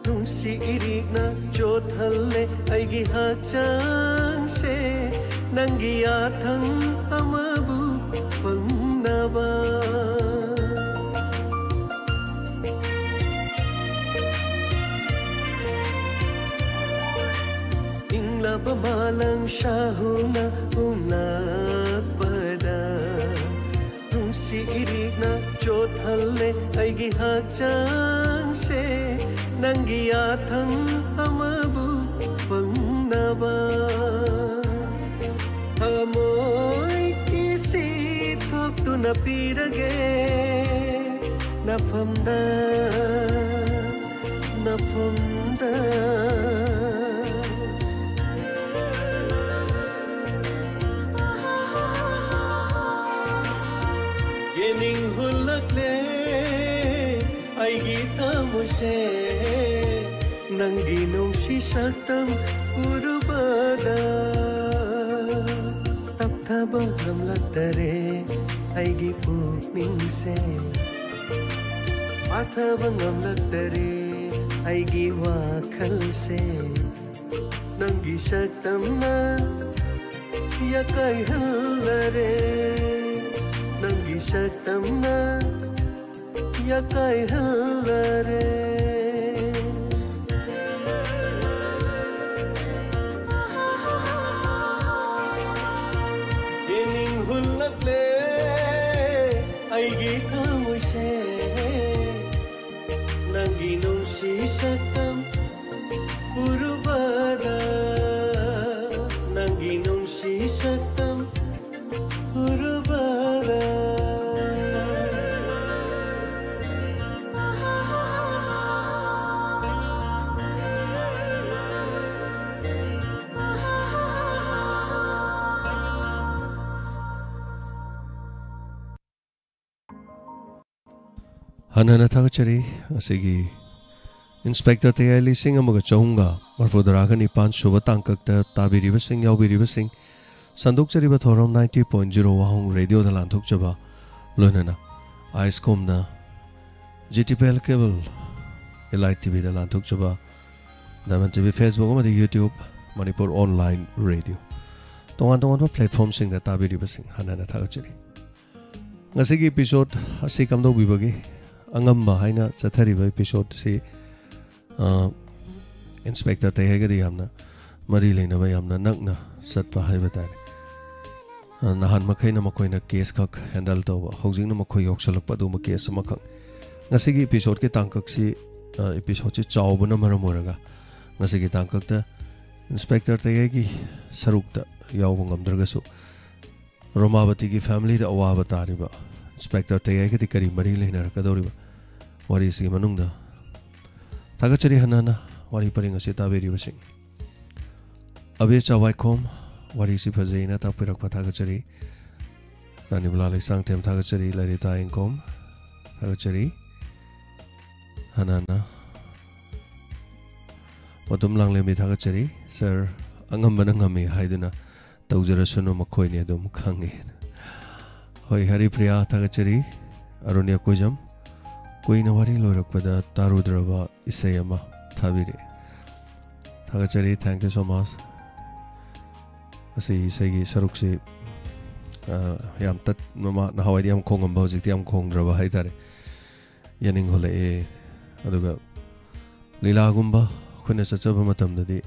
ꯅꯨꯡꯁꯤ ꯏꯔꯤꯛꯅ ꯆꯣꯠꯍꯜꯂꯦ ꯑꯩꯒꯤ ꯍꯛꯆꯥꯡꯁꯦ꯫ ꯅꯪꯒꯤ ꯌꯥꯊꯪ ꯑꯃꯕꯨ ꯐꯪꯅꯕ꯫ ꯏꯪꯂꯕ ꯃꯥꯂꯪ ꯁꯥꯍꯨꯅ ꯍꯨꯝꯂꯛꯄꯗ, ꯅꯨꯡꯁꯤ ꯏꯔꯤꯛꯅ ꯆꯣꯠꯍꯜꯂꯦ ꯑꯩꯒꯤ ꯍꯛꯆꯥꯡꯁꯦ꯫ ꯅꯪꯒꯤ ꯌꯥꯊꯪ ꯑꯃꯕꯨ ꯐꯪꯅꯕ꯫ ꯄꯤꯔꯒꯦ ꯅꯐꯝꯗ, ꯅꯐꯝꯗ꯫ ꯌꯦꯅꯤꯡ ꯍꯨꯜꯂꯛꯂꯦ ꯑꯩꯒꯤ ꯊꯃꯣꯏꯁꯦ, ꯅꯪꯒꯤ ꯅꯨꯡꯁꯤ ꯁꯛꯇꯝ ꯎꯔꯨꯕꯗ꯫ ꯇꯞꯊꯕ ꯉꯝꯂꯛꯇꯔꯦ ꯑꯩꯒꯤ ꯄꯨꯛꯅꯤꯡꯁꯦ, ꯄꯥꯊꯕ ꯉꯝꯂꯛꯇꯔꯦ ꯑꯩꯒꯤ ꯋꯥꯈꯜꯁꯦ꯫ ꯅꯪꯒꯤ ꯁꯛꯇꯝꯅ ꯌꯥꯀꯥꯏꯍꯜꯂꯔꯦ, ꯅꯪꯒꯤ ꯁꯛꯇꯝꯅ ꯌꯥꯀꯥꯏꯍꯜꯂꯔꯦ꯫ ꯌꯦꯅꯤꯡ ꯍꯨꯜꯂꯛꯂꯦ ꯑꯩꯒꯤ ꯊꯃꯣꯏꯁꯦ, ꯅꯪꯒꯤ ꯅꯨꯡꯁꯤ ꯁꯛꯇꯝ ꯎꯔꯨꯕꯗ, ꯅꯪꯒꯤ ꯅꯨꯡꯁꯤ ꯁꯛꯇꯝ ꯎꯔꯨꯕꯗ꯫ ꯍꯟꯅ ꯍꯟꯅ ꯊꯥꯒꯠꯆꯔꯤ꯫ ꯉꯁꯤꯒꯤ ꯏꯟꯁꯄꯦꯛꯇꯔ ꯇꯌꯥꯏ ꯂꯤꯁꯤꯡ ꯑꯃꯒ ꯆꯍꯨꯝꯒ ꯃꯔꯤꯐꯨꯇꯔꯥꯒ ꯅꯤꯄꯥꯟ ꯁꯨꯕ ꯇꯥꯡꯀꯛꯇ ꯇꯥꯕꯤꯔꯤꯕꯁꯤꯡ, ꯌꯥꯎꯕꯤꯔꯤꯕꯁꯤꯡ, ꯁꯟꯗꯣꯛꯆꯔꯤꯕ ꯊꯧꯔꯝ ninety point zero ꯋꯥꯍꯣꯡ ꯔꯦꯗꯤꯑꯣꯗ ꯂꯥꯟꯊꯣꯛꯆꯕ, ꯂꯣꯏꯅꯅ ꯑꯥꯏꯁꯀꯣꯝꯅ G T P L cable, Elite T ꯚꯤꯗ ꯂꯥꯟꯊꯣꯛꯆꯕ, ꯗꯥꯏꯃꯟ ꯇꯤ ꯚꯤ Facebook ꯑꯃꯗꯤ YouTube, ꯃꯅꯤꯄꯨꯔ ꯑꯣꯟꯂꯥꯏꯟ ꯔꯦꯗꯤꯑꯣ, ꯇꯣꯉꯥꯟ ꯇꯣꯉꯥꯟꯕ ꯄ꯭ꯂꯦꯠꯐꯣꯝꯁꯤꯡꯗ ꯇꯥꯕꯤꯔꯤꯕꯁꯤꯡ ꯍꯟꯅ ꯍꯟꯅ ꯊꯥꯒꯠꯆꯔꯤ꯫ ꯉꯁꯤꯒꯤ ꯏꯄꯤꯁꯣꯠ ꯑꯁꯤ ꯀꯝꯗꯧꯕꯤꯕꯒꯦ? ꯑꯉꯝꯕ ꯍꯥꯏꯅ ꯆꯠꯊꯔꯤꯕ ꯏꯄꯤꯁꯣꯠꯁꯤ, ꯑ, ꯏꯟꯁꯄꯦꯛꯇꯔ ꯇꯌꯥꯏꯒꯗꯤ ꯌꯥꯝꯅ ꯃꯔꯤ ꯂꯩꯅꯕ, ꯌꯥꯝꯅ ꯅꯛꯅ ꯆꯠꯄ ꯍꯥꯏꯕ ꯇꯥꯔꯦ꯫ ꯑ, ꯅꯍꯥꯟ ꯃꯈꯩꯅ ꯃꯈꯣꯏꯅ ꯀꯦꯁ ꯈꯛ ꯍꯦꯟꯗꯜ ꯇꯧꯕ, ꯍꯧꯖꯤꯛꯅ ꯃꯈꯣꯏ ꯌꯥꯎꯁꯜꯂꯛꯄ ꯑꯗꯨꯒꯨꯝꯕ ꯀꯦꯁ ꯑꯃꯈꯛ꯫ ꯉꯁꯤꯒꯤ ꯏꯄꯤꯁꯣꯠꯀꯤ ꯇꯥꯡꯀꯛꯁꯤ, ꯑ, ꯏꯄꯤꯁꯣꯠꯁꯤ ꯆꯥꯎꯕꯅ ꯃꯔꯝ ꯑꯣꯏꯔꯒ ꯉꯁꯤꯒꯤ ꯇꯥꯡꯀꯛꯇ ꯏꯟꯁꯄꯦꯛꯇꯔ ꯇꯌꯥꯏꯒꯤ ꯁꯔꯨꯛꯇ ꯌꯥꯎꯕ ꯉꯝꯗ꯭ꯔꯒꯁꯨ, ꯔꯣꯃꯥꯕꯇꯤꯒꯤ ꯐꯦꯃꯤꯂꯤꯗ ꯑꯋꯥꯕ ꯇꯥꯔꯤꯕ ꯏꯟꯁꯄꯦꯛꯇꯔ ꯇꯌꯥꯏꯒꯗꯤ ꯀꯔꯤ ꯃꯔꯤ ꯂꯩꯅꯔꯛꯀꯗꯧꯔꯤꯕ ꯋꯥꯔꯤꯁꯤꯒꯤ ꯃꯅꯨꯡꯗ? ꯊꯥꯒꯠꯆꯔꯤ ꯍꯟꯅ ꯍꯟꯅ ꯋꯥꯔꯤ ꯄꯔꯦꯡ ꯑꯁꯤ ꯇꯥꯕꯤꯔꯤꯕꯁꯤꯡ꯫ ꯑꯕꯦ ꯆꯥꯋꯥꯏꯈꯣꯝ, ꯋꯥꯔꯤꯁꯤ ꯐꯖꯩꯅ ꯇꯥꯛꯄꯤꯔꯛꯄ ꯊꯥꯒꯠꯆꯔꯤ꯫ ꯔꯥꯅꯤꯕꯂꯥ ꯂꯩꯁꯥꯡꯊꯦꯝ ꯊꯥꯒꯠꯆꯔꯤ꯫ ꯂꯂꯤꯇꯥ ꯏꯪꯈꯣꯝ ꯊꯥꯒꯠꯆꯔꯤ꯫ ꯍꯟꯅ ꯍꯟꯅ ꯃꯇꯨꯝ ꯂꯥꯡꯂꯦꯝꯕꯤ ꯊꯥꯒꯠꯆꯔꯤ꯫ ꯁꯥꯔ, ꯑꯉꯝꯕꯅ ꯉꯝꯃꯤ ꯍꯥꯏꯗꯨꯅ ꯇꯧꯖꯔꯁꯅꯨ, ꯃꯈꯣꯏꯅꯤ ꯑꯗꯨꯝ ꯈꯪꯉꯤ꯫ ꯍꯣꯏ, ꯍꯔꯤꯄ꯭ꯔꯤꯌꯥ ꯊꯥꯒꯠꯆꯔꯤ꯫ ꯑꯔꯨꯟ ꯌꯥꯀꯣꯏꯖꯝ, ꯀꯨꯏꯅ ꯋꯥꯔꯤ ꯂꯣꯏꯔꯛꯄꯗ ꯇꯥꯔꯨꯗ꯭ꯔꯕ ꯏꯁꯩ ꯑꯃ ꯊꯥꯕꯤꯔꯛꯑꯦ꯫ ꯊꯥꯒꯠꯆꯔꯤ, thank you so much꯫ ꯑꯁꯤ ꯏꯁꯩꯒꯤ ꯁꯔꯨꯛꯁꯤ, ꯑ, ꯌꯥꯝ ꯇꯠ-, ꯃꯃꯥ-, ꯅꯍꯥꯟꯋꯥꯏꯗꯤ ꯌꯥꯝ ꯈꯣꯡꯉꯝꯕ, ꯍꯧꯖꯤꯛꯇꯤ ꯌꯥꯝ ꯈꯣꯡꯗ꯭ꯔꯕ ꯍꯥꯏꯇꯥꯔꯦ꯫ ꯌꯥꯅꯤꯡ ꯍꯨꯜꯂꯛꯑꯦ꯫ ꯑꯗꯨꯒ ꯂꯤꯂꯥꯒꯨꯝꯕ ꯑꯩꯈꯣꯏꯅ ꯆꯠꯆꯕ ꯃꯇꯝꯗꯗꯤ,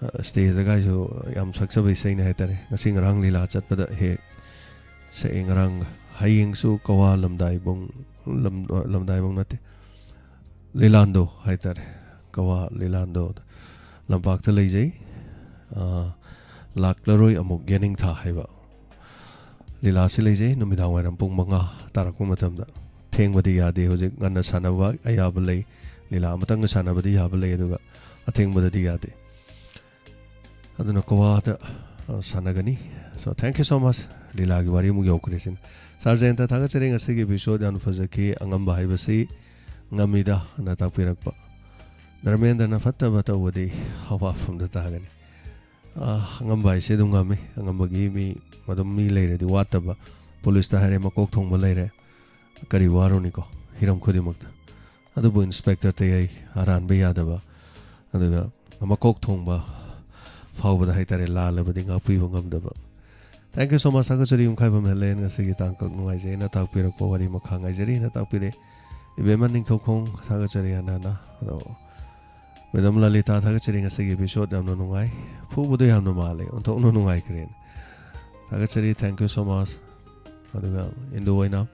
ꯑ, ꯁ꯭ꯇꯦꯖꯇꯒꯥꯏꯁꯨ ꯌꯥꯝ ꯁꯛꯆꯕ ꯏꯁꯩꯅꯦ ꯍꯥꯏꯇꯥꯔꯦ꯫ ꯉꯁꯤ ꯉꯔꯥꯡ ꯂꯤꯂꯥ ꯆꯠꯄꯗ ꯍꯦꯛ ꯁꯛꯑꯦ ꯉꯔꯥꯡ꯫ ꯍꯌꯦꯡꯁꯨ ꯀꯋꯥ ꯂꯝꯗꯥꯏꯕꯨꯡ, ꯂꯝ-, ꯂꯝꯗꯥꯏꯕꯨꯡ ꯅꯠꯇꯦ, ꯂꯤꯂꯥꯟꯗꯣ ꯍꯥꯏꯇꯥꯔꯦ, ꯀꯋꯥ ꯂꯤꯂꯥꯟꯗꯣ ꯂꯝꯄꯥꯛꯇ ꯂꯩꯖꯩ꯫ ꯑ, ꯂꯥꯛꯂꯔꯣꯏ ꯑꯃꯨꯛ ꯌꯦꯅꯤꯡꯊꯥ ꯍꯥꯏꯕ ꯂꯤꯂꯥꯁꯤ ꯂꯩꯖꯩ꯫ ꯅꯨꯃꯤꯗꯥꯡ ꯋꯥꯏꯔꯝ ꯄꯨꯡ ꯃꯉꯥ ꯇꯥꯔꯛꯄ ꯃꯇꯝꯗ꯫ ꯊꯦꯡꯕꯗꯤ ꯌꯥꯗꯦ, ꯍꯧꯖꯤꯛ ꯉꯟꯅ ꯁꯥꯟꯅꯕ ꯑꯌꯥꯕ ꯂꯩ, ꯂꯤꯂꯥ ꯑꯃꯇꯪꯒ ꯁꯥꯟꯅꯕꯗꯤ ꯌꯥꯕ ꯂꯩ, ꯑꯗꯨꯒ ꯑꯊꯦꯡꯕꯗꯗꯤ ꯌꯥꯗꯦ꯫ ꯑꯗꯨꯅ ꯀꯋꯥꯗ, ꯑ, ꯁꯥꯟꯅꯒꯅꯤ꯫ So, thank you so much꯫ ꯂꯤꯂꯥꯒꯤ ꯋꯥꯔꯤ ꯑꯃꯨꯛ ꯌꯧꯈ꯭ꯔꯦ ꯁꯤꯅ꯫ ꯁꯥꯔ ꯖꯌꯟꯇ, ꯊꯥꯒꯠꯆꯔꯤ, ꯉꯁꯤꯒꯤ episode ꯌꯥꯝꯅ ꯐꯖꯈꯤ꯫ ꯑꯉꯝꯕ ꯍꯥꯏꯕꯁꯤ ꯉꯝꯃꯤꯗ ꯑꯅ ꯇꯥꯛꯄꯤꯔꯛꯄ꯫ ꯙꯔꯃꯦꯟꯗ꯭ꯔꯅ ꯐꯠꯇꯕ ꯇꯧꯕꯗꯤ ꯍꯋꯥꯐꯝꯗ ꯇꯥꯒꯅꯤ꯫ ꯑ, ꯑꯉꯝꯕ ꯍꯥꯏꯁꯦ ꯑꯗꯨꯝ ꯉꯝꯃꯤ꯫ ꯑꯉꯝꯕꯒꯤ ꯃꯤ, ꯑꯗꯨꯝ ꯃꯤ ꯂꯩꯔꯗꯤ ꯋꯥꯠꯇꯕ꯫ ꯄꯨꯂꯤꯁꯇ ꯍꯥꯏꯔꯦ, ꯃꯀꯣꯛ ꯊꯣꯡꯕ ꯂꯩꯔꯦ꯫ ꯀꯔꯤ ꯋꯥꯔꯨꯅꯤꯀꯣ? ꯍꯤꯔꯝ ꯈꯨꯗꯤꯡꯃꯛꯇ꯫ ꯑꯗꯨꯕꯨ ꯏꯟꯁꯄꯦꯛꯇꯔ ꯇꯌꯥꯏ ꯑꯔꯥꯟꯕ ꯌꯥꯗꯕ, ꯑꯗꯨꯒ ꯃꯀꯣꯛ ꯊꯣꯡꯕ ꯐꯥꯎꯕꯗ ꯍꯥꯏꯇꯥꯔꯦ, ꯂꯥꯜꯂꯕꯗꯤ ꯉꯥꯛꯄꯤꯕ ꯉꯝꯗꯕ꯫ Thank you so much꯫ ꯊꯥꯒꯠꯆꯔꯤ, ꯌꯨꯝꯈꯥꯏꯕꯝ ꯍꯦꯂꯦꯟ, ꯉꯁꯤꯒꯤ ꯇꯥꯡꯀꯛ ꯅꯨꯡꯉꯥꯏꯖꯩꯅ ꯇꯥꯛꯄꯤꯔꯛꯄ, ꯋꯥꯔꯤ ꯃꯈꯥ ꯉꯥꯏꯖꯔꯤꯅ ꯇꯥꯛꯄꯤꯔꯦ꯫ ꯏꯕꯦꯝꯃ ꯅꯤꯡꯊꯧꯈꯣꯡ, ꯊꯥꯒꯠꯆꯔꯤ ꯍꯟꯅ ꯍꯟꯅ꯫ ꯑꯗꯣ ꯃꯦꯗꯥꯝ ꯂꯂꯤꯇꯥ, ꯊꯥꯒꯠꯆꯔꯤ, ꯉꯁꯤꯒꯤ episode ꯌꯥꯝꯅ ꯅꯨꯡꯉꯥꯏ꯫ ꯐꯨꯕꯗꯣ ꯌꯥꯝꯅ ꯃꯥꯜꯂꯦ, ꯑꯣꯟꯊꯣꯛꯅ ꯅꯨꯡꯉꯥꯏꯈ꯭ꯔꯦꯅ꯫ ꯊꯥꯒꯠꯆꯔꯤ, thank you so much꯫ ꯑꯗꯨꯒ ꯏꯟꯗꯣ ꯑꯣꯏꯅ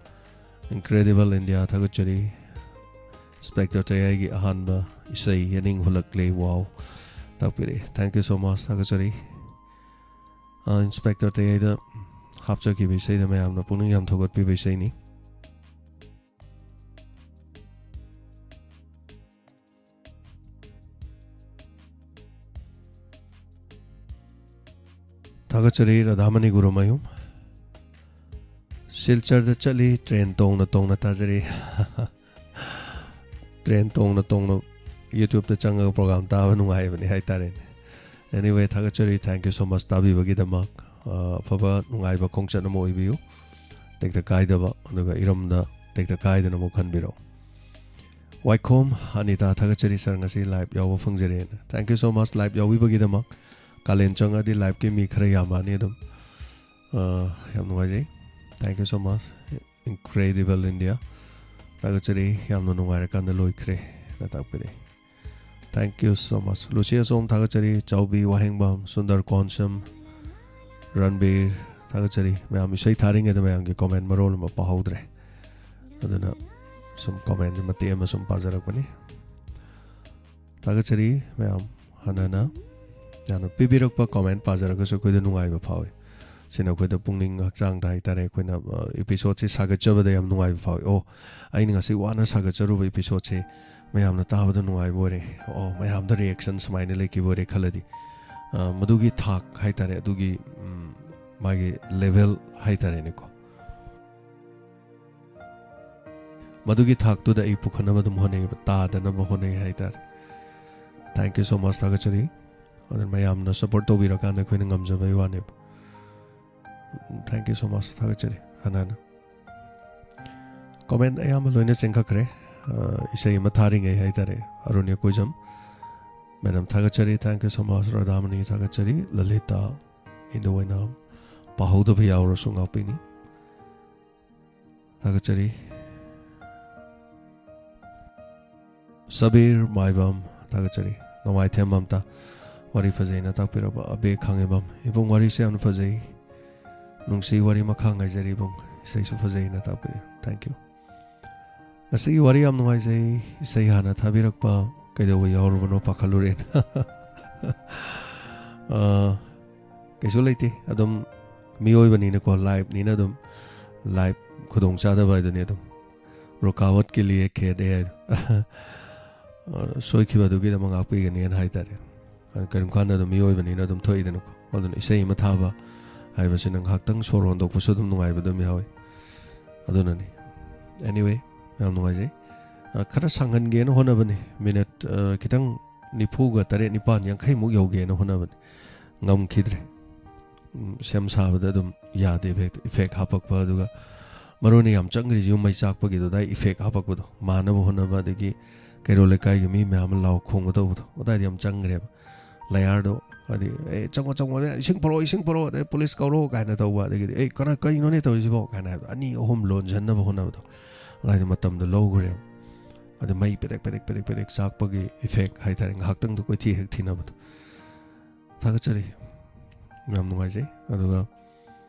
Incredible India, ꯊꯥꯒꯠꯆꯔꯤ꯫ ꯏꯟꯁꯄꯦꯛꯇꯔ ꯇꯌꯥꯏꯒꯤ ꯑꯍꯥꯟꯕ ꯏꯁꯩ ꯌꯥꯅꯤꯡ ꯍꯨꯜꯂꯛꯂꯦ, wow꯫ ꯇꯥꯛꯄꯤꯔꯛꯑꯦ, thank you so much, ꯊꯥꯒꯠꯆꯔꯤ꯫ ꯑ, ꯏꯟꯁꯄꯦꯛꯇꯔ ꯇꯌꯥꯏꯗ ꯍꯥꯞꯆꯈꯤꯕ ꯏꯁꯩꯗ ꯃꯌꯥꯝꯅ ꯄꯨꯛꯅꯤꯡ ꯌꯥꯝ ꯊꯧꯒꯠꯄꯤꯕ ꯏꯁꯩꯅꯤ꯫ ꯊꯥꯒꯠꯆꯔꯤ ꯔꯥꯙꯥꯃꯅꯤ ꯒꯨꯔꯨꯃꯌꯨꯝ꯫ ꯁꯤꯜꯆꯔꯗ ꯆꯠꯂꯤ, ꯇ꯭ꯔꯦꯟ ꯇꯣꯡꯅ ꯇꯣꯡꯅ ꯇꯥꯖꯔꯤ꯫ ꯇ꯭ꯔꯦꯟ ꯇꯣꯡꯅ ꯇꯣꯡꯅ YouTubeꯇ ꯆꯪꯉꯒ ꯄ꯭ꯔꯣꯒ꯭ꯔꯥꯝ ꯇꯥꯕ ꯅꯨꯡꯉꯥꯏꯕꯅꯤ ꯍꯥꯏꯇꯥꯔꯦꯅꯦ꯫ Anyway, ꯊꯥꯒꯠꯆꯔꯤ, thank you so much ꯇꯥꯕꯤꯕꯒꯤꯗꯃꯛ꯫ ꯑ, ꯑꯐꯕ ꯅꯨꯡꯉꯥꯏꯕ ꯈꯣꯡꯆꯠ ꯑꯃ ꯑꯣꯏꯕꯤꯌꯨ, ꯇꯦꯛꯇ ꯀꯥꯏꯗꯕ, ꯑꯗꯨꯒ ꯏꯔꯝꯗ ꯇꯦꯛꯇ ꯀꯥꯏꯗꯅ ꯑꯃꯨꯛ ꯈꯟꯕꯤꯔꯛꯎ꯫ ꯋꯥꯏꯈꯣꯝ ꯑꯅꯤꯇꯥ, ꯊꯥꯒꯠꯆꯔꯤ sir, ꯉꯁꯤ live ꯌꯥꯎꯕ ꯐꯪꯖꯔꯦꯅ꯫ Thank you so much live ꯌꯥꯎꯕꯤꯕꯒꯤꯗꯃꯛ꯫ ꯀꯥꯂꯦꯟ ꯆꯪꯉꯛꯑꯗꯤ liveꯀꯤ ꯃꯤ ꯈꯔ ꯌꯥꯝꯃꯛꯑꯅꯤ ꯑꯗꯨꯝ꯫ ꯑ, ꯌꯥꯝ ꯅꯨꯡꯉꯥꯏꯖꯩ꯫ Thank you so much꯫ Incredible India, ꯊꯥꯒꯠꯆꯔꯤ, ꯌꯥꯝꯅ ꯅꯨꯡꯉꯥꯏꯔꯀꯥꯟꯗ ꯂꯣꯏꯈ꯭ꯔꯦ ꯅ ꯇꯥꯛꯄꯤꯔꯛꯏ꯫ Thank you so much꯫ Lucy ꯑꯁꯣꯝ, ꯊꯥꯒꯠꯆꯔꯤ꯫ ꯆꯥꯎꯕꯤ ꯋꯥꯍꯦꯡꯕꯝ, ꯁꯨꯟꯗꯔ ꯀꯣꯟꯁꯝ, ꯔꯟꯕꯤꯔ, ꯊꯥꯒꯠꯆꯔꯤ꯫ ꯃꯌꯥꯝ ꯏꯁꯩ ꯊꯥꯔꯤꯉꯩꯗ ꯃꯌꯥꯝꯒꯤ comment ꯃꯔꯣꯜ ꯑꯃ ꯄꯥꯍꯧꯗ꯭ꯔꯦ, ꯑꯗꯨꯅ ꯁꯨꯝ comment ꯃꯇꯦꯛ ꯑꯃ ꯁꯨꯝ ꯄꯥꯖꯔꯛꯄꯅꯤ꯫ ꯊꯥꯒꯠꯆꯔꯤ ꯃꯌꯥꯝ꯫ ꯍꯥꯟꯅꯅ ꯌꯥꯝꯅ ꯄꯤꯕꯤꯔꯛꯄ comment ꯄꯥꯖꯔꯒꯁꯨ ꯑꯩꯈꯣꯏꯗ ꯅꯨꯡꯉꯥꯏꯕ ꯐꯥꯎꯏ꯫ ꯁꯤꯅ ꯑꯩꯈꯣꯏꯗ ꯄꯨꯛꯅꯤꯡ ꯍꯛꯆꯥꯡꯗ ꯍꯥꯏꯇꯥꯔꯦ, ꯑꯩꯈꯣꯏꯅ, ꯑ, episodeꯁꯤ ꯁꯥꯒꯠꯆꯕꯗ ꯌꯥꯝ ꯅꯨꯡꯉꯥꯏꯕ ꯐꯥꯎꯏ꯫ "ꯑꯣ, ꯑꯩꯅ ꯉꯁꯤ ꯋꯥꯅ ꯁꯥꯒꯠꯆꯔꯨꯕ episodeꯁꯤ ꯃꯌꯥꯝꯅ ꯇꯥꯕꯗ ꯅꯨꯡꯉꯥꯏꯕ ꯑꯣꯏꯔꯦ꯫ ꯑꯣ, ꯃꯌꯥꯝꯗ reaction ꯁꯨꯃꯥꯏꯅ ꯂꯩꯈꯤꯕ ꯑꯣꯏꯔꯦ" ꯈꯜꯂꯗꯤ, ꯑ, ꯃꯗꯨꯒꯤ ꯊꯥꯛ ꯍꯥꯏꯇꯥꯔꯦ, ꯑꯗꯨꯒꯤ, ꯎꯝ, ꯃꯥꯒꯤ level ꯍꯥꯏꯇꯥꯔꯦꯅꯦꯀꯣ, ꯃꯗꯨꯒꯤ ꯊꯥꯛꯇꯨꯗ ꯑꯩ ꯄꯨꯈꯠꯅꯕ ꯑꯗꯨꯝ ꯍꯣꯠꯅꯩꯕ, ꯇꯥꯗꯅꯕ ꯍꯣꯠꯅꯩ ꯍꯥꯏꯇꯥꯔꯦ꯫ Thank you so much, ꯊꯥꯒꯠꯆꯔꯤ꯫ ꯑꯗꯨꯅ ꯃꯌꯥꯝꯅ support ꯇꯧꯕꯤꯔꯀꯥꯟꯗ ꯑꯩꯈꯣꯏꯅ ꯉꯝꯖꯕꯩ ꯋꯥꯅꯦꯕ꯫ Thank you so much, ꯊꯥꯒꯠꯆꯔꯤ꯫ ꯍꯥꯟꯅ ꯍꯥꯟꯅ comment ꯑꯌꯥꯝꯕ ꯂꯣꯏꯅ ꯆꯦꯟꯈꯠꯈ꯭ꯔꯦ꯫ ꯑ, ꯏꯁꯩ ꯑꯃ ꯊꯥꯔꯤꯉꯩ ꯍꯥꯏꯇꯥꯔꯦ, ꯑꯔꯨꯟ ꯌꯥꯀꯣꯏꯖꯝ꯫ Madam, ꯊꯥꯒꯠꯆꯔꯤ꯫ Thank you so much, ꯔꯥꯙꯥꯃꯅꯤ, ꯊꯥꯒꯠꯆꯔꯤ꯫ ꯂꯂꯤꯇꯥ, ꯏꯟꯗꯨ ꯑꯣꯏꯅꯥꯝ, ꯄꯥꯍꯧꯗꯕ ꯌꯥꯎꯔꯁꯨ ꯉꯥꯛꯄꯤꯅꯤ꯫ ꯊꯥꯒꯠꯆꯔꯤ꯫ ꯁꯕꯤꯔ ꯃꯥꯏꯕꯝ, ꯊꯥꯒꯠꯆꯔꯤ꯫ ꯅꯣꯡꯃꯥꯏꯊꯦꯝ ꯃꯝꯇꯥ, ꯋꯥꯔꯤ ꯐꯖꯩꯅ ꯇꯥꯛꯄꯤꯔꯕ꯫ ꯑꯕꯦ ꯈꯥꯡꯉꯦꯝꯕꯝ, "ꯏꯕꯨꯡ, ꯋꯥꯔꯤꯁꯦ ꯌꯥꯝꯅ ꯐꯖꯩ, ꯅꯨꯡꯁꯤ, ꯋꯥꯔꯤ ꯃꯈꯥ ꯉꯥꯏꯖꯔꯤ ꯏꯕꯨꯡ, ꯏꯁꯩꯁꯨ ꯐꯖꯩꯅ ꯇꯥꯛꯄꯤꯔꯦ"꯫ Thank you꯫ ꯉꯁꯤꯒꯤ ꯋꯥꯔꯤ ꯌꯥꯝ ꯅꯨꯡꯉꯥꯏꯖꯩ, ꯏꯁꯩ ꯍꯥꯟꯅ ꯊꯥꯕꯤꯔꯛꯄ ꯀꯩꯗꯧꯕ ꯌꯥꯎꯔꯨꯕꯅꯣ ꯄꯥꯈꯠꯂꯨꯔꯦꯅ꯫ ꯑ, ꯀꯩꯁꯨ ꯂꯩꯇꯦ, ꯑꯗꯨꯝ ꯃꯤꯑꯣꯏꯕꯅꯤꯅꯀꯣ, ꯂꯥꯏꯐꯅꯤꯅ ꯑꯗꯨꯝ, ꯂꯥꯏꯐ ꯈꯨꯗꯣꯡꯆꯥꯗꯕ ꯍꯥꯏꯗꯨꯅꯤ ꯑꯗꯨꯝ꯫ ꯔꯨꯀꯥꯋꯠ ꯀꯦ ꯂꯤꯌꯦ ꯈꯦꯗ ꯍꯥꯏꯗꯣ꯫ ꯑ, ꯁꯣꯏꯈꯤꯕ ꯑꯗꯨꯒꯤꯗꯃꯛ ꯉꯥꯛꯄꯤꯒꯅꯤꯅ ꯍꯥꯏꯇꯥꯔꯦ꯫ ꯑ, ꯀꯔꯤꯒꯨꯝꯕ ꯀꯥꯟꯗ ꯑꯗꯨꯝ ꯃꯤꯑꯣꯏꯕꯅꯤꯅ ꯑꯗꯨꯝ ꯊꯣꯛꯏꯗꯅꯀꯣ꯫ ꯑꯗꯨꯅ ꯏꯁꯩ ꯑꯃ ꯊꯥꯕ ꯍꯥꯏꯕꯁꯤꯅ ꯉꯥꯏꯍꯥꯛꯇꯪ ꯁꯣꯔ ꯍꯣꯟꯗꯣꯛꯄꯁꯨ ꯑꯗꯨꯝ ꯅꯨꯡꯉꯥꯏꯕ ꯑꯗꯨꯝ ꯌꯥꯎꯏ꯫ ꯑꯗꯨꯅꯅꯤ꯫ Anyway, ꯌꯥꯝ ꯅꯨꯡꯉꯥꯏꯖꯩ꯫ ꯑ, ꯈꯔ ꯁꯥꯡꯍꯟꯒꯦꯅ ꯍꯣꯠꯅꯕꯅꯤ꯫ ꯃꯤꯅꯠ, ꯑ, ꯈꯤꯇꯪ ꯅꯤꯐꯨꯒ ꯇꯔꯦꯠ, ꯅꯤꯄꯥꯟ, ꯌꯥꯡꯈꯩꯃꯨꯛ ꯌꯧꯒꯦꯅ ꯍꯣꯠꯅꯕꯅꯤ꯫ ꯉꯝꯈꯤꯗ꯭ꯔꯦ꯫ ꯎꯝ, ꯁꯦꯝ ꯁꯥꯕꯗ ꯑꯗꯨꯝ ꯌꯥꯗꯦꯕ ꯍꯦꯛꯇ꯫ ꯏꯐꯦꯛ ꯍꯥꯞꯄꯛꯄ, ꯑꯗꯨꯒ ꯃꯔꯨ ꯑꯣꯏꯅ ꯌꯥꯝ ꯆꯪꯈ꯭ꯔꯤꯁꯤ ꯌꯨꯝ ꯃꯩ ꯆꯥꯛꯄꯒꯤꯗꯣ, ꯑꯗꯥꯏ ꯏꯐꯦꯛ ꯍꯥꯞꯄꯛꯄꯗꯣ, ꯃꯥꯟꯅꯕ ꯍꯣꯠꯅꯕ, ꯑꯗꯒꯤ ꯀꯩꯔꯣꯜ ꯂꯩꯀꯥꯏꯒꯤ ꯃꯤ ꯃꯌꯥꯝ ꯑꯃ ꯂꯥꯎ ꯈꯣꯡꯕ ꯇꯧꯕꯗꯣ, ꯑꯗꯥꯏꯗꯤ ꯌꯥꯝ ꯆꯪꯈ꯭ꯔꯦꯕ꯫ ꯂꯌꯥꯔꯗꯣ, ꯍꯥꯏꯗꯤ, "ꯑꯦ, ꯆꯪꯉꯣ, ꯆꯪꯉꯣ, ꯑꯦ, ꯏꯁꯤꯡ ꯄꯨꯔꯛꯑꯣ, ꯏꯁꯤꯡ ꯄꯨꯔꯛꯑꯣ", ꯑꯗꯩ "ꯄꯨꯂꯤꯁ ꯀꯧꯔꯣ" ꯀꯥꯏꯅ ꯇꯧꯕ, ꯑꯗꯒꯤꯗꯤ, "ꯑꯦ, ꯀꯅꯥ, ꯀꯩꯅꯣꯅꯦ ꯇꯧꯔꯤꯁꯤꯕꯣ?" ꯀꯥꯏꯅ ꯍꯥꯏꯕꯗꯣ, ꯑꯅꯤ ꯑꯍꯨꯝ ꯂꯣꯟꯁꯤꯟꯅꯕ ꯍꯣꯠꯅꯕꯗꯣ, ꯑꯗꯥꯏꯗꯤ ꯃꯇꯝꯗꯣ ꯂꯧꯈ꯭ꯔꯦꯕ꯫ ꯑꯗ ꯃꯩ ꯄꯦꯗꯦꯛ, ꯄꯦꯗꯦꯛ, ꯄꯦꯗꯦꯛ, ꯄꯦꯗꯦꯛ ꯆꯥꯛꯄꯒꯤ ꯏꯐꯦꯛ ꯍꯥꯏꯇꯥꯔꯦ, ꯉꯥꯏꯍꯥꯛꯇꯪꯗꯣ ꯀꯣꯏꯊꯤ ꯍꯦꯛ ꯊꯤꯅꯕꯗꯣ꯫ ꯊꯥꯒꯠꯆꯔꯤ꯫ ꯌꯥꯝ ꯅꯨꯡꯉꯥꯏꯖꯩ꯫ ꯑꯗꯨꯒ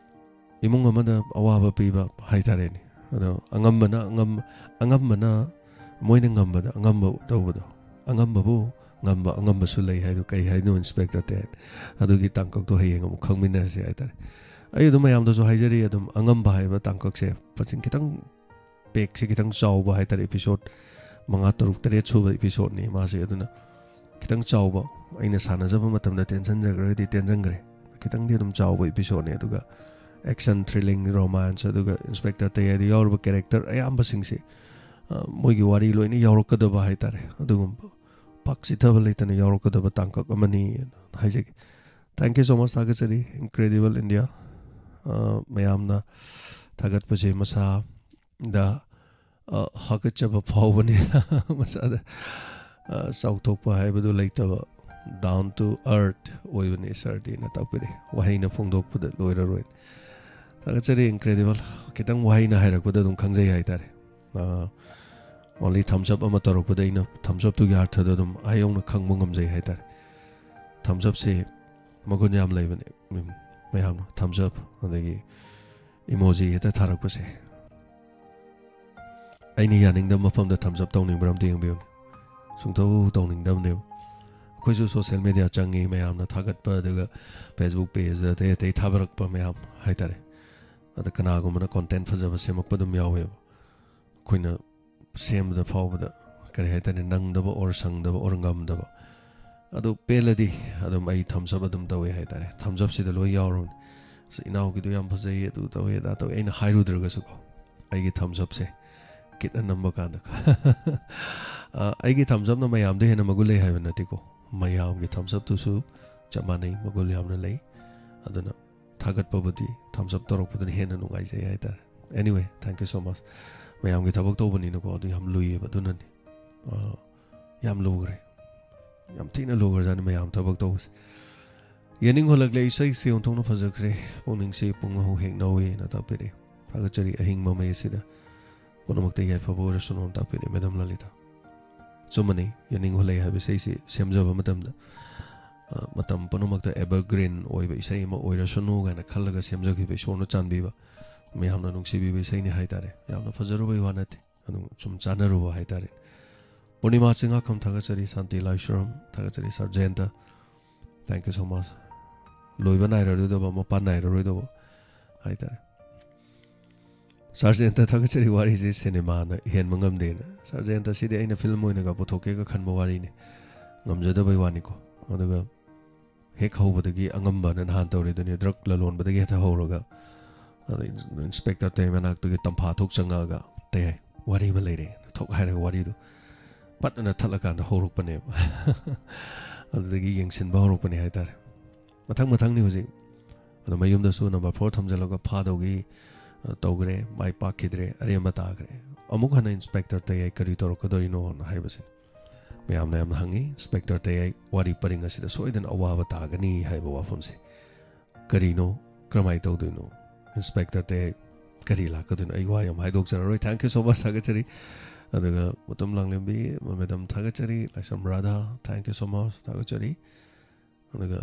ꯏꯃꯨꯡ ꯑꯃꯗ ꯑꯋꯥꯕ ꯄꯤꯕ ꯍꯥꯏꯇꯥꯔꯦꯅꯦ꯫ ꯑꯗꯣ ꯑꯉꯝꯕꯅ ꯑꯉꯝ-, ꯑꯉꯝꯕꯅ ꯃꯣꯏꯅ ꯉꯝꯕꯗ ꯑꯉꯝꯕ ꯇꯧꯕꯗꯣ, ꯑꯉꯝꯕꯕꯨ ꯉꯝꯕ ꯑꯉꯝꯕꯁꯨ ꯂꯩ ꯍꯥꯏꯗꯣ ꯀꯩ ꯍꯥꯏꯅꯣ, ꯏꯟꯁꯄꯦꯛꯇꯔ ꯇꯦꯟ? ꯑꯗꯨꯒꯤ ꯇꯥꯡꯀꯛꯇꯣ ꯍꯌꯦꯡ ꯑꯃꯨꯛ ꯈꯪꯃꯤꯟꯅꯔꯁꯦ ꯍꯥꯏꯇꯥꯔꯦ꯫ ꯑꯩ ꯑꯗꯨꯝ ꯃꯌꯥꯝꯗꯁꯨ ꯍꯥꯏꯖꯔꯤ, ꯑꯗꯨꯝ ꯑꯉꯝꯕ ꯍꯥꯏꯕ ꯇꯥꯡꯀꯛꯁꯦ ꯃꯁꯤꯡ ꯈꯤꯇꯪ, ꯄꯦꯛꯁꯦ ꯈꯤꯇꯪ ꯆꯥꯎꯕ ꯍꯥꯏꯇꯥꯔꯦ, ꯏꯄꯤꯁꯣꯠ ꯃꯉꯥ, ꯇꯔꯨꯛ, ꯇꯔꯦꯠ ꯁꯨꯕ ꯏꯄꯤꯁꯣꯠꯅꯤ ꯃꯥꯁꯦ꯫ ꯑꯗꯨꯅ ꯈꯤꯇꯪ ꯆꯥꯎꯕ, ꯑꯩꯅ ꯁꯥꯟꯅꯖꯕ ꯃꯇꯝꯗ ꯇꯦꯟꯁꯤꯟꯖꯈ꯭ꯔꯒꯗꯤ ꯇꯦꯟꯁꯤꯟꯈ꯭ꯔꯦ, ꯈꯤꯇꯪꯗꯤ ꯑꯗꯨꯝ ꯆꯥꯎꯕ ꯏꯄꯤꯁꯣꯠꯅꯤ꯫ ꯑꯗꯨꯒ ꯑꯦꯛꯁꯟ, ꯊ꯭ꯔꯤꯂꯤꯡ, ꯔꯣꯃꯥꯟꯁ, ꯑꯗꯨꯒ ꯏꯟꯁꯄꯦꯛꯇꯔ ꯇꯌꯥꯏꯗ ꯌꯥꯎꯔꯤꯕ ꯀꯦꯔꯦꯛꯇꯔ ꯑꯌꯥꯝꯕꯁꯤꯡꯁꯦ, ꯑ, ꯃꯣꯏꯒꯤ ꯋꯥꯔꯤ ꯂꯣꯏꯅ ꯌꯥꯎꯔꯛꯀꯗꯕ ꯍꯥꯏꯇꯥꯔꯦ꯫ ꯑꯗꯨꯒꯨꯝꯕ ꯄꯥꯛ ꯆꯤꯊꯕ ꯂꯩꯇꯅ ꯌꯥꯎꯔꯛꯀꯗꯕ ꯇꯥꯡꯀꯛ ꯑꯃꯅꯤ ꯍꯥꯏꯖꯒꯦ꯫ Thank you so much, ꯊꯥꯒꯠꯆꯔꯤ, Incredible India꯫ ꯑ, ꯃꯌꯥꯝꯅ ꯊꯥꯒꯠꯄꯁꯦ ꯃꯁꯥꯗ, ꯑ, ꯍꯥꯀꯠꯆꯕ ꯐꯥꯎꯕꯅꯤ꯫ ꯃꯁꯥꯗ, ꯑ, ꯆꯥꯎꯊꯣꯛꯄ ꯍꯥꯏꯕꯗꯨ ꯂꯩꯇꯕ, down to earth ꯑꯣꯏꯕꯅꯤ ꯁꯥꯔꯗꯤꯅ ꯇꯥꯛꯄꯤꯔꯛꯏ꯫ ꯋꯥꯍꯩꯅ ꯐꯣꯡꯗꯣꯛꯄꯗ ꯂꯣꯏꯔꯔꯣꯏ꯫ ꯊꯥꯒꯠꯆꯔꯤ, Incredible꯫ ꯈꯤꯇꯪ ꯋꯥꯍꯩꯅ ꯍꯥꯏꯔꯛꯄꯗ ꯑꯗꯨꯝ ꯈꯪꯖꯩ ꯍꯥꯏꯇꯥꯔꯦ꯫ ꯑ, only thumbs up ꯑꯃ ꯇꯧꯔꯛꯄꯗ ꯑꯩꯅ thumbs up ꯇꯨꯒꯤ ꯑꯔꯊꯗꯣ ꯑꯗꯨꯝ ꯑꯩ ꯌꯧꯅ ꯈꯪꯕ ꯉꯝꯖꯩ ꯍꯥꯏꯇꯥꯔꯦ꯫ Thumbs up ꯁꯦ ꯃꯒꯨꯟ ꯌꯥꯝ ꯂꯩꯕꯅꯦ꯫ ꯎꯝ, ꯃꯌꯥꯝꯅ thumbs up ꯑꯗꯒꯤ emoji ꯍꯦꯛꯇ ꯊꯥꯔꯛꯄꯁꯦ ꯑꯩꯅ ꯌꯥꯅꯤꯡꯗꯕ ꯃꯐꯝꯗ thumbs up ꯇꯧꯅꯤꯡꯕ꯭ꯔꯥ ꯑꯝꯇ ꯌꯦꯡꯕꯤꯌꯨꯅꯦ꯫ ꯁꯨꯡꯇꯧ ꯇꯧꯅꯤꯡꯗꯕꯅꯦꯕ꯫ ꯑꯩꯈꯣꯏꯁꯨ ꯁꯣꯁꯦꯜ ꯃꯦꯗꯤꯌꯥ ꯆꯪꯉꯤ, ꯃꯌꯥꯝꯅ ꯊꯥꯒꯠꯄ, ꯑꯗꯨꯒ ꯐꯦꯁꯕꯨꯛ ꯄꯦꯖꯇ ꯑꯇꯩ ꯑꯇꯩ ꯊꯥꯕꯔꯛꯄ ꯃꯌꯥꯝ ꯍꯥꯏꯇꯥꯔꯦ꯫ ꯑꯗ ꯀꯅꯥꯒꯨꯝꯕꯅ ꯀꯣꯟꯇꯦꯟ ꯐꯖꯕ ꯁꯦꯝꯃꯛꯄ ꯑꯗꯨꯝ ꯌꯥꯎꯋꯦꯕ꯫ ꯑꯩꯈꯣꯏꯅ ꯁꯦꯝꯕꯗ ꯐꯥꯎꯕꯗ ꯀꯔꯤ ꯍꯥꯏꯇꯥꯔꯦ, ꯅꯪꯗꯕ ꯑꯣꯔ ꯁꯪꯗꯕ ꯑꯣꯔ ꯉꯝꯗꯕ꯫ ꯑꯗꯨ ꯄꯦꯜꯂꯗꯤ ꯑꯗꯨꯝ ꯑꯩ ꯊꯝꯁ ꯑꯞ ꯑꯗꯨꯝ ꯇꯧꯋꯦ ꯍꯥꯏꯇꯥꯔꯦ꯫ ꯊꯝꯁ ꯑꯞꯁꯤꯗ ꯂꯣꯏ ꯌꯥꯎꯔꯕꯅꯤ꯫ "ꯑꯁ, ꯏꯅꯥꯎꯒꯤꯗꯣ ꯌꯥꯝ ꯐꯖꯩ, ꯑꯗꯨ ꯇꯧꯋꯦ, ꯑꯗꯥ ꯇꯧꯋꯦ" ꯑꯩꯅ ꯍꯥꯏꯔꯨꯗ꯭ꯔꯒꯁꯨꯀꯣ, ꯑꯩꯒꯤ ꯊꯝꯁ ꯑꯞꯁꯦ ꯀꯤꯠꯅ ꯅꯝꯕ ꯀꯥꯟꯗ ꯑ, ꯑꯩꯒꯤ ꯊꯝꯁ ꯑꯞꯅ ꯃꯌꯥꯝꯗ ꯍꯦꯟꯅ ꯃꯒꯨꯟ ꯂꯩ ꯍꯥꯏꯕ ꯅꯠꯇꯦꯀꯣ꯫ ꯃꯌꯥꯝꯒꯤ ꯊꯝꯁ ꯑꯞꯇꯨꯁꯨ ꯆꯞ ꯃꯥꯟꯅꯩ, ꯃꯒꯨꯟ ꯌꯥꯝꯅ ꯂꯩ꯫ ꯑꯗꯨꯅ ꯊꯥꯒꯠꯄꯕꯨꯗꯤ ꯊꯝꯁ ꯑꯞ ꯇꯧꯔꯛꯄꯗꯨꯅ ꯍꯦꯟꯅ ꯅꯨꯡꯉꯥꯏꯖꯩ ꯍꯥꯏꯇꯥꯔꯦ꯫ Anyway, thank you so much. ꯃꯌꯥꯝꯒꯤ ꯊꯕꯛ ꯇꯧꯕꯅꯤꯅꯀꯣ, ꯑꯗꯨ ꯌꯥꯝ ꯂꯨꯏꯌꯦꯕ꯫ ꯑꯗꯨꯅꯅꯤ, ꯑ, ꯌꯥꯝ ꯂꯨꯈ꯭ꯔꯦ, ꯌꯥꯝ ꯊꯤꯅ ꯂꯨꯈ꯭ꯔꯖꯥꯠꯅꯤ ꯃꯌꯥꯝ ꯊꯕꯛ ꯇꯧꯕꯁꯦ꯫ ꯌꯦꯅꯤꯡ ꯍꯨꯜꯂꯛꯂꯦ, ꯏꯁꯩꯁꯦ ꯑꯣꯟꯊꯣꯛꯅ ꯐꯖꯈ꯭ꯔꯦ, ꯄꯨꯛꯅꯤꯡꯁꯦ ꯄꯨꯡꯍꯧ ꯍꯦꯛ ꯅꯧꯋꯦꯅ ꯇꯥꯛꯄꯤꯔꯛꯑꯦ꯫ ꯊꯥꯒꯠꯆꯔꯤ꯫ ꯑꯍꯤꯡ ꯃꯃꯩ ꯑꯁꯤꯗ ꯄꯨꯝꯅꯃꯛꯇ ꯌꯥꯏꯐꯕ ꯑꯣꯏꯔꯁꯅꯨꯅ ꯇꯥꯛꯄꯤꯔꯛꯑꯦ ꯃꯦꯗꯥꯝ ꯂꯂꯤꯇꯥ꯫ ꯑꯆꯨꯝꯕꯅꯤ, ꯌꯦꯅꯤꯡ ꯍꯨꯜꯂꯛꯂꯦ ꯍꯥꯏꯕ ꯏꯁꯩꯁꯤ ꯁꯦꯝꯖꯕ ꯃꯇꯝꯗ, ꯑ, ꯃꯇꯝ ꯄꯨꯝꯅꯃꯛꯇ ꯑꯦꯚꯔꯒ꯭ꯔꯤꯟ ꯑꯣꯏꯕ ꯏꯁꯩ ꯑꯃ ꯑꯣꯏꯔꯁꯅꯨ ꯀꯥꯏꯅ ꯈꯜꯂꯒ ꯁꯦꯝꯖꯈꯤꯕ, ꯏꯁꯣꯔꯅ ꯆꯥꯟꯕꯤꯕ, ꯃꯌꯥꯝꯅ ꯅꯨꯡꯁꯤꯕꯤꯕ ꯏꯁꯩꯅꯤ ꯍꯥꯏꯇꯥꯔꯦ꯫ ꯌꯥꯝꯅ ꯐꯖꯔꯨꯕꯩ ꯋꯥ ꯅꯠꯇꯦ, ꯑꯗꯨꯝ ꯁꯨꯝ ꯆꯥꯟꯅꯔꯨꯕ ꯍꯥꯏꯇꯥꯔꯦ꯫ ꯄꯨꯔꯅꯤꯃꯥ ꯆꯤꯡꯉꯥꯈꯝ ꯊꯥꯒꯠꯆꯔꯤ, ꯁꯥꯟꯇꯤ ꯂꯥꯏꯁ꯭ꯔꯝ ꯊꯥꯒꯠꯆꯔꯤ, ꯁꯥꯔ ꯖꯌꯟꯇ, thank you so much꯫ ꯂꯣꯏꯕ ꯅꯥꯏꯔꯔꯣꯏꯗꯕ, ꯃꯄꯥꯟ ꯅꯥꯏꯔꯔꯣꯏꯗꯕ ꯍꯥꯏꯇꯥꯔꯦ꯫ ꯁꯥꯔ ꯖꯌꯟꯇ ꯊꯥꯒꯠꯆꯔꯤ, ꯋꯥꯔꯤꯁꯦ ꯁꯤꯅꯦꯃꯥꯅ ꯍꯦꯟꯕ ꯉꯝꯗꯦꯅ꯫ ꯁꯥꯔ ꯖꯌꯟꯇ ꯁꯤꯗꯤ ꯑꯩꯅ ꯐꯤꯂꯝ ꯑꯣꯏꯅꯒ ꯄꯨꯊꯣꯛꯀꯦꯒ ꯈꯟꯕ ꯋꯥꯔꯤꯅꯤ, ꯉꯝꯖꯗꯕꯩ ꯋꯥꯅꯤꯀꯣ꯫ ꯑꯗꯨꯒ ꯍꯦꯛ ꯍꯧꯕꯗꯒꯤ ꯑꯉꯝꯕꯅ ꯅꯍꯥꯟ ꯇꯧꯔꯤꯗꯨꯅꯤ, ꯗ꯭ꯔꯒ ꯂꯂꯣꯟꯕꯗꯒꯤ ꯍꯦꯛꯇ ꯍꯧꯔꯒ, ꯑꯗ ꯏꯟꯁꯄꯦꯛꯇꯔ ꯇꯌꯥꯏ ꯃꯅꯥꯛꯇꯒꯤ ꯇꯝꯐꯥ ꯊꯣꯛ ꯆꯪꯉꯛꯑꯒ, "ꯇꯌꯥꯏ, ꯋꯥꯔꯤ ꯑꯃ ꯂꯩꯔꯦ" ꯊꯣꯛ ꯍꯥꯏꯔꯒ ꯋꯥꯔꯤꯗꯣ ꯄꯠ ꯑꯅ ꯊꯠꯂꯀꯥꯟꯗ ꯍꯧꯔꯛꯄꯅꯦꯕ꯫ ꯑꯗꯨꯗꯒꯤ ꯌꯦꯡꯁꯤꯟꯕ ꯍꯧꯔꯛꯄꯅꯦ ꯍꯥꯏꯇꯥꯔꯦ꯫ ꯃꯊꯪ ꯃꯊꯪꯅꯤ ꯍꯧꯖꯤꯛ꯫ ꯑꯗꯣ ꯃꯌꯨꯝꯗꯁꯨ ꯅꯝꯕꯔ ꯐꯣꯔ ꯊꯝꯖꯤꯜꯂꯒ ꯐꯥꯗꯧꯒꯤ, ꯑ, ꯇꯧꯈ꯭ꯔꯦ, ꯃꯥꯏ ꯄꯥꯛꯈꯤꯗ꯭ꯔꯦ, ꯑꯔꯦꯝꯕ ꯇꯥꯈ꯭ꯔꯦ꯫ ꯑꯃꯨꯛ ꯍꯟꯅ ꯏꯟꯁꯄꯦꯛꯇꯔ ꯇꯌꯥꯏ ꯀꯔꯤ ꯇꯧꯔꯛꯀꯗꯣꯔꯤꯅꯣꯅ ꯍꯥꯏꯕꯁꯤꯅꯤ꯫ ꯃꯌꯥꯝꯅ ꯌꯥꯝꯅ ꯍꯪꯉꯤ, "ꯏꯟꯁꯄꯦꯛꯇꯔ ꯇꯌꯥꯏ ꯋꯥꯔꯤ ꯄꯔꯤꯡ ꯑꯁꯤꯗ ꯁꯣꯏꯗꯅ ꯑꯋꯥꯕ ꯇꯥꯒꯅꯤ" ꯍꯥꯏꯕ ꯋꯥꯐꯝꯁꯦ꯫ ꯀꯔꯤꯅꯣ? ꯀꯔꯝꯍꯥꯏꯅ ꯇꯧꯗꯣꯏꯅꯣ? ꯏꯟꯁꯄꯦꯛꯇꯔ ꯇꯌꯥꯏ ꯀꯔꯤ ꯂꯥꯛꯀꯗꯣꯏꯅꯣ? ꯑꯩ ꯋꯥ ꯌꯥꯝ ꯍꯥꯏꯗꯣꯛꯆꯔꯔꯣꯏ꯫ Thank you so much, ꯊꯥꯒꯠꯆꯔꯤ꯫ ꯑꯗꯨꯒ ꯃꯨꯇꯨꯝ ꯂꯥꯡꯂꯦꯝꯕꯤ, ꯃꯦꯗꯥꯝ ꯊꯥꯒꯠꯆꯔꯤ꯫ ꯂꯥꯏꯁ꯭ꯔꯝ Radha, thank you so much, ꯊꯥꯒꯠꯆꯔꯤ꯫ ꯑꯗꯨꯒ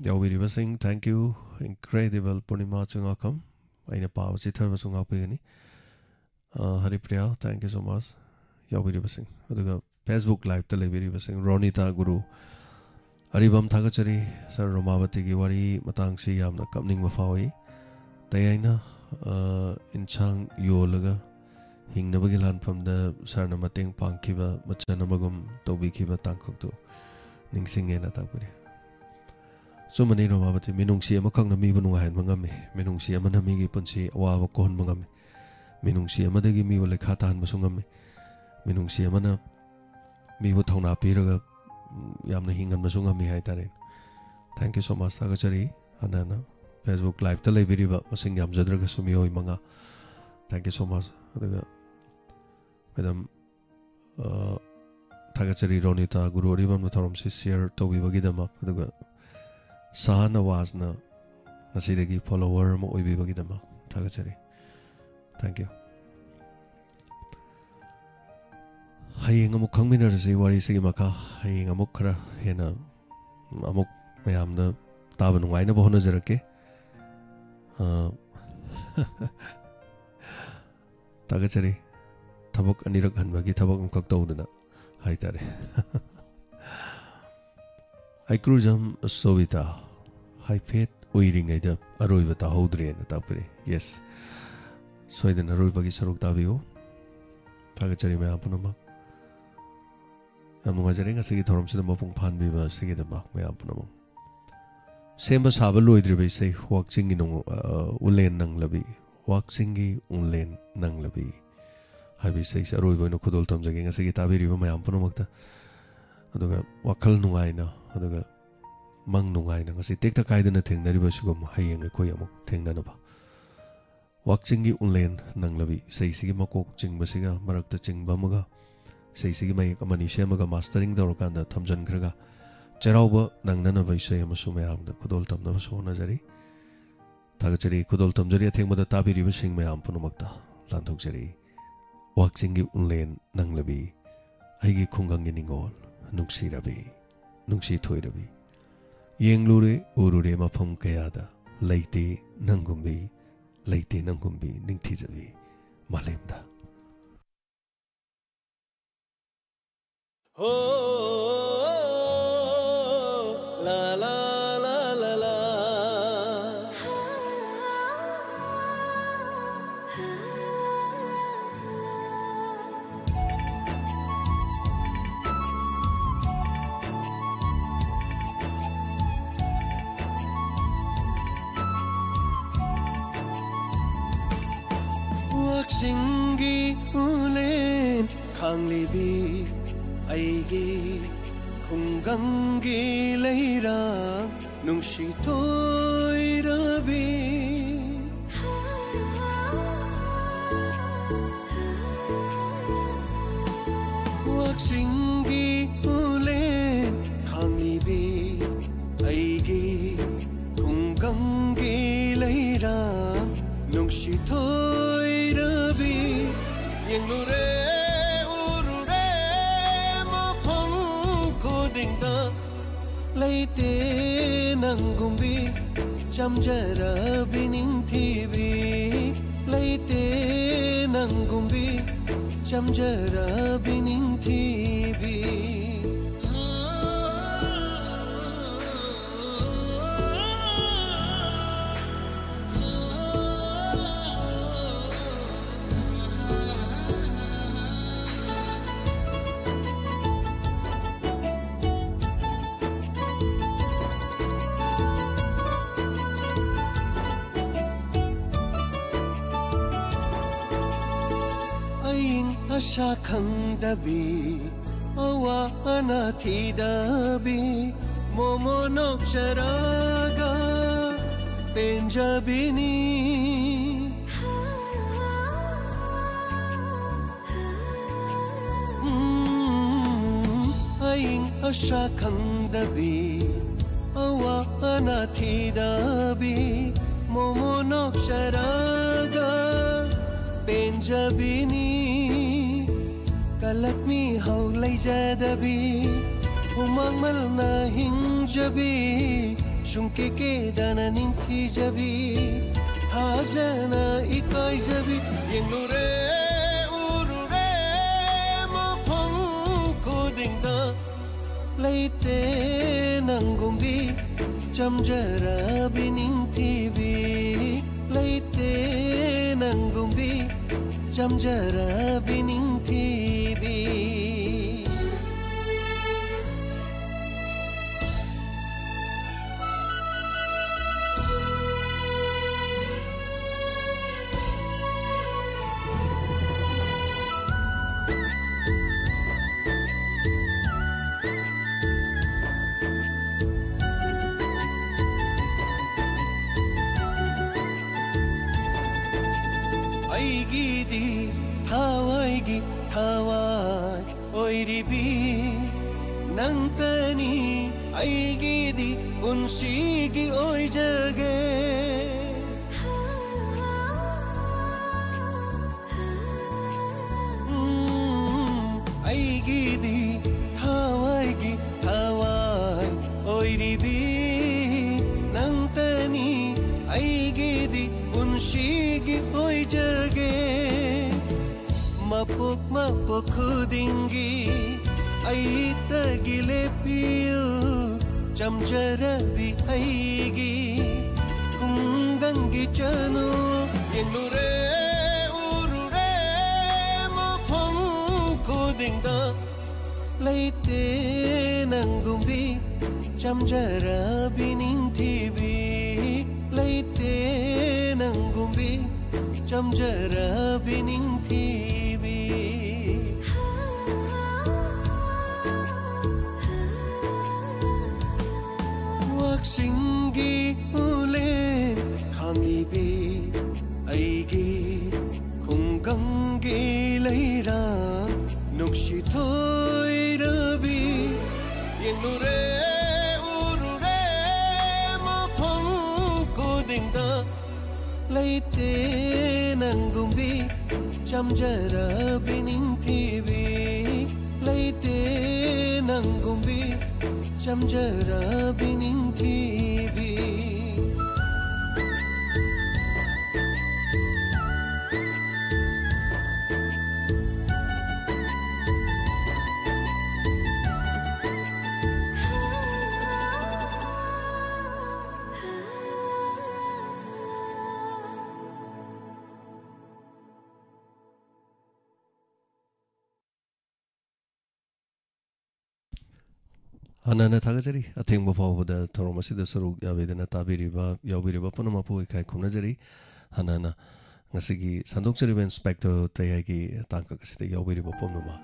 ꯌꯥꯎꯕꯤꯔꯤꯕꯁꯤꯡ, thank you꯫ Incredible ꯄꯨꯔꯅꯤꯃꯥ ꯆꯤꯡꯉꯥꯈꯝ, ꯑꯩꯅ ꯄꯥꯕ ꯆꯤꯠꯊꯕꯁꯨ ꯉꯥꯛꯄꯤꯒꯅꯤ꯫ ꯑ, Haripriya, thank you so much꯫ ꯌꯥꯎꯕꯤꯔꯤꯕꯁꯤꯡ, ꯑꯗꯨꯒ Facebook Liveꯇ ꯂꯩꯕꯤꯔꯤꯕꯁꯤꯡ, ꯔꯣꯅꯤꯇꯥ ꯒꯨꯔꯨ, ꯑꯔꯤꯕꯝ, ꯊꯥꯒꯠꯆꯔꯤ꯫ ꯁꯥꯔ, ꯔꯣꯃꯥꯕꯇꯤꯒꯤ ꯋꯥꯔꯤ ꯃꯇꯥꯡꯁꯤ ꯌꯥꯝꯅ ꯀꯞꯅꯤꯡꯕ ꯐꯥꯎꯏ꯫ ꯇꯌꯥꯏꯅ, ꯑ, ꯏꯟꯁꯥꯡ ꯌꯣꯜꯂꯒ ꯍꯤꯡꯅꯕꯒꯤ ꯂꯥꯟꯐꯝꯗ ꯁꯥꯔꯅ ꯃꯇꯦꯡ ꯄꯥꯡꯈꯤꯕ ꯃꯆꯟ ꯑꯃꯒꯨꯝ ꯇꯧꯕꯤꯈꯤꯕ ꯇꯥꯡꯀꯛꯇꯨ ꯅꯤꯡꯁꯤꯡꯉꯦꯅ ꯇꯥꯛꯄꯤꯔꯤ꯫ ꯑꯆꯨꯝꯕꯅꯤ ꯔꯣꯃꯥꯕꯇꯤ, ꯃꯤꯅꯨꯡꯁꯤ ꯑꯃꯈꯛꯅ ꯃꯤꯕꯨ ꯅꯨꯡꯉꯥꯏꯍꯟꯕ ꯉꯝꯃꯤ, ꯃꯤꯅꯨꯡꯁꯤ ꯑꯃꯅ ꯃꯤꯒꯤ ꯄꯨꯟꯁꯤ ꯑꯋꯥꯕ ꯀꯣꯛꯍꯟꯕ ꯉꯝꯃꯤ, ꯃꯤꯅꯨꯡꯁꯤ ꯑꯃꯗꯒꯤ ꯃꯤꯕꯨ ꯂꯩꯈꯥ ꯇꯥꯍꯟꯕꯁꯨ ꯉꯝꯃꯤ, ꯃꯤꯅꯨꯡꯁꯤ ꯑꯃꯅ ꯃꯤꯕꯨ ꯊꯧꯅꯥ ꯄꯤꯔꯒ, ꯎꯝ, ꯌꯥꯝꯅ ꯍꯤꯡꯍꯟꯕꯁꯨ ꯉꯝꯃꯤ ꯍꯥꯏꯇꯥꯔꯦ꯫ Thank you so much, ꯊꯥꯒꯠꯆꯔꯤ꯫ ꯍꯥꯟꯅ ꯍꯥꯟꯅ Facebook Live-ꯇ ꯂꯩꯕꯤꯔꯤꯕ ꯃꯁꯤꯡ ꯌꯥꯝꯖꯗ꯭ꯔꯒꯁꯨ ꯃꯤꯑꯣꯏ ꯃꯉꯥ, thank you so much꯫ ꯑꯗꯨꯒ ꯃꯦꯗꯥꯝ, ꯑ, ꯊꯥꯒꯠꯆꯔꯤ ꯔꯣꯅꯤꯇꯥ ꯒꯨꯔꯨ ꯑꯔꯤꯕꯝꯅ ꯊꯧꯔꯝꯁꯤ share ꯇꯧꯕꯤꯕꯒꯤꯗꯃꯛ, ꯑꯗꯨꯒ ꯁꯥꯍ ꯅꯋꯥꯖꯅ ꯉꯁꯤꯗꯒꯤ follower ꯑꯃ ꯑꯣꯏꯕꯤꯕꯒꯤꯗꯃꯛ ꯊꯥꯒꯠꯆꯔꯤ꯫ Thank you꯫ ꯍꯌꯦꯡ ꯑꯃꯨꯛ ꯈꯪꯃꯤꯟꯅꯔꯁꯤ ꯋꯥꯔꯤꯁꯤꯒꯤ ꯃꯈꯥ꯫ ꯍꯌꯦꯡ ꯑꯃꯨꯛ ꯈꯔ ꯍꯦꯟꯅ ꯑꯃꯨꯛ ꯃꯌꯥꯝꯗ ꯇꯥꯕ ꯅꯨꯡꯉꯥꯏꯅꯕ ꯍꯣꯠꯅꯖꯔꯛꯀꯦ꯫ ꯑ, ꯊꯥꯒꯠꯆꯔꯤ꯫ ꯊꯕꯛ ꯑꯅꯤꯔꯛ ꯍꯟꯕꯒꯤ ꯊꯕꯛ ꯑꯃꯈꯛ ꯇꯧꯗꯅ ꯍꯥꯏꯇꯥꯔꯦ꯫ ꯍꯩꯀ꯭ꯔꯨꯖꯝ ꯁꯣꯕꯤꯇꯥ, ꯍꯥꯏꯐꯦꯠ ꯎꯏꯔꯤꯉꯩꯗ ꯑꯔꯣꯏꯕ ꯇꯥꯍꯧꯗ꯭ꯔꯦꯅ ꯇꯥꯛꯄꯤꯔꯛꯏ꯫ Yes, ꯁꯣꯏꯗꯅ ꯑꯔꯣꯏꯕꯒꯤ ꯁꯔꯨꯛ ꯇꯥꯕꯤꯌꯨ꯫ ꯊꯥꯒꯠꯆꯔꯤ ꯃꯌꯥꯝ ꯄꯨꯝꯅꯃꯛ꯫ ꯌꯥꯝ ꯅꯨꯡꯉꯥꯏꯖꯔꯦ ꯉꯁꯤꯒꯤ ꯊꯧꯔꯝꯁꯤꯗ ꯃꯄꯨꯡ ꯐꯥꯍꯟꯕꯤꯕ ꯑꯁꯤꯒꯤꯗꯃꯛ ꯃꯌꯥꯝ ꯄꯨꯝꯅꯃꯛ꯫ ꯁꯦꯝꯕ ꯁꯥꯕ ꯂꯣꯏꯗ꯭ꯔꯤꯕ ꯏꯁꯩ, ꯋꯥꯛꯆꯤꯡꯒꯤ ꯅꯣꯡ-, ꯑ, ꯎꯂꯦꯟ ꯅꯪꯂꯕꯤ, ꯋꯥꯛꯆꯤꯡꯒꯤ ꯎꯂꯦꯟ ꯅꯪꯂꯕꯤ ꯍꯥꯏꯕ ꯏꯁꯩꯁꯦ ꯑꯔꯣꯏꯕ ꯑꯣꯏꯅ ꯈꯨꯗꯣꯜ ꯇꯝꯖꯒꯦ ꯉꯁꯤꯒꯤ ꯇꯥꯕꯤꯔꯤꯕ ꯃꯌꯥꯝ ꯄꯨꯝꯅꯃꯛꯇ꯫ ꯑꯗꯨꯒ ꯋꯥꯈꯜ ꯅꯨꯡꯉꯥꯏꯅ, ꯑꯗꯨꯒ ꯃꯪ ꯅꯨꯡꯉꯥꯏꯅ, ꯉꯁꯤ ꯇꯦꯛꯇ ꯀꯥꯏꯗꯅ ꯊꯦꯡꯅꯔꯤꯕ ꯑꯁꯤꯒꯨꯝ ꯍꯌꯦꯡ ꯑꯩꯈꯣꯏ ꯑꯃꯨꯛ ꯊꯦꯡꯅꯅꯕ꯫ ꯋꯥꯛꯆꯤꯡꯒꯤ ꯎꯂꯦꯟ ꯅꯪꯂꯕꯤ ꯏꯁꯩꯁꯤꯒꯤ ꯃꯀꯣꯛ ꯆꯤꯡꯕꯁꯤꯒ ꯃꯔꯛꯇ ꯆꯤꯡꯕ ꯑꯃꯒ, ꯏꯁꯩꯁꯤꯒꯤ ꯃꯌꯦꯛ ꯑꯃꯅꯤ ꯁꯦꯝꯃꯒ mastering ꯇꯧꯔꯀꯥꯟꯗ ꯊꯝꯖꯤꯟꯈ꯭ꯔꯒ, ꯆꯩꯔꯥꯎꯕ ꯅꯪꯅꯅꯕ ꯏꯁꯩ ꯑꯃꯁꯨ ꯃꯌꯥꯝꯗ ꯈꯨꯗꯣꯜ ꯇꯝꯅꯕꯁꯨ ꯍꯣꯠꯅꯖꯔꯤ꯫ ꯊꯥꯒꯠꯆꯔꯤ, ꯈꯨꯗꯣꯜ ꯇꯝꯖꯔꯤ ꯑꯊꯦꯡꯕꯗ ꯇꯥꯕꯤꯔꯤꯕꯁꯤꯡ ꯃꯌꯥꯝ ꯄꯨꯝꯅꯃꯛꯇ ꯂꯥꯟꯊꯣꯛꯆꯔꯤ꯫ ꯋꯥꯛꯆꯤꯡꯒꯤ ꯎꯂꯦꯟ ꯅꯪꯂꯕꯤ, ꯑꯩꯒꯤ ꯈꯨꯡꯒꯪꯒꯤ ꯅꯤꯡꯉꯣꯜ, ꯅꯨꯡꯁꯤꯔꯕꯤ, ꯅꯨꯡꯁꯤ ꯊꯣꯏꯔꯕꯤ, ꯌꯦꯡꯂꯨꯔꯦ ꯎꯔꯨꯔꯦ ꯃꯐꯝ ꯀꯌꯥꯗ, ꯂꯩꯇꯦ ꯅꯪꯒꯨꯝꯕꯤ, ꯂꯩꯇꯦ ꯅꯪꯒꯨꯝꯕꯤ ꯅꯤꯡꯊꯤꯖꯕꯤ ꯃꯥꯂꯦꯝꯗ꯫ ꯍꯣ꯫ ꯆꯤꯡꯒꯤ ꯎꯂꯦꯟ ꯈꯥꯡꯂꯤꯕꯤ ꯑꯩꯒꯤ ꯈꯨꯡꯒꯪꯒꯤ ꯂꯩꯔꯥꯡ ꯅꯨꯡꯁꯤ ꯊꯣꯏꯔꯕꯤ꯫ ꯋꯥꯛꯆꯤꯡꯒꯤ ꯎꯂꯦꯟ ꯈꯥꯡꯂꯤꯕꯤ ꯑꯩꯒꯤ ꯈꯨꯡꯒꯪꯒꯤ ꯂꯩꯔꯥꯡ ꯅꯨꯡꯁꯤ ꯊꯣꯏꯔꯕꯤ꯫ ꯌꯦꯡꯂꯨꯔꯦ ꯎꯔꯨꯔꯦ ꯃꯐꯝ ꯈꯨꯗꯤꯡꯗ ꯂꯩꯇꯦ ꯅꯪꯒꯨꯝꯕꯤ ꯆꯝꯖꯔꯕꯤ ꯅꯤꯡꯊꯤꯕꯤ꯫ ꯂꯩꯇꯦ ꯅꯪꯒꯨꯝꯕꯤ ꯆꯝꯖꯔꯕꯤ ꯅꯤꯡꯊꯤꯕꯤ꯫ ꯑꯏꯪ ꯑꯁꯥ ꯈꯪꯗꯕꯤ ꯑꯋꯥ ꯑꯅꯥ ꯊꯤꯗꯕꯤ ꯃꯣꯃꯣ ꯅꯣꯛꯆꯔꯒ ꯄꯦꯟꯖꯕꯤꯅꯤ꯫ ꯎꯝ, ꯑꯏꯪ ꯑꯁꯥ ꯈꯪꯗꯕꯤ ꯑꯋꯥ ꯑꯅꯥ ꯊꯤꯗꯕꯤ ꯃꯣꯃꯣ ꯅꯣꯛꯆꯔꯒ ꯄꯦꯟꯖꯕꯤꯅꯤ꯫ ꯀꯂꯛꯃꯤ ꯍꯧ ꯂꯩꯖꯗꯕꯤ ꯍꯨꯃꯥꯡ ꯃꯜꯅ ꯍꯤꯡꯖꯕꯤ ꯁꯨꯡꯀꯦ ꯀꯦꯗꯅ ꯅꯤꯡꯊꯤꯖꯕꯤ ꯊꯥꯖꯅ ꯏꯀꯥꯏꯖꯕꯤ꯫ ꯌꯦꯡꯂꯨꯔꯦ ꯎꯔꯨꯔꯦ ꯃꯐꯝ ꯈꯨꯗꯤꯡꯗ ꯂꯩꯇꯦ ꯅꯪꯒꯨꯝꯕꯤ ꯆꯝꯖꯔꯕꯤ ꯅꯤꯡꯊꯤꯕꯤ꯫ ꯂꯩꯇꯦ ꯅꯪꯒꯨꯝꯕꯤ ꯆꯝꯖꯔꯕꯤ ꯅꯤꯡꯊꯤꯕꯤ꯫ ꯊꯋꯥꯏ ꯑꯣꯏꯔꯤꯕꯤ ꯅꯪꯇꯅꯤ ꯑꯩꯒꯤꯗꯤ ꯄꯨꯟꯁꯤꯒꯤ ꯑꯣꯏꯖꯒꯦ꯫ ꯎꯝ, ꯑꯩꯒꯤꯗꯤ ꯊꯋꯥꯏꯒꯤ ꯊꯋꯥꯏ ꯑꯣꯏꯔꯤꯕꯤ ꯅꯪꯇꯅꯤ ꯑꯩꯒꯤꯗꯤ ꯄꯨꯟꯁꯤꯒꯤ ꯑꯣꯏꯖꯒꯦ꯫ ꯃꯄꯣꯛ ꯃꯄꯣꯛ ꯈꯨꯗꯤꯡꯒꯤ ꯑꯩꯇꯒꯤ ꯂꯦꯞꯄꯤꯌꯨ ꯆꯝꯖꯔꯕꯤ ꯑꯩꯒꯤ ꯈꯨꯡꯒꯪꯒꯤ ꯆꯅꯨ꯫ ꯌꯦꯡꯂꯨꯔꯦ ꯎꯔꯨꯔꯦ ꯃꯐꯝ ꯈꯨꯗꯤꯡꯗ ꯂꯩꯇꯦ ꯅꯪꯒꯨꯝꯕꯤ ꯆꯝꯖꯔꯕꯤ ꯅꯤꯡꯊꯤꯕꯤ꯫ ꯂꯩꯇꯦ ꯅꯪꯒꯨꯝꯕꯤ ꯆꯝꯖꯔꯕꯤ ꯅꯤꯡꯊꯤꯕꯤ꯫ ꯋꯥꯛꯆꯤꯡꯒꯤ ꯎꯂꯦꯟ ꯈꯥꯡꯂꯤꯕꯤ ꯑꯩꯒꯤ ꯈꯨꯡꯒꯪꯒꯤ ꯂꯩꯔꯥ ꯅꯨꯡꯁꯤꯊꯣꯏꯔꯕꯤ꯫ ꯌꯦꯡꯂꯨꯔꯦ ꯎꯔꯨꯔꯦ ꯃꯐꯝ ꯈꯨꯗꯤꯡꯗ ꯂꯩꯇꯦ ꯅꯪꯒꯨꯝꯕꯤ ꯆꯝꯖꯔꯕꯤ ꯅꯤꯡꯊꯤꯕꯤ꯫ ꯂꯩꯇꯦ ꯅꯪꯒꯨꯝꯕꯤ ꯆꯝꯖꯔꯕꯤ ꯅꯤꯡꯊꯤꯕꯤ꯫ ꯍꯥꯟꯅ ꯍꯥꯟꯅ ꯊꯥꯒꯠꯆꯔꯤ꯫ ꯑꯊꯦꯡꯕ ꯐꯥꯎꯕꯗ ꯊꯧꯔꯝ ꯑꯁꯤꯗ ꯁꯔꯨꯛ ꯌꯥꯕꯤꯗꯨꯅ ꯇꯥꯕꯤꯔꯤꯕ, ꯌꯥꯎꯕꯤꯔꯤꯕ ꯄꯨꯝꯅꯃꯛꯄꯨ ꯏꯀꯥꯏ ꯈꯨꯝꯅꯖꯔꯤ꯫ ꯍꯥꯟꯅ ꯍꯥꯟꯅ ꯉꯁꯤꯒꯤ ꯁꯟꯗꯣꯛꯆꯔꯤꯕ ꯏꯟꯁꯄꯦꯛꯇꯔ ꯇꯌꯥꯏꯒꯤ ꯇꯥꯡꯀꯛ ꯑꯁꯤꯗ ꯌꯥꯎꯕꯤꯔꯤꯕ ꯄꯨꯝꯅꯃꯛ꯫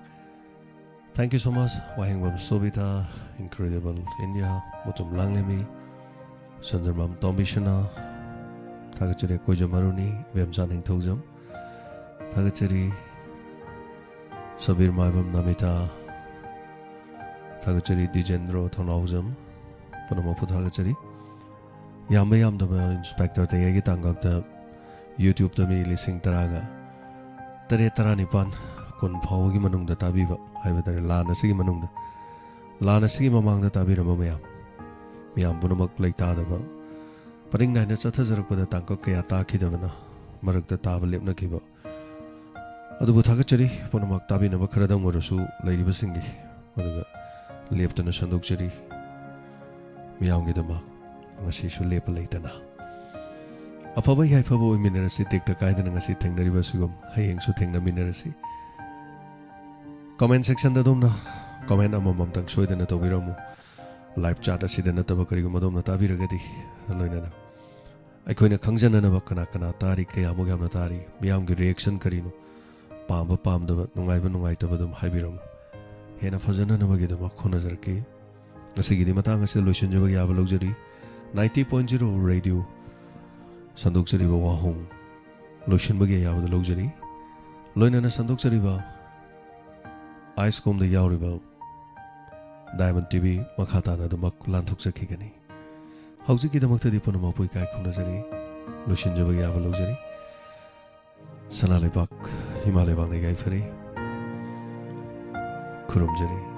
Thank you so much, Wahengbam ꯁꯣꯕꯤꯇꯥ, Incredible India, Mutum ꯂꯥꯡꯂꯦꯝꯕꯤ, ꯁꯟꯗ꯭ꯔꯃꯥꯝ ꯇꯣꯝꯕꯤꯁꯅꯥ, ꯊꯥꯒꯠꯆꯔꯤ꯫ ꯀꯣꯏꯖꯝ ꯑꯔꯨꯅꯤ, ꯏꯕꯦꯝꯆꯥ ꯅꯤꯡꯊꯧꯖꯝ, ꯊꯥꯒꯠꯆꯔꯤ꯫ ꯁꯕꯤꯔ ꯃꯥꯏꯕꯝ, ꯅꯃꯤꯇꯥ, ꯊꯥꯒꯠꯆꯔꯤ꯫ ꯗꯤꯖꯦꯟꯗ꯭ꯔꯣ ꯊꯧꯅꯥꯎꯖꯝ, ꯄꯨꯝꯅꯃꯛꯄꯨ ꯊꯥꯒꯠꯆꯔꯤ꯫ ꯌꯥꯝꯕ ꯌꯥꯝꯗꯕ ꯏꯟꯁꯄꯦꯛꯇꯔ ꯇꯌꯥꯏꯒꯤ ꯇꯥꯡꯀꯛꯇ YouTube-ꯇ ꯃꯤ ꯂꯤꯁꯤꯡ ꯇꯔꯥꯒ ꯇꯔꯦꯠ, ꯇꯔꯥꯅꯤꯄꯥꯟ, ꯀꯨꯟ ꯐꯥꯎꯕꯒꯤ ꯃꯅꯨꯡꯗ ꯇꯥꯕꯤꯕ ꯍꯥꯏꯕ ꯇꯥꯔꯦ, ꯂꯥꯟ ꯑꯁꯤꯒꯤ ꯃꯅꯨꯡꯗ, ꯂꯥꯟ ꯑꯁꯤꯒꯤ ꯃꯃꯥꯡꯗ ꯇꯥꯕꯤꯔꯝꯕ ꯃꯌꯥꯝ, ꯃꯌꯥꯝ ꯄꯨꯝꯅꯃꯛ ꯂꯩꯇꯥꯗꯕ, ꯄꯔꯤꯡ ꯅꯥꯏꯅ ꯆꯠꯊꯖꯔꯛꯄꯗ ꯇꯥꯡꯀꯛ ꯀꯌꯥ ꯇꯥꯈꯤꯗꯕꯅ ꯃꯔꯛꯇ ꯇꯥꯕ ꯂꯦꯞꯅꯈꯤꯕ, ꯑꯗꯨꯕꯨ ꯊꯥꯒꯠꯆꯔꯤ꯫ ꯄꯨꯝꯅꯃꯛ ꯇꯥꯕꯤꯅꯕ ꯈꯔꯗꯪ ꯑꯣꯏꯔꯁꯨ ꯂꯩꯔꯤꯕꯁꯤꯡꯒꯤ, ꯑꯗꯨꯒ ꯂꯦꯞꯇꯅ ꯁꯟꯗꯣꯛꯆꯔꯤ ꯃꯤꯌꯥꯝꯒꯤꯗꯃꯛ꯫ ꯉꯁꯤꯁꯨ ꯂꯦꯞꯄ ꯂꯩꯇꯅ ꯑꯐꯕ ꯌꯥꯏꯐꯕ ꯑꯣꯏꯃꯤꯟꯅꯔꯁꯤ꯫ ꯇꯦꯛꯇ ꯀꯥꯏꯗꯅ ꯉꯁꯤ ꯊꯦꯡꯅꯔꯤꯕ ꯑꯁꯤꯒꯨꯝ ꯍꯌꯦꯡꯁꯨ ꯊꯦꯡꯅꯃꯤꯟꯅꯔꯁꯤ꯫ Comment section-ꯗ ꯑꯗꯣꯝꯅ comment ꯑꯃꯃꯝꯇꯪ ꯁꯣꯏꯗꯅ ꯇꯧꯕꯤꯔꯝꯃꯨ꯫ Live chat ꯑꯁꯤꯗ ꯅꯠꯇꯕ ꯀꯔꯤꯒꯨꯝꯕ ꯑꯗꯣꯝꯅ ꯇꯥꯕꯤꯔꯒꯗꯤ, ꯂꯣꯏꯅꯅ ꯑꯩꯈꯣꯏꯅ ꯈꯪꯖꯅꯅꯕ ꯀꯅꯥ ꯀꯅꯥ ꯇꯥꯔꯤ, ꯀꯌꯥꯃꯨꯛ ꯌꯥꯝꯅ ꯇꯥꯔꯤ, ꯃꯤꯌꯥꯝꯒꯤ reaction ꯀꯔꯤꯅꯣ, ꯄꯥꯝꯕ ꯄꯥꯝꯗꯕ, ꯅꯨꯡꯉꯥꯏꯕ ꯅꯨꯡꯉꯥꯏꯇꯕ ꯑꯗꯨꯝ ꯍꯥꯏꯕꯤꯔꯝꯃꯨ꯫ ꯍꯦꯟꯅ ꯐꯖꯅꯅꯕꯒꯤꯗꯃꯛ ꯍꯣꯠꯅꯖꯔꯛꯀꯦ꯫ ꯉꯁꯤꯒꯤꯗꯤ ꯃꯇꯥꯡ ꯑꯁꯤꯗ ꯂꯣꯏꯁꯤꯟꯖꯕꯒꯤ ꯑꯌꯥꯕ ꯂꯧꯖꯔꯤ꯫ Ninety point zero Radio ꯁꯟꯗꯣꯛꯆꯔꯤꯕ ꯋꯥꯍꯣꯡ ꯂꯣꯏꯁꯤꯟꯕꯒꯤ ꯑꯌꯥꯕꯗ ꯂꯧꯖꯔꯤ꯫ ꯂꯣꯏꯅꯅ ꯁꯟꯗꯣꯛꯆꯔꯤꯕ ice-ꯀꯣꯝꯗ ꯌꯥꯎꯔꯤꯕ Diamond TV ꯃꯈꯥ ꯇꯥꯅ ꯑꯗꯨꯃꯛ ꯂꯥꯟꯊꯣꯛꯆꯈꯤꯒꯅꯤ꯫ ꯍꯧꯖꯤꯛꯀꯤꯗꯃꯛꯇꯗꯤ ꯄꯨꯝꯅꯃꯛꯄꯨ ꯏꯀꯥꯏ ꯈꯨꯝꯅꯖꯔꯤ, ꯂꯣꯏꯁꯤꯟꯖꯕꯒꯤ ꯑꯌꯥꯕ ꯂꯧꯖꯔꯤ꯫ ꯁꯅꯥ ꯂꯩꯕꯥꯛ, ꯏꯃꯥ ꯂꯩꯕꯥꯛꯅ ꯌꯥꯏꯐꯔꯦ꯫ ꯈꯨꯔꯨꯝꯖꯔꯤ꯫